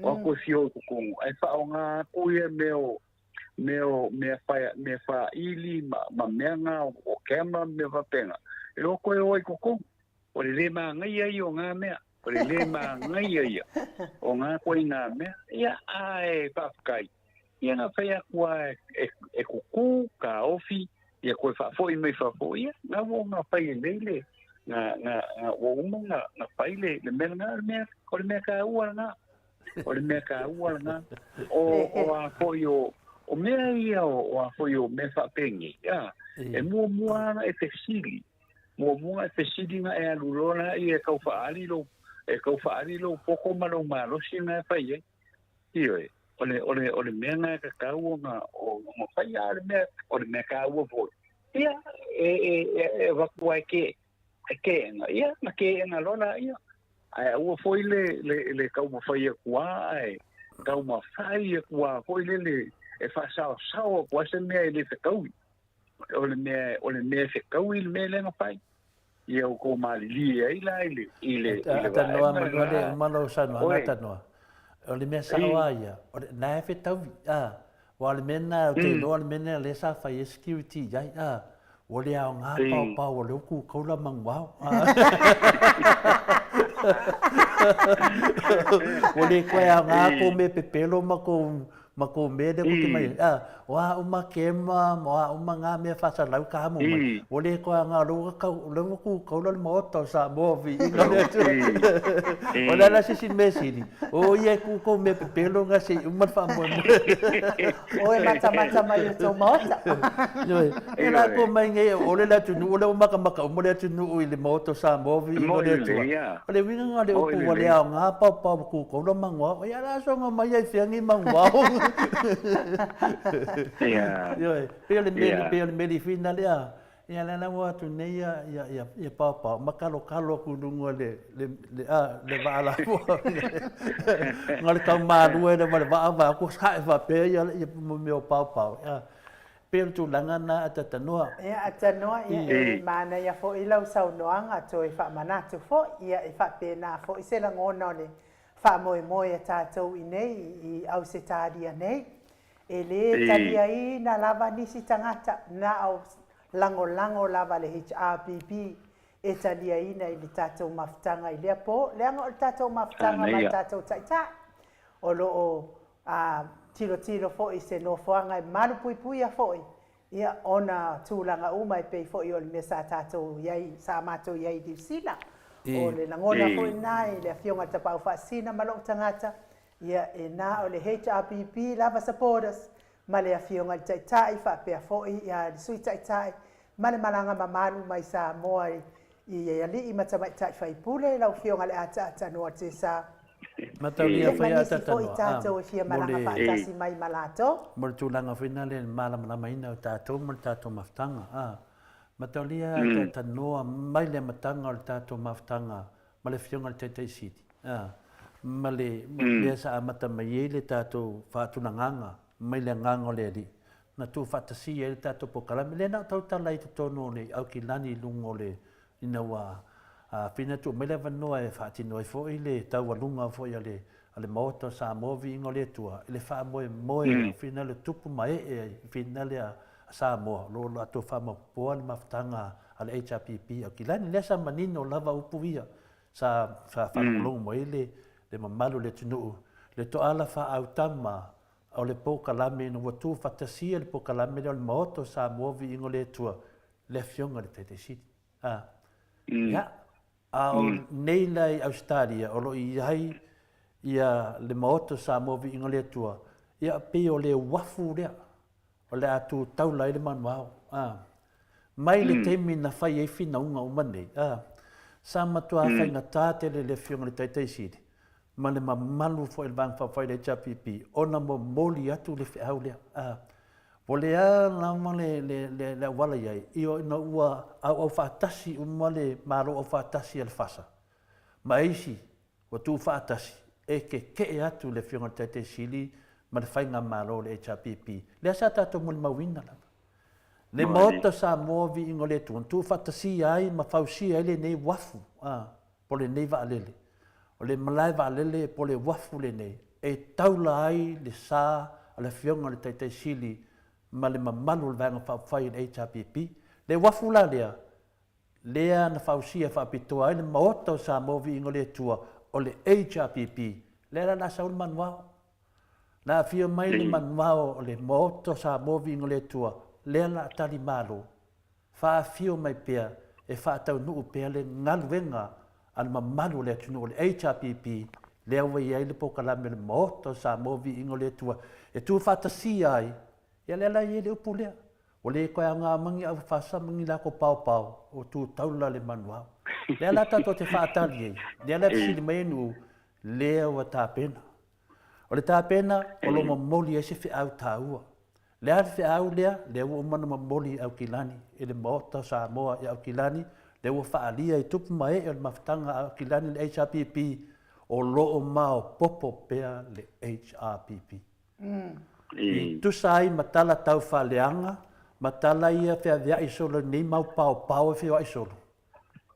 O aku e fia o i totonu, ae faaaoga atu ia mea o mea o mea whaia, mea whaili ma, ma mea ngā o, o camera ma mea faapena. E o koe o ai totonu. O le le māngaia ia o ngā mea. O le le māngaia ia o ngā koe i ngā mea. Ia, ae faafetai. Ia na whai atu a e, e, e kuku, ka ofi, ia koe faafoi mai faafoi, ia, ngā wō ngā whai e nei le, ngā, ngā, ngā wō uma ngā, ngā whai le, le mea ngā, le mea, o le mea ka ua ngā, o le mea ka ua ngā, o, o a foi o, o mea ia o, o a foi o mea whaapengi, ia, e mua mua ana e te sili, Muamua e fesili nga e alu loa la ia e kau whaali lou, e kau whaali lou poko ma lou malosi nga e whai ai. Ioe, o le, o le, o le mea nga e kakau o nga, o, o nga whai a o le mea, o le mea kāua foi. Ia, e, e, e, e waku ai ke, e ke enga, ia, na ke enga loa la ia. Ae aua foi le, le, le taumafai atu a, ae taumafai atu a foi le, le, e whasaosao atu a se mea e le whekaui. O le mea, o le mea e fetaui le mea lea na fai. Ia o kou malilie ai la i le, i le, i le Tanoa manua le uma lou saunoaga tanoa. O le mea sao a ia, o le, na e fetaui, a, wa o le mea na, o te iloa le mea na lea sa fai ai security i ai, a, ua le aoga paopao o le uku kaula manuao, a. Ua le koe aoga kou mea pepelo ma kou Ma kou mea lea koke mai ai, a, o a uma kema, ma o a uma ngā mea whaasalau ka amo mai. Ua le koe a ngā lou kau, lou ku kaula le maota o Samoa vi inga le atua. O le ala sisi mea sili, o ia e ku kou mea pepelo nga se i uma le whaamoemoe. O e matamata mai o tō maota. Ioe, e la ko mai nei, o le le atunuu, o le o makamaka uma le atunuu i le maota o Samoa vi inga le atua. O le uiga nga le upu ua le aoga paopao ma kukou la manguao, ia la soga mai ai fea nei manguao. Ioe, pei o le mea, pei o le mea lifina lea, ia lea la ua atu nei ia, ia, ia, ia paopao, ma kalokalo atu i luga le, le, le, a, le vaa lapoa. Nga le tau malua le ma le vaa vae atu hae faapea ia, ia mea o paopao. Ia, Pei o le tulaga lena a Tatanoa. Ia, a Tanoa, ia, e manaia foi lau saunoaga toe faamanatu foi, ia, e faapena foi se lagona o le faamoemoe a tatou i nei i Ausetalia nei. E le taliaina lava nisi tagata, na o lagolago lava le HRPP e taliaina i le tatou mafutaga i lea po, leaga o le tatou mafutaga ma le tatou Taitai o lo o A tilotilo foi i se nofoaga e malupuipuia foi ia ona tulaga uma e pei foi o le mea sa tatou i ai, sa matou i ai i Niu Sila. O le lagona foi lena i le Afioga i le Tapaau Faasisina ma lou tagata, ia e na o le HRPP lava supporters ma le Afioga i le Taitai faapea foi ia le Sui Taitai ma le malaga mamalu mai Samoa i alii ma tamaitai faipule, lau Afioga i le Ataata Noa Tesa. Mataulia fai a nisi foi tatou e fia malaga faatasi mai ma latou. Mo le tulaga foi lena le malamalamaina o tatou ma le tatou mafutaga. A mataulia ataata noa mai le amataga o le tatou mafutaga ma le Afioga i le Taitai Sili, a ma le mea sa amata mai ai le tatou faatulagaga mai le agaga o le Alii, na tuufaatasia ai le tatou polokalame. Lea na ou tautala ai i totonu o le Aukilani i luga o le, ina ua fina tuu mai le avanoa e faatino ai foi le taualuga foi a le, a le Maota o Samoa Viiga o le Atua i le faamoemoe fina le tupu ma ee ai fina le a Samoa o lo o latou faamaopoopoa le mafutaga a le HRPP Aukilani. Lea sa manino lava upu ia sa, sa faalogologo mai ai le, le mamalu o le atunuu, le toala faaautama O le polokalame ina ua tuufatasia le polokalame lea o le Maota o Samoa Viiga o le Atua, le Afioga i le Taitai Sili. A. Ia, a o nei la i Ausetalia o lo o i ai ia le Maota o Samoa Viiga o le Atua, ia pei o le uafu lea o le a tu taula ai le manuao. A. Mai le taimi na fai ai finauga uma nei, a, sa matua faigata tele le Afioga i le Taitai Sili ma le mamalu foi o le Vaega Faaupufai le HRPP ona momoli atu le feau lea. A, ua le a lava le, le, le, le auala i ai, ina ua auau faatasi uma le Malo Aufaatasi a le FASA ma isi ua tuufaatasi e keke'e atu le Afioga i le Taitai Sili ma le Faigamalo o le HRPP. Lea sa tatou molimauina lava. Le Maota Samoa Viiga o le Atua, na tuufaatasia ai ma fausia ai lenei uafu, a, po o lenei vaalele. O le malae vaalele po o le uafu lenei. e taula ai le sa a le Afioga i le Taitai Sili ma le mamalu o le Vaega Faaupufai o le HRPP. Le uafu la lea, lea na fausia faapitoa ai le Maota o Samoa Viiga o le Atua o le HRPP, lea la la sau le manuao. Na afio mai le manuao o le Maota o Samoa Viiga o le Atua, lea la tali malo. Faafio mai pea e faataunuu pea le galuega a le mamalu o le atunuu o le HRPP, lea ua i ai le polokalame o le Maota o Samoa Viiga o le Atua e tuufaatasia ai, ia lea la e i ai le upu lea, Ua le toe aoga mai ni aufasa ma ni lako paopao o tu taula le manuao. Lea la tatou te faatali ai, lea la e fesili mai ai Nu'u, lea ua tapena. O le tapena o lo o momoli ai se feau taua. Le a le feau lea? Lea ua uma ona momoli i Aukilani, i le Maota o Samoa i Aukilani, lea ua faaalia i tupu ma ee o le mafutaga a Aukilani le HRPP, o lo o maopoopo pea le HRPP. I tusa ai ma tala tau faaleaga ma tala ia feaveai solo i nei mau paopao e feoai solo.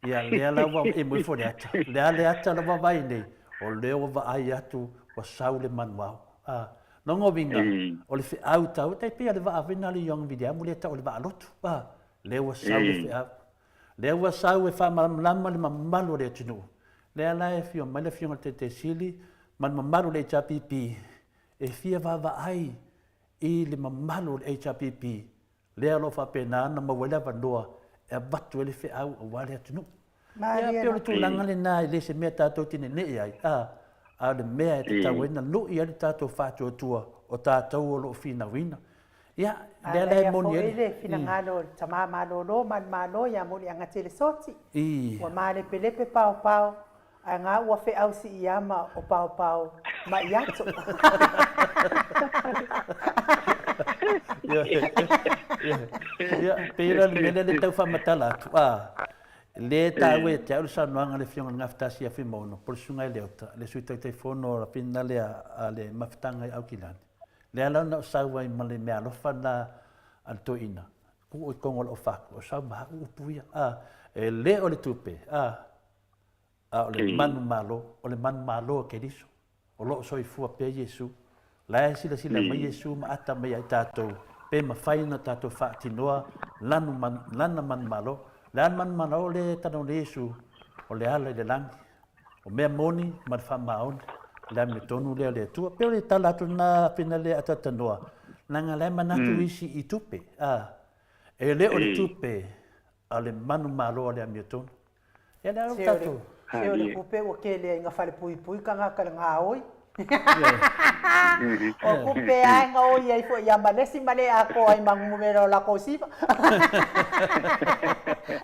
Ia, lea la ua emo ifo le ata. Le a le ata la vaavaai nei, o lea ua vaai atu ua sau le manuao. A, lona uiga, o le feau tau, e tai pei o le vaa foi lena a le Young Viliamu lea e tau o le vaa lotu. A, lea ua sau le feau. Lea ua sau e faamalamalama le mamalu o le atunuu. Lea la e afio mai le Afioga i le Taitai Sili ma le mamalu o le HRPP e fia vaavaai i le mamalu o le HRPP lea o lo o faapena ona maua ai le avanoa e avatu ai le feau aua le atunuu. Ia, pei o le tulaga lena e le se mea tatou te nenee ai, a, a o le mea e tatau ai ona lui ai le tatou faatuatua o tatou o lo o finauina. Ia, lea la e moni ai le finagalo o le tama malolo ma le Malo ia Muliagatele Soti, ua malepelepe paopao Ae nga ua feau si'iama o paopao ma iato. Ia, pei la le mea lea le tau faamatala atu, a, le taua ia te au le saunoaga a le Afioga i le Gafatasi ia Fuimaono, po o le Susuga i Leota, le Sui Taitaifono o Lafina lea a le Mafutaga i Aukilani. Lea la na ou sau ai ma le meaalofa lena a le toeaina, tuu i totonu o lau fatu, o sau ma au upu ia, a, e le o le tupe, a, A o le manumalo, o le manumalo a Keriso, o lo o soifua pea Iesu. La e silasila mai Iesu ma ata mai ia i tatou, pe mafai ona tatou faatinoa lanu man, lana manumalo. O le a le manumalo lea e talanoa nei Iesu? O le ala i le lagi, o mea moni ma le faamaoni, o le amiotonu lea o le Atua. Pei o le tala atu lena Finale ataatanoa, leaga la e manatu isi i tupe, a, e le o le tupe, a o le manumalo a le amiotonu. Ia le alo tatou. Se o le kupe ua kele ai nga fale puipui kangaka le gaoi. O kupe ae gaoi ai foi ia malesi ma le akoa ai manumera o lako siva.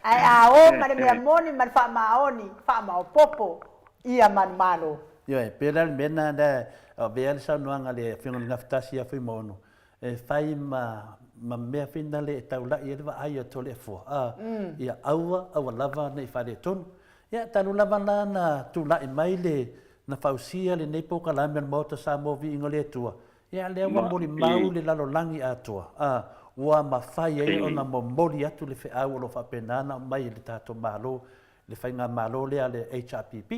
Ae a o ma le mea moni ma le faamaoni, faamaopopo ia manumalo. Ioe, pei la le mea lena na avea le saunoaga a le Afioga i le Gafatasi ia Fuimaono, e fai ma ma mea finale e taula'i ai le vaai a Toleafoa, a, ia aua, aua lava ne i faaletonu. Ia, talu lava la na tula'i mai le, na fausia lenei polokalame o le Maota Samoa Viiga o le Atua, ia lea ua molimau le lalolagi atoa, a, ua mafai ai ona momoli atu le feau o lo o faapena ona aumai e le tatou Malo le faigamalo lea a le HRPP.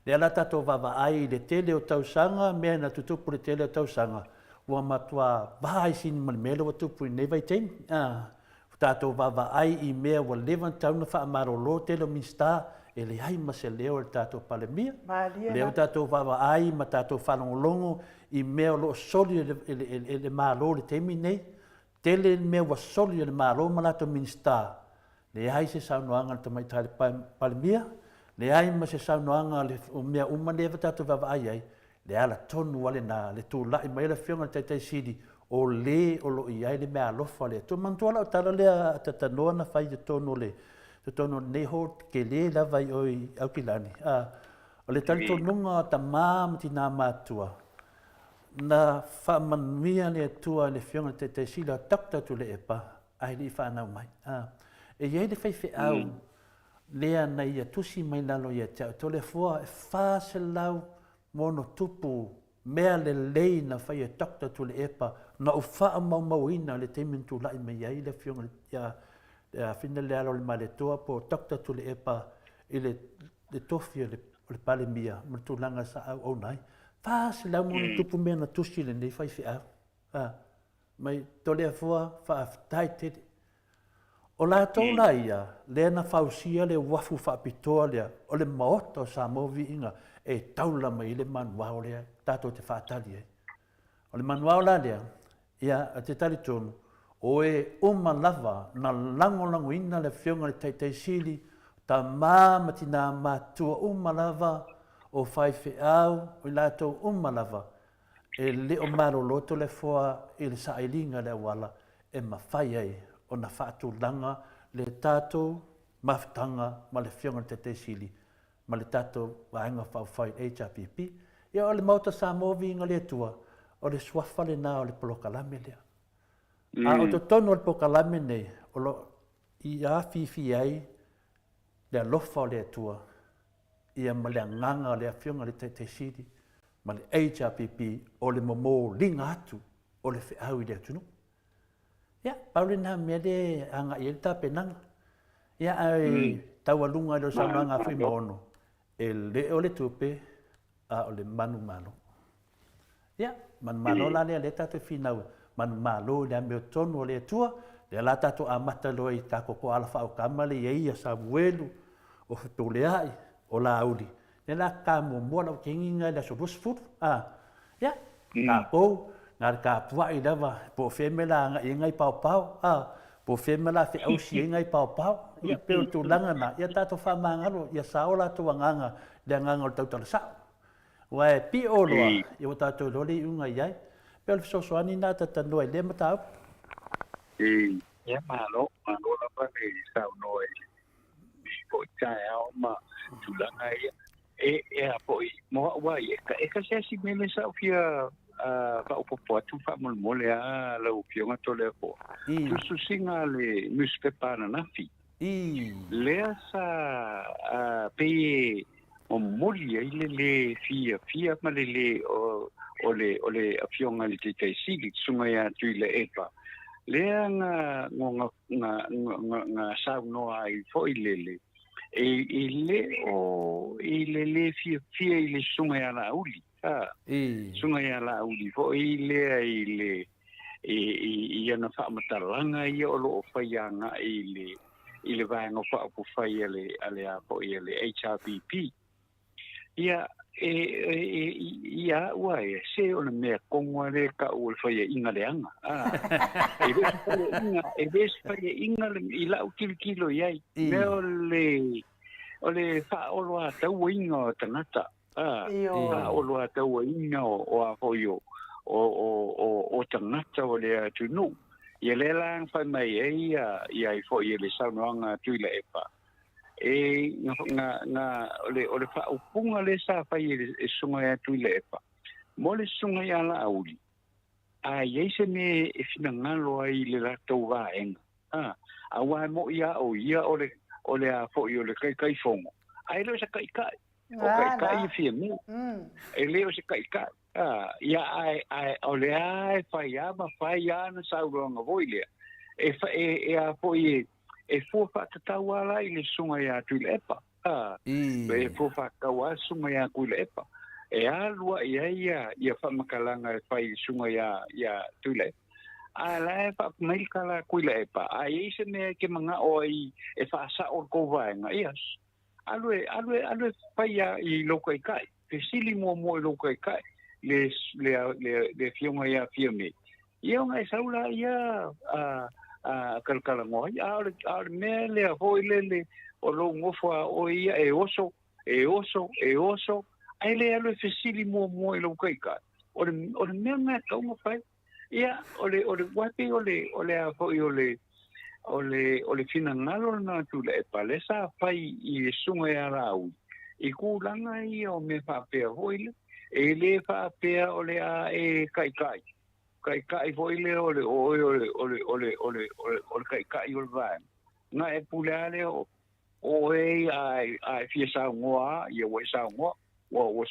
Lea la tatou vaavaai i le tele o tausaga, mea na tutupu i le tele o tausaga, ua matua va ai sini ma le mea lea ua tupu i lenei vaitaimi. Ua tatou vaavaai i mea ua leva ona tatau ona faamalolo tele o Minisita, e leai ma se leo o le tatou Palemia. Lea ua tatou vaavaai ma tatou faalogologo i mea o lo o soli e le Malo i le taimi lenei, tele mea ua soli e le Malo ma latou Minisita, Leai se saunoaga a le Tamaitai Palemia, leai ma se saunoaga a le, o mea uma lea ua tatou vaavaai ai, le ala tonu lava lena, le tulai mai o le Afioga i le Taitai Sili, o le o lo o i ai le meaalofa a le Atua. Manatua lau tala lea a Tatanoa na fai i totonu o le, totonu o lenei hall tele lava i o i Aukilani, a, o le talitonuga o tama ma tina matutua, na faamanuia le Atua i le Afioga i le Taitai Sili o Doctor Tuilaepa, ae le i fanau mai. A, e i ai le faifeau lea na ia tusi mai lalo ia te au, Toleafoa, e 400 ma ono tupu mea lelei na fai e Doctor Tuilaepa na ou faamaumauina i le taimi na tulai mai ai le afioga ia ia Fina Lealailepaletoa po o Doctor Tuilaepa i le tofi o le Palemia ma le tulaga sa auauna ai. 400 ma ona tupu mea na tusi lenei faifeau. A, mai Toleafoa, faafetai tele. O latou la ia, lea na fausia le uafu faapitoa lea o le Maota o Samoa Viiga e taula mai ai le manuao lea tatou te faatali ai. O le manuao la lea, ia, ou te talitonu, o e uma lava na lagolagoina le Afioga i le Taitai Sili, tama ma tinā matutua uma lava, o faifeau, o i latou uma lava, e le o malolo Toleafoa i le sailiga i le auala e mafai ai ona faatulaga le tatou mafutaga ma le Afioga i le Taitai Sili ma le tatou Vaega Faaupufai HRPP. Ia o le Maota Samoa Viiga le Atua, o le suafa lena o le polokalame lea. A o totonu o le polokalame nei, o lo o i afifi ai le alofa o le Atua ia ma le agaga o le Afioga i le Taitai Sili ma le HRPP o le momoliga atu o le feau i le atunuu. Ia, pau lena mea lea e agai ai le tapenaga. Ia, ae taualuga i lau saunoaga a Fuimaono, e le o le tupe, a o le manumalo. Ia, manumalo la lea, lea tatou te finau, manumalo i le amiotonu o le Atua, lea la tatou amata loa i tatou koala faaokama le ia ia Samuelu, o Fepuleai, o Laauli, lea la ta muamua lau kegiga i le aso 20, a, ia, tatou, na le tapuai lava, po o fea mea la agai ai nai paopao, a, po o fea mea la feausi ai nai paopao, ia, pei o le tulaga lena, ia tatou faamagalo, ia sao latou agaga i le agaga o le tautala sao. Aua e pio loa, ia ua tatou iloa le iuga i ai. Pei o le fesoasoani lena a Tatanoa i lea mataupu. Ia, malo, malo lava le saunoa i lenei foi taeao ma tulaga ia. E, e a foi, mo au ai, e, e kasi asi mea lea sa ou fia faaopoopo atu faamolemole a lau Afioga Toleafoa. Tusitusiga a le newspaper ananafi. Lea sa pei e momoli ai le lē fiafia ma le lē o le o le Afioga i le Taitai Sili, Susuga ia Tuilaepa, lea na na na na na saunoa ai foi le le e e le o i le lē fiafia i le Susuga ia Laauli, a Susuga ia Laauli foi lea i le i i i ana faamatalaga ia o lo o fai agai i le i le Vaega Faaupufai a le, a le, a foi a le HRPP. Ia, e, e, e, ia au a ia, se o le mea kogo a lea ka'u o le faiaʻiga leaga. A, e le o se faiaʻiga, e le o se faiaʻiga le, i la'u tilotilo i ai. Mea o le, o le faaoloatauaina o tagata. A, faaoloatauaina o, o a foi o, o, o, o, o tagata o le atunuu. Ia lea la na fai mai ai ia, ia ai foi e le saunoaga a Tuilaepa, e na, na, na, o le, o le faaupuga lea sa fai e le e susuga ia Tuilaepa, mo le susuga ia Laauli, a i ai se mea e finagalo ai i le latou vaega, a, aua e moʻi lava o ia o le, o le a foi o le Taitaifono, ae le o se taitai. O taitai e fia mea. E le o se taitai. A, ia, ae, ae, o lea lava e fai lava ma fai lava ana saunoaga foi lea, e, e, e a foi e, e fua faatatau lava la i le susuga ia Tuilaepa. A, e fua faatatau lava le susuga ia Tuilaepa. E alu lava i ai ia, ia faamatalaga e fai i le susuga ia, ia Tuilaepa. A la e faapu mai le tala a Tuilaepa, a i ai se mea e te manao ai e faasao le tou vaega, ia, Alu e, alu e, alu e fai a i lou taitai, fesili muamua i lou taitai, le, le, le, le afioga ia Fiame. Ia ona e sau la ia a, a talatalanoa ai. A o le, a o le mea lea foi lele o lou nofo a oe ia e oso, e oso, e oso, ae le alu e fesili muamua i lou taitai. O le, o le mea lena e tatau ona fai. Ia, o le, o le, ua pei o le, o le a foi o le, o le, o le finagalo lena a Tuilaepa, lea sa fai i le susuga ia Laauli, i tulaga ia o mea faapea foi lea. E le faapea o le a e taitai, taitai foi lea o le oe o le, o le, o le, o le, o le, o le taitai o le vaega. Na e pule lava lea o, Oe a e fia saunoa lava, ia ua e saunoa, ua, ua,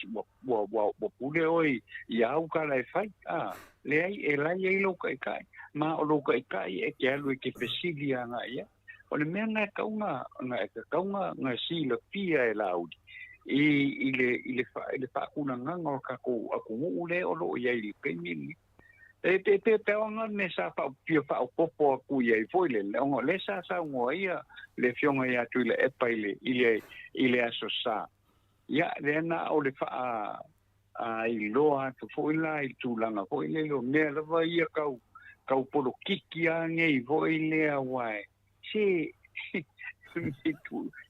ua, ua, ua pule oe i āu tala e fai. A, leai, e lai ai lou taitai, ma o lou taitai e te alu e te fesili agai i ai. O le mea lena e tatau ona, e tatau ona silafia e Laauli. i i le i le i le faatulagaga o le tatou atunuu lea o lo o i ai i le taimi lenei. E pe pe pe ona le mea sa fia faaopoopo atu i ai foi lele, ona o lea sa saunoa ai le Afioga ia Tuilaepa i le i le i le Aso Sa. Ia, lea na o le faa iloa atu foi la i le tulaga foi lele o mea lava ia tau tau polokiki lava nei foi lea aua se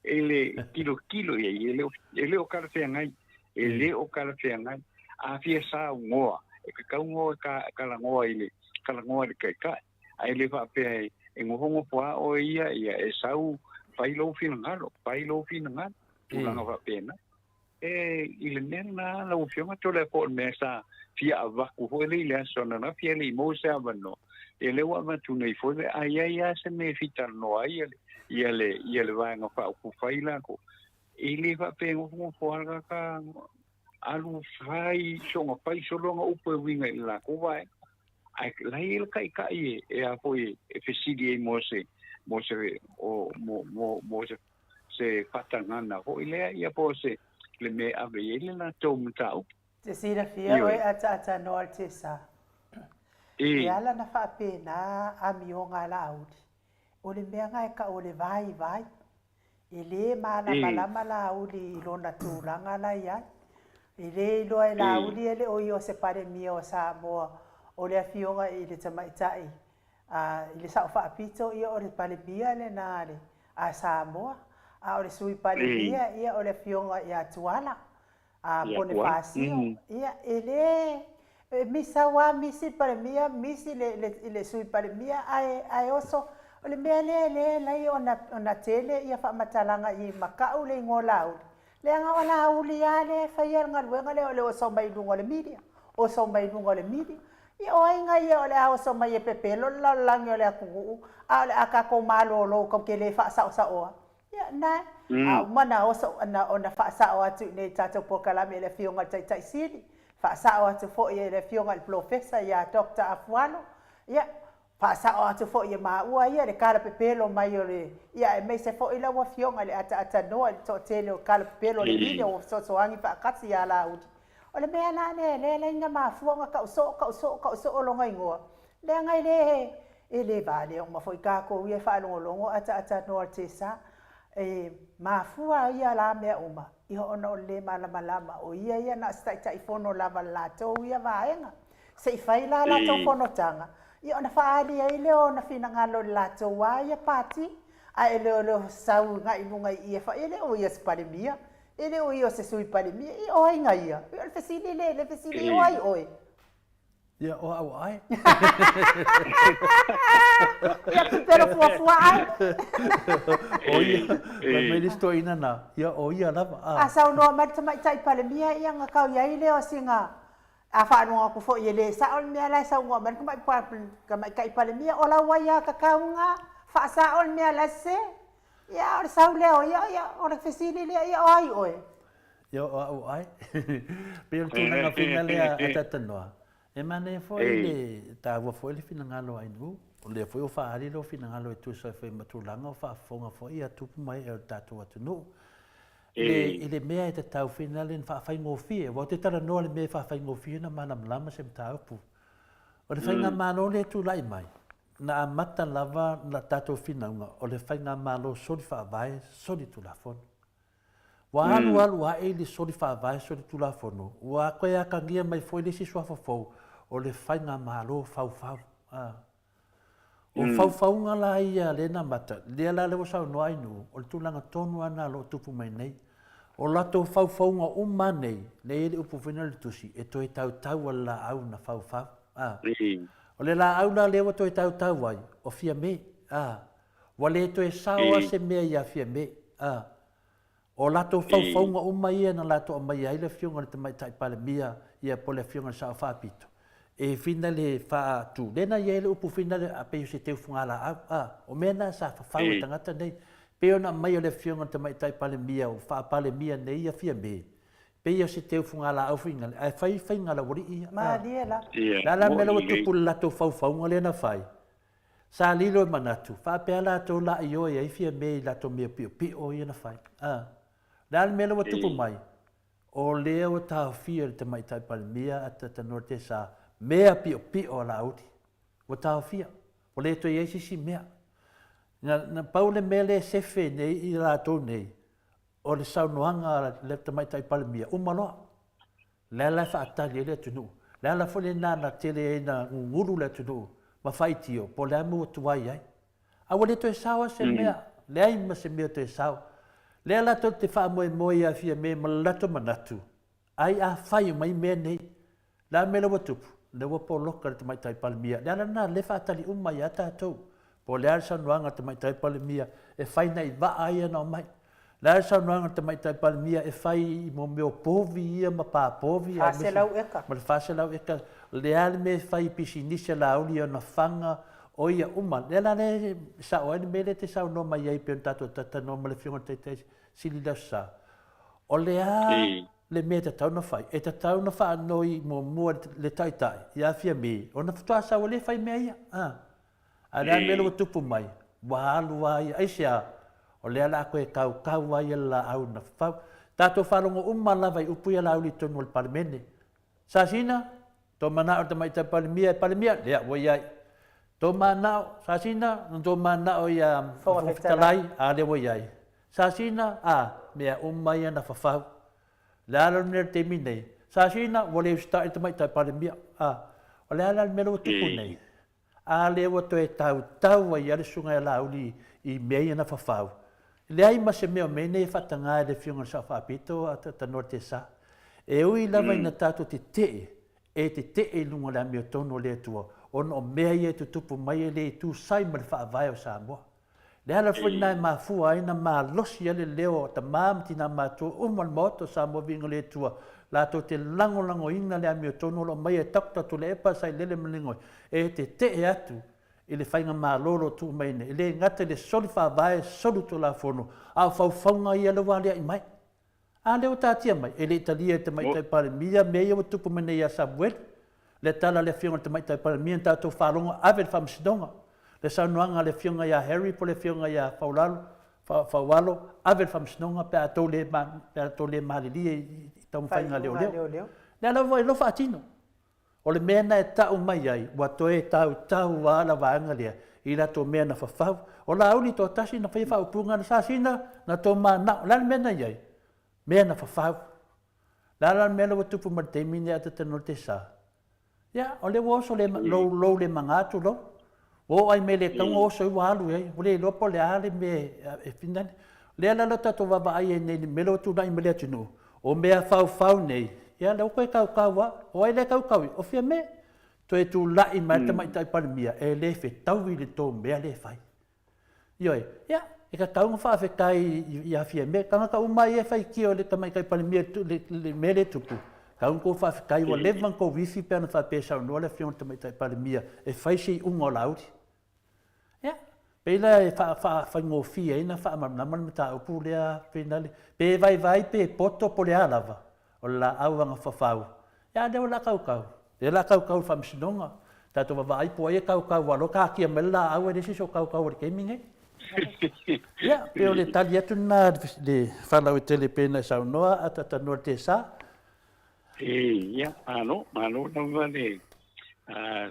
e le tilotilo i ai, e le o, e le o talafeagai, e le o talafeagai. A fia saunoa, e tatau ona e talanoa i le, talanoa i le taitai, ae le faapea e, e nofonofo lava oe ia, ia e sau fai lou finagalo, fai lou finagalo, tulaga faapena. E i le mea lena lau Afioga, tole po o le mea sa fia avatu foi lea i le aso ananafi ae le i maua se avanoa, ia lea ua avatu nei foi le, a i ai lava se mea e fitalanoa ai ia le, ia le Vaega Faaupufai latou, e le faapea e nofonofo lava le tagata alu fai soona fai solo ana upu e uiga i le latou vaega. Ae la e i ai le taitai e a foi e fesili ai mo se, mo se, o, mo, mo, mo se se faatagana foi lea, ia po o se le mea e ave i ai le latou mataupu. Te silafia oe ataatanoa le Tesa. E ala na faapena amioga a Laauli, o le mea na e tau o le vaivai. E le malamalama Laauli i lona tulaga la i ai. E le iloa e Laauli e le o ia o se Palemia o Samoa o le afioga i le tamaitai A i le Sao Faapito, ia o le Palemia lena a le a Samoa, a o le Sui Palemia, ia o le Afioga ia Tuala a Ponifasio. Ia, e le, e misa lava misi le Palemia, misi le, le, le Sui Palemia, ae, ae oso, o le mea lea e le alai ona, ona tele ia faamatalaga i makau le igoa Laauli, Leaga o Laauli lava lea e faia le galuega lea o le oso mai i luga o le media, oso mai i luga o le media. Ia o ai ga ia o le a oso mai e pepelo le lalolagi o le atunuu, a o le a tatou malolo tatou te le faasaosaoa? Ia, na, a uma ona oso, ona faasao atu i inei i le tatou polokalame e le Afioga i le Taitai Sili, faasao atu foi e le Afioga i le Polofesa ia Doctor Afualo, ia, Faasao atu foi e maua ia le kalapepelo mai o le ia aemaise foi lau afioga i le ataatanua i le toatele o kalapepelo o le media ua fesoasoani faatasi ia Laauli. O le mea la lea lea la ina mafua ona tau soo tau soo tau soo lona igoa leaga e le e le valea uma foi tatou ia e faalogologo ataatanua le tesa e mafua ia la mea uma ia ona o le le malamalama o ia ia na o se Taitaifono lava a le latou ia vaega. Se i fai la latou fonotaga, ia ona faaali ai lea o ona finagalo i le latou a ia pati, ae e le o le sau agai i luga i i e fai, e le o ia o se Palemia, e le o ia o se Sui Palemia, ia o ai ga ia? Ia o le fesili lea, le fesili, o ai oe? Ia, o au ae. Ia pipelo fuafua ae. O ia, fai mai le isi toeaina na, ia o ia lava. A saunoa mai le Tamaitai Palemia, ia ona tau i ai lea o sina A faalogo atu foi e le sao le mea la e saunoa mai le Tamaitai Palemia, o lau aiatatau lena, faasao le mea la e sese. Ia, a o le sau lea o ia, ia, o le fesili lea, ia o ai oe? Ia, o au ai. Pei o le tulaga fina lea a Tatanoa. E manaia foi le taua foi le finagalo a Ainuu. O lea foi ua faaali lou finagalo e tusa ai foi ma tulaga o faafofoga foi a tupu ma ee o le tatou atunuu. I le mea e tatau finale na faafaigofie, aua ou te talanoa i le mea e faafaigofie ona malamalama se mataupu. O le faigamalo lea e tulai mai, na amata lava la tatou finauga o le faigamalo soli faavae, soli tulafono. Ua alu alu ae i le soli faavae, soli tulafono, ua toe atagia mai foi le isi suafa fou o le faigamalo faufau. O faufauga la ia lea na amata, lea la lea ua saunoa Ainuu, o le tulaga tonu lava lena o lo o tupu mai nei. O latou faufauga uma lava nei, lea e i ai le upu foi lena i le tusi, e toe tautau a le laau na faufau. A. O le laau la lea ua toe tautau ai, o Fiame. A. Ua le toe sao lava se mea ia Fiame. A. O latou faufauga uma ia na latou aumaia ai le Afioga i le Tamaitai Palemia ia po o le Afioga i le Sao Faapito, e fina le faatu, lea na i ai le upu fina le pei o se teu fugalaau, a, o mea na sa fafau e tagata nei. Pei ona aumaia e le Afioga i le Tamaitai Palemia o faa-Palemia nei ia Fiame, pei o se teu fugalaau fina le, ae fai faiga a le aualii ia, a. Malie lava. O le a la le mea la ua tupu i le latou faufauga lea na fai? Sa lilo e manatu, faapea latou la ioe ai Fiame i latou mea piopio ia na fai. A. Le a le mea lea ua tupu mai? O lea ua taofia e le Tamaitai Palemia a Tatanoa Tesa mea piopio a Laauli. Ua taofia. Ua le toe i ai se isi mea. Na, na pau le mea lea e sefe nei i latou nei, o le saunoaga a le Tamaitai Palemia, uma loa. Le ala e faatali ai le atunuu. Le ala foi lena na tele ai na gugulu le atunuu ma faitio po o le a mea ua tuai ai. A ua le toe sao lava se mea, leai ma se mea toe sao. Lea latou te faamoemoe ia Fiame ma le latou manatu, ai a fai mai mea nei, le a le mea lea ua tupu? Lea ua poloka le Tamaitai Palemia. Le ala lena lea e faatali uma ai lava tatou. Po o le a le saunoaga a le Tamaitai Palemia e fai nai vaa ia na omai. Le a le saunoaga a le Tamaitai Palemia e fai i mo mea o povi ia ma pa povi aemaise 400 eka. ma le 400 eka. Le a le mea e fai i pisinisi a Laauli i ona faga, o ia uma. Lea la lea e sao ai le mea lea e te saunoa mai ai pei ona tatou talatalanoa ma le Afioga i le Taitai Sili i le Aso Sa. O le a le mea e tatau ona fai? E tatau ona faanoi muamua le Taitai ia Fiame ona faatoa sau ai lea e fai mea ia. A. A o le a le mea lea ua tupu mai? Ua alu lava ia. Aisea? O lea o le a toe kaukau lava ia le laau na fafau. Tatou faalogo uma lava i upu ia Laauli i totonu o le Palemene. Sasina, Tou manao i le Tamaitai Palemia e Palemia? Lea ua i ai. Tou manao, Sasina, na tou manao ia Fofoga Fetalai? A lea ua i ai. Sasina, A, mea uma ia na fafau. Le a la le mea i le taimi nei? Sasina, ua le usitai le Tamaitai Palemia. A, o le a la le mea lea ua tupu nei? A lea ua toe tautau ai lava le Susuga ia Laauli i mea ia na fafau. E leai ma se mea o mea nei e faataga e le Afioga i le Sao Faapito a Tanoa Tesa. E ui lava ina tatou tetee, e tetee i luga o le amiotonu o le Atua, ona o mea ia e tutupu mai e le tusa ai ma le Faavae o Samoa. Le ala foi lena e mafua ai na malosi ai le leo o tama ma tina matua uma o le Maota o Samoa Viiga o le Atua, latou te lagolagoina le amiotonu o lo o maia e Doctor Tuilaepa Sailele Maligoe e tetee atu i le faigamalo o lo o tuu mai nei, e le gata i le soli faavae, soli tulafono, a o faufauga ia lea ua alia'i mai. A lea ua taatia mai, e le i talia e le Tamaitai Palemia mea ia ua tupu mai nei ia Samueli. Le tala a le Afioga i le Tamaitai Palemia na tatou faalogo ave i le Faamasinoga. Le saunoaga a le Afioga ia Harry po o le Afioga ia Faulalo, Faualo, ave i le Faamasinoga pe a tou le, pe a tou le malilie i taumafaiga a leoleo. Le ala ua iloa faatino. O le mea lena e tau mai ai, ua toe tautau lava la vaega lea i latou mea na fafau. O Laauli toatasi na faia faaupuga na sasina, na tou manao. O le a le mea na i ai? Mea na fafau. O le a la le mea lea ua tupu mai le taimi lenei a Tatanoa Tesa? Ia, o lea ua oso le, lou, lou le maga tulou. Ua oo ai mai le tauga oso ai ua alu ai, ua le iloa po o le a le mea e finagalo. O lea la lo tatou vaavaai ai nei i le mea lea ua tulai mai le atunuu, o mea faufau nei, ia lea ua toe kaukau lava. O ai lea e kaukau ai? O Fiame. Toe tulai mai le Tamaitai Palemia e le fetaui i le tou mea lea e fai. Ioe, ia, e tatau ona faafetai ia Fiame. Tagata uma ia e faitio i le Tamaitai Palemia i le mea lea e tupu, tatau ona outou faafetai ua leva ona outou ifi pe ana faapea e saunoa le Afioga i le Tamaitai Palemia e fai se iuga o Laauli. Ia, pei la e faafaigofie ai ona faamalamalama le mataupu lea finale, pe vaivai pe poto po o le a lava, o le laau agafafau, ia a lea o le a kaukau. Lea o le a kaukau i le faamasinoga. Tatou vaavaai po o ai e kaukau aua o lea ua taatia mai le laau e leai se isi o kaukau i le taimi lenei. Ia, pei o le tali atu lena le faalauaitele pei ona e saunoa a Tanoa le Tesa. Ia, malo, malo lava le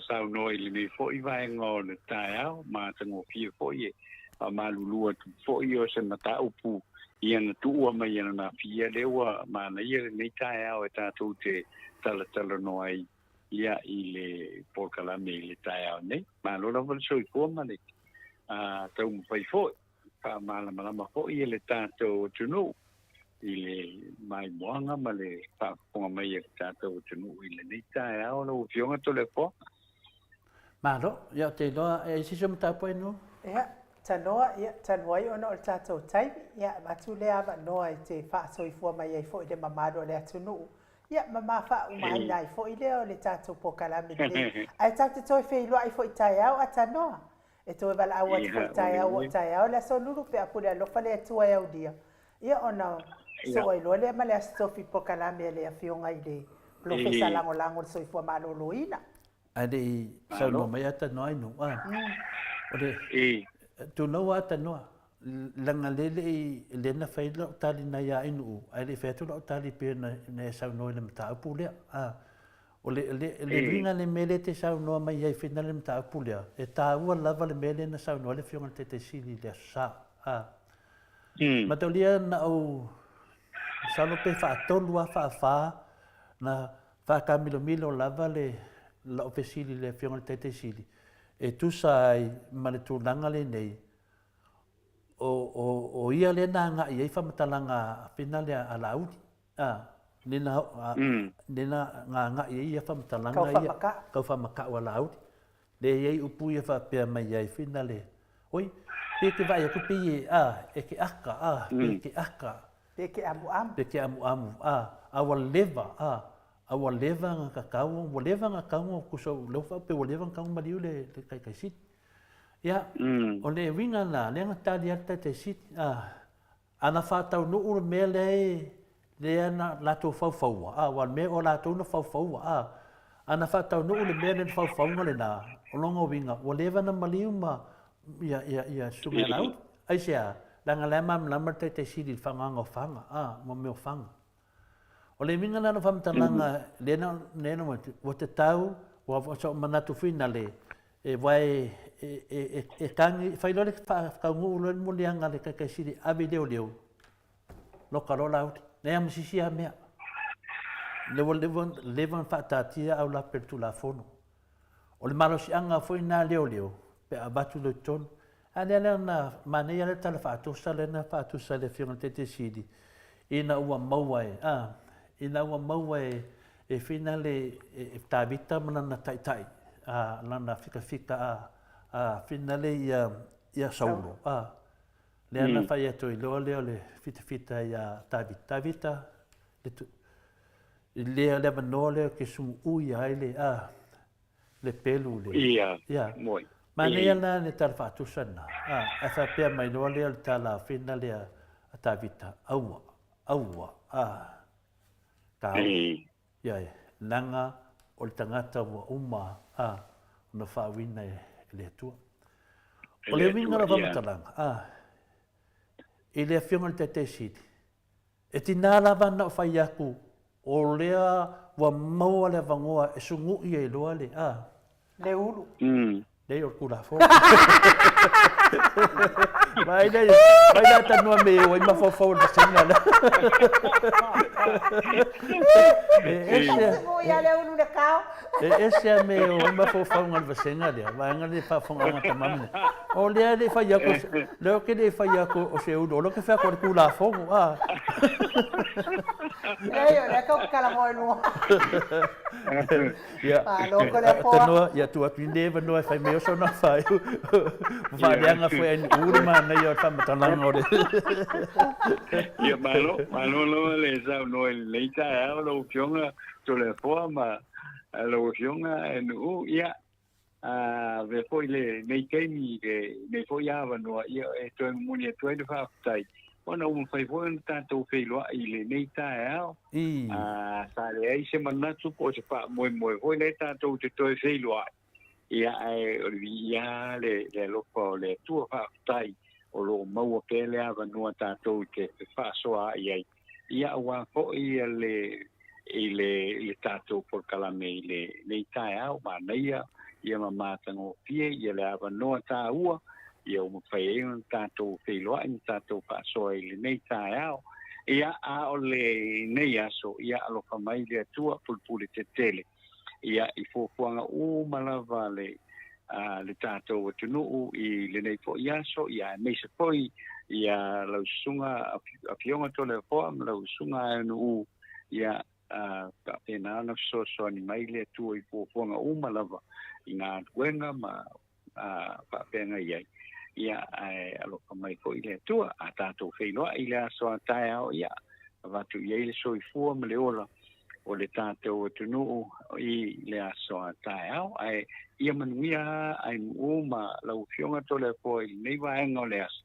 saunoa i lenei foi vaega o le taeao, matagofie foi e faamalulu atu foi o se mataupu ia na tuua mai ananafi, ia lea ua manaia lenei taeao e tatou te talatalanoa ai ia i le polokalame i le taeao nei. Malo lava le soifua ma le taumafai foi faamalamalama foi le tatou atunuu i le maimoaga ma le faafofoga mai a le tatou atunuu i lenei taeao lau Afioga Toleafoa. Malo, ia ou te iloa e i ai se isi o mataupu ai no? Ia, tanoa, ia, talu ai ona o le tatou taimi, ia, avatu lea avanoa e te faasoifua mai ai foi i le mamalu o le atunuu, ia, ma ma faaumaina ai foi lea o le tatou polokalame lenei. Ae tatou te toe feiloai foi taeao a tanoa. E toe valaau atu foi taeao ua taeao le Aso Lulu pe a pule alofa le Atua e aulia, ia ona soo ai loa lea ma le Aso Tofi polokalame a le Afioga i le Polofesa Lagolago o le Soifua Maloloina. Ae le i saunoa mai Atanoa i nuu, a o le tulou a Atanoa. Leaga lea e le i, lea na fai lau tali nai a Ainuu, ae le i fai atu lau tali pei ona e saunoa i le mataupu lea. A, o le, le, le uiga le mea lea e te saunoa mai ai fina le mataupu lea, e taua lava le mea lea na saunoa ai le Afioga i le Taitai Sili i le Aso Sa. A, mataulia na ou, masalo pe faatolu lava faafa na faakamilomilo lava le lau fesili i le Afioga i le Taitai Sili, e tusa ai ma le tulaga lenei, o, o, o ia lea na agai ai faamatalaga a fina lea a Laauli, a, lea na, a, lea na agai ai ia faamatalaga ia, tau faamaka'u a Laauli, lea e i ai upu ia faapea mai ai fina le, oi, pe ke vaai atu pei e, a, e ke aka, a, pe ke aka. Pe ke amuamu. Pe ke amuamu, a, a ua leva, a, a ua leva na kakau, ua leva na kau, kusa, lea ua faapea ua leva na kau maliu le taitai sili. Ia, o le uiga lena, lea na tali ai le Taitai Sili, a, a na faataunuu le mea lea e, lea na latou faufaua, a, aua o le mea o latou na faufaua, a, a na faataunuu le mea lea le faufauga lena, o lona uiga, ua leva na maliu ma, ia, ia, ia Susuga ia Laauli. Aisea? Leaga o la e malamalama le Taitai Sili i le faaaogaina o faga, a, ma mea o faga. O le uiga lena o faamatalaga lea na lea na ua tatau, ua sa ou manatu foi nale, e aua e e e tagi, fai loa le faataunuu loa le moliaga a le Taitai Sili e ave i leoleo, loka loa Laauli. Leai lava ma se isi lava mea. Lea ua leva ona faataatia aulape o le Tulafono. O le malosiaga foi lena a leoleo pe a avatu loa i totonu. A lea la na manaia le tala faatosa lea na faatusa e le Afioga i le Taitai Sili ina ua maua e, a, ina ua maua e, e Fina le, e Tavita ma lana taitai, a, lana fikafika a, a Fina le ia, ia Saulo, a, lea na fai atu ai loa lea o le fitafita ia Tavita, Tavita, le tu, lea le avanoa lea ke sumuui ai le, a, le pelu le. Ia, Ia. moi. Manaia la le tala faatusa lena, a, ae faapea mai loa lea o le tala a Fina lea a Tavita, aua, aua, a, ka au, ia, leaga o le tagata ua uma, a, ona faauiina e le Atua. O le uiga o lau faamatalaga, a, i le Afioga i le Taitai Sili, E tina lava na ou fai atu, o lea ua maua le avanoa e sunu'i ai loa le, a. Le ulu. Leai o le Tulafono. Vaai lea, vaai lea tanoa me o ai mafaufau o le vasega lea. E ese. Sunu'i a le ulu le kao. E ese a me o ai mafaufauga o le vasega lea, vaega lea faafofogaaga tama mea. O lea e le i fai atu, lea ou te le i fai atu o se ulu, o lea ou te fai atu o le Tulafono, a. Leai, o lea tou te talanoa i luga. Ia, Malo ko le apoa. Tanoa, ia tuu atu i lenei avanoa e fai mai ai sona faaiu. Ua faaleaga foi ai ni ulu manaia o le faamatalaga o le. Ia, malo, malo lava le saunoa i lenei taeao lau Afioga Toleafoa ma lau Afioga Nuu. Ia, avea foi lenei taimi, lenei foi avanoa, ia, e toe momoli atu ai le faafetai, ona ua mafai foi ona tatou feiloai i lenei taeao. Sa leai se manatu po o se faamoemoe foi lea tatou te toe feiloai, ia, ae o le viia lava le alofa o le Atua, faafetai o lo o maua pea le avanoa tatou te fefaasoaai ai. Ia aua foi le i le i le tatou polokalame i lenei taeao, manaia ia ma matagofie ia le avanoa taua ia ua mafai ai ona tatou feiloai ma tatou faasoa i lenei taeao. Ia, a o lenei aso, ia alofa mai le Atua pulepule tetele ia i fuafuaga uma lava le a le tatou atunuu i lenei foi aso, ia aemaise foi ia lau susuga Afioga Toleafoa ma lau susuga Aeanuu, ia faapena ona fesoasoani mai le Atua i fuafuaga uma lava i galuega ma faafeagai ai, ia ae alofa mai foi le Atua. A tatou feiloai i le aso a taeao, ia avatu i ai le soifua ma le ola o le tatou atunuu i le aso a taeao. Ae ia manuia Ainuu ma lau Afioga Toleafoa i lenei vaega o le aso.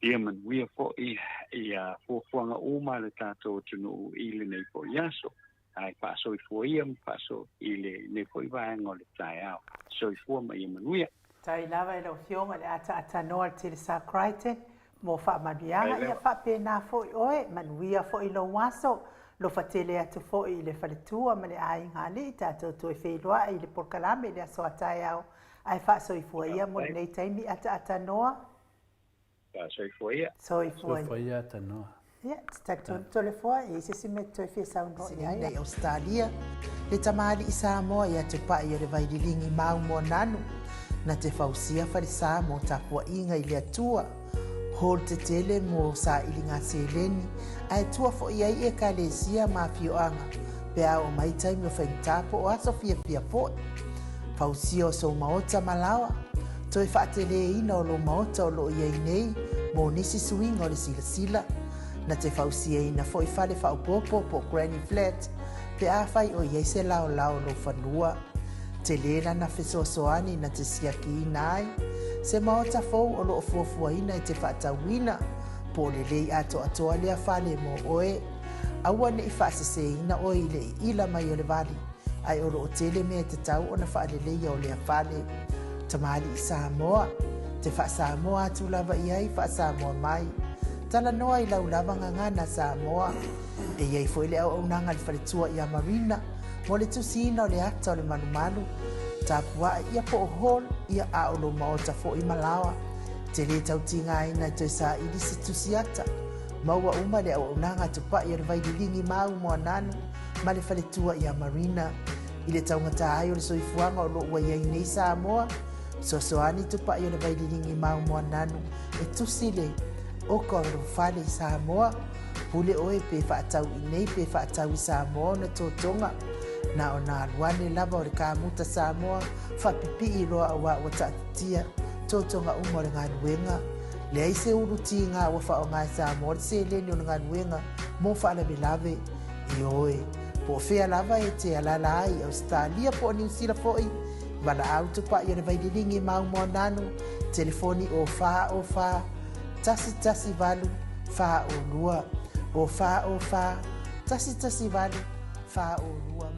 Ia manuia foi ia fuafuaga uma a le tatou atunuu i lenei foi aso. Ae faasoifua ia ma faaso i lenei foi vaega o le taeao. Soifua ma ia manuia. Faafetai lava i lau Afioga i le ataatanoa le Telesa Crichton mo faamanuiaga, ia faapena foi oe, manuia foi lou aso, lofa tele atu foi i le faletua ma le aiga alii, tatou toe feiloai i le polokalame i le aso a taeao, ae faasoifua ia mo lenei taimi ataatanoa. Faasoifua ia. Soifua ia. Soifua ia Tanoa. Ia, te talitonu Toleafoa, e i ai se isi mea e toe fia saunoa i ai. I Ausetalia, le tamalii Samoa ia Tupai o le Vaililigi Mau Moananu, na te fausia falesa mo tapuaiga i le Atua, hall tetele mo sailiga seleni, ae tua foi ai Ekalesia ma afioaga pe a oo mai taimi o faigata po o aso fiafia foi. Fausia o sou maota ma laoa, toe faateleina o lou maota o lo o i ai nei mo nisi suiga o le silasila. Na te fausiaina foi fale faaopoopo po o granny flat pe afai o i ai se laolao o lou fanua. Tele lana fesoasoani na te siakiina ai se maota fou o lo o fuafuaina e te faatauina, po o lelei atoatoa lea fale mo oe. Aua ne i faaseseina oe i le iila mai o le vali, ae o lo o tele mea e tatau ona faaleleia o lea fale. Tamalii Samoa, te faa-Samoa atu lava i ai, faa-Samoa mai. Talanoa i lau lava gagana Samoa. E i ai foi le auaunaga a le faletua ia Marina mo le tusiina o le ata o le malumalu, tapuae ia po o hall ia a o lou maota foi ma laoa. Te lē tau tigaina e toe saili se tusi ata. Maua uma le auaunaga a Tupai o le Vaililigi Mau Moananu ma le faletua ia Marina. I le taugata ai o le soifuaga o lo o ua i ai nei Samoa, fesoasoani Tupai o le Vaililigi Mau Moananu e tusi le oka o lou fale i Samoa. Pule oe pe faatau i nei pe faatau i Samoa ona totoga. Na ona alu ane lava o le kamuta Samoa faapipii loa auā ua taatitia totoga uma o le galuega. Leai se ulu tiga ua faaaoga e Samoa le seleni o le galuega mo faalavelave. Ioe, po o fea lava e te alaala ai i Ausetalia po o Niu Sila foi, valaau tupai o le Vaililigi Mau Moananu, telefoni o 4 o 4 1 1 8 4 o 2, o 4 o 4 1 1 8 4 o 2.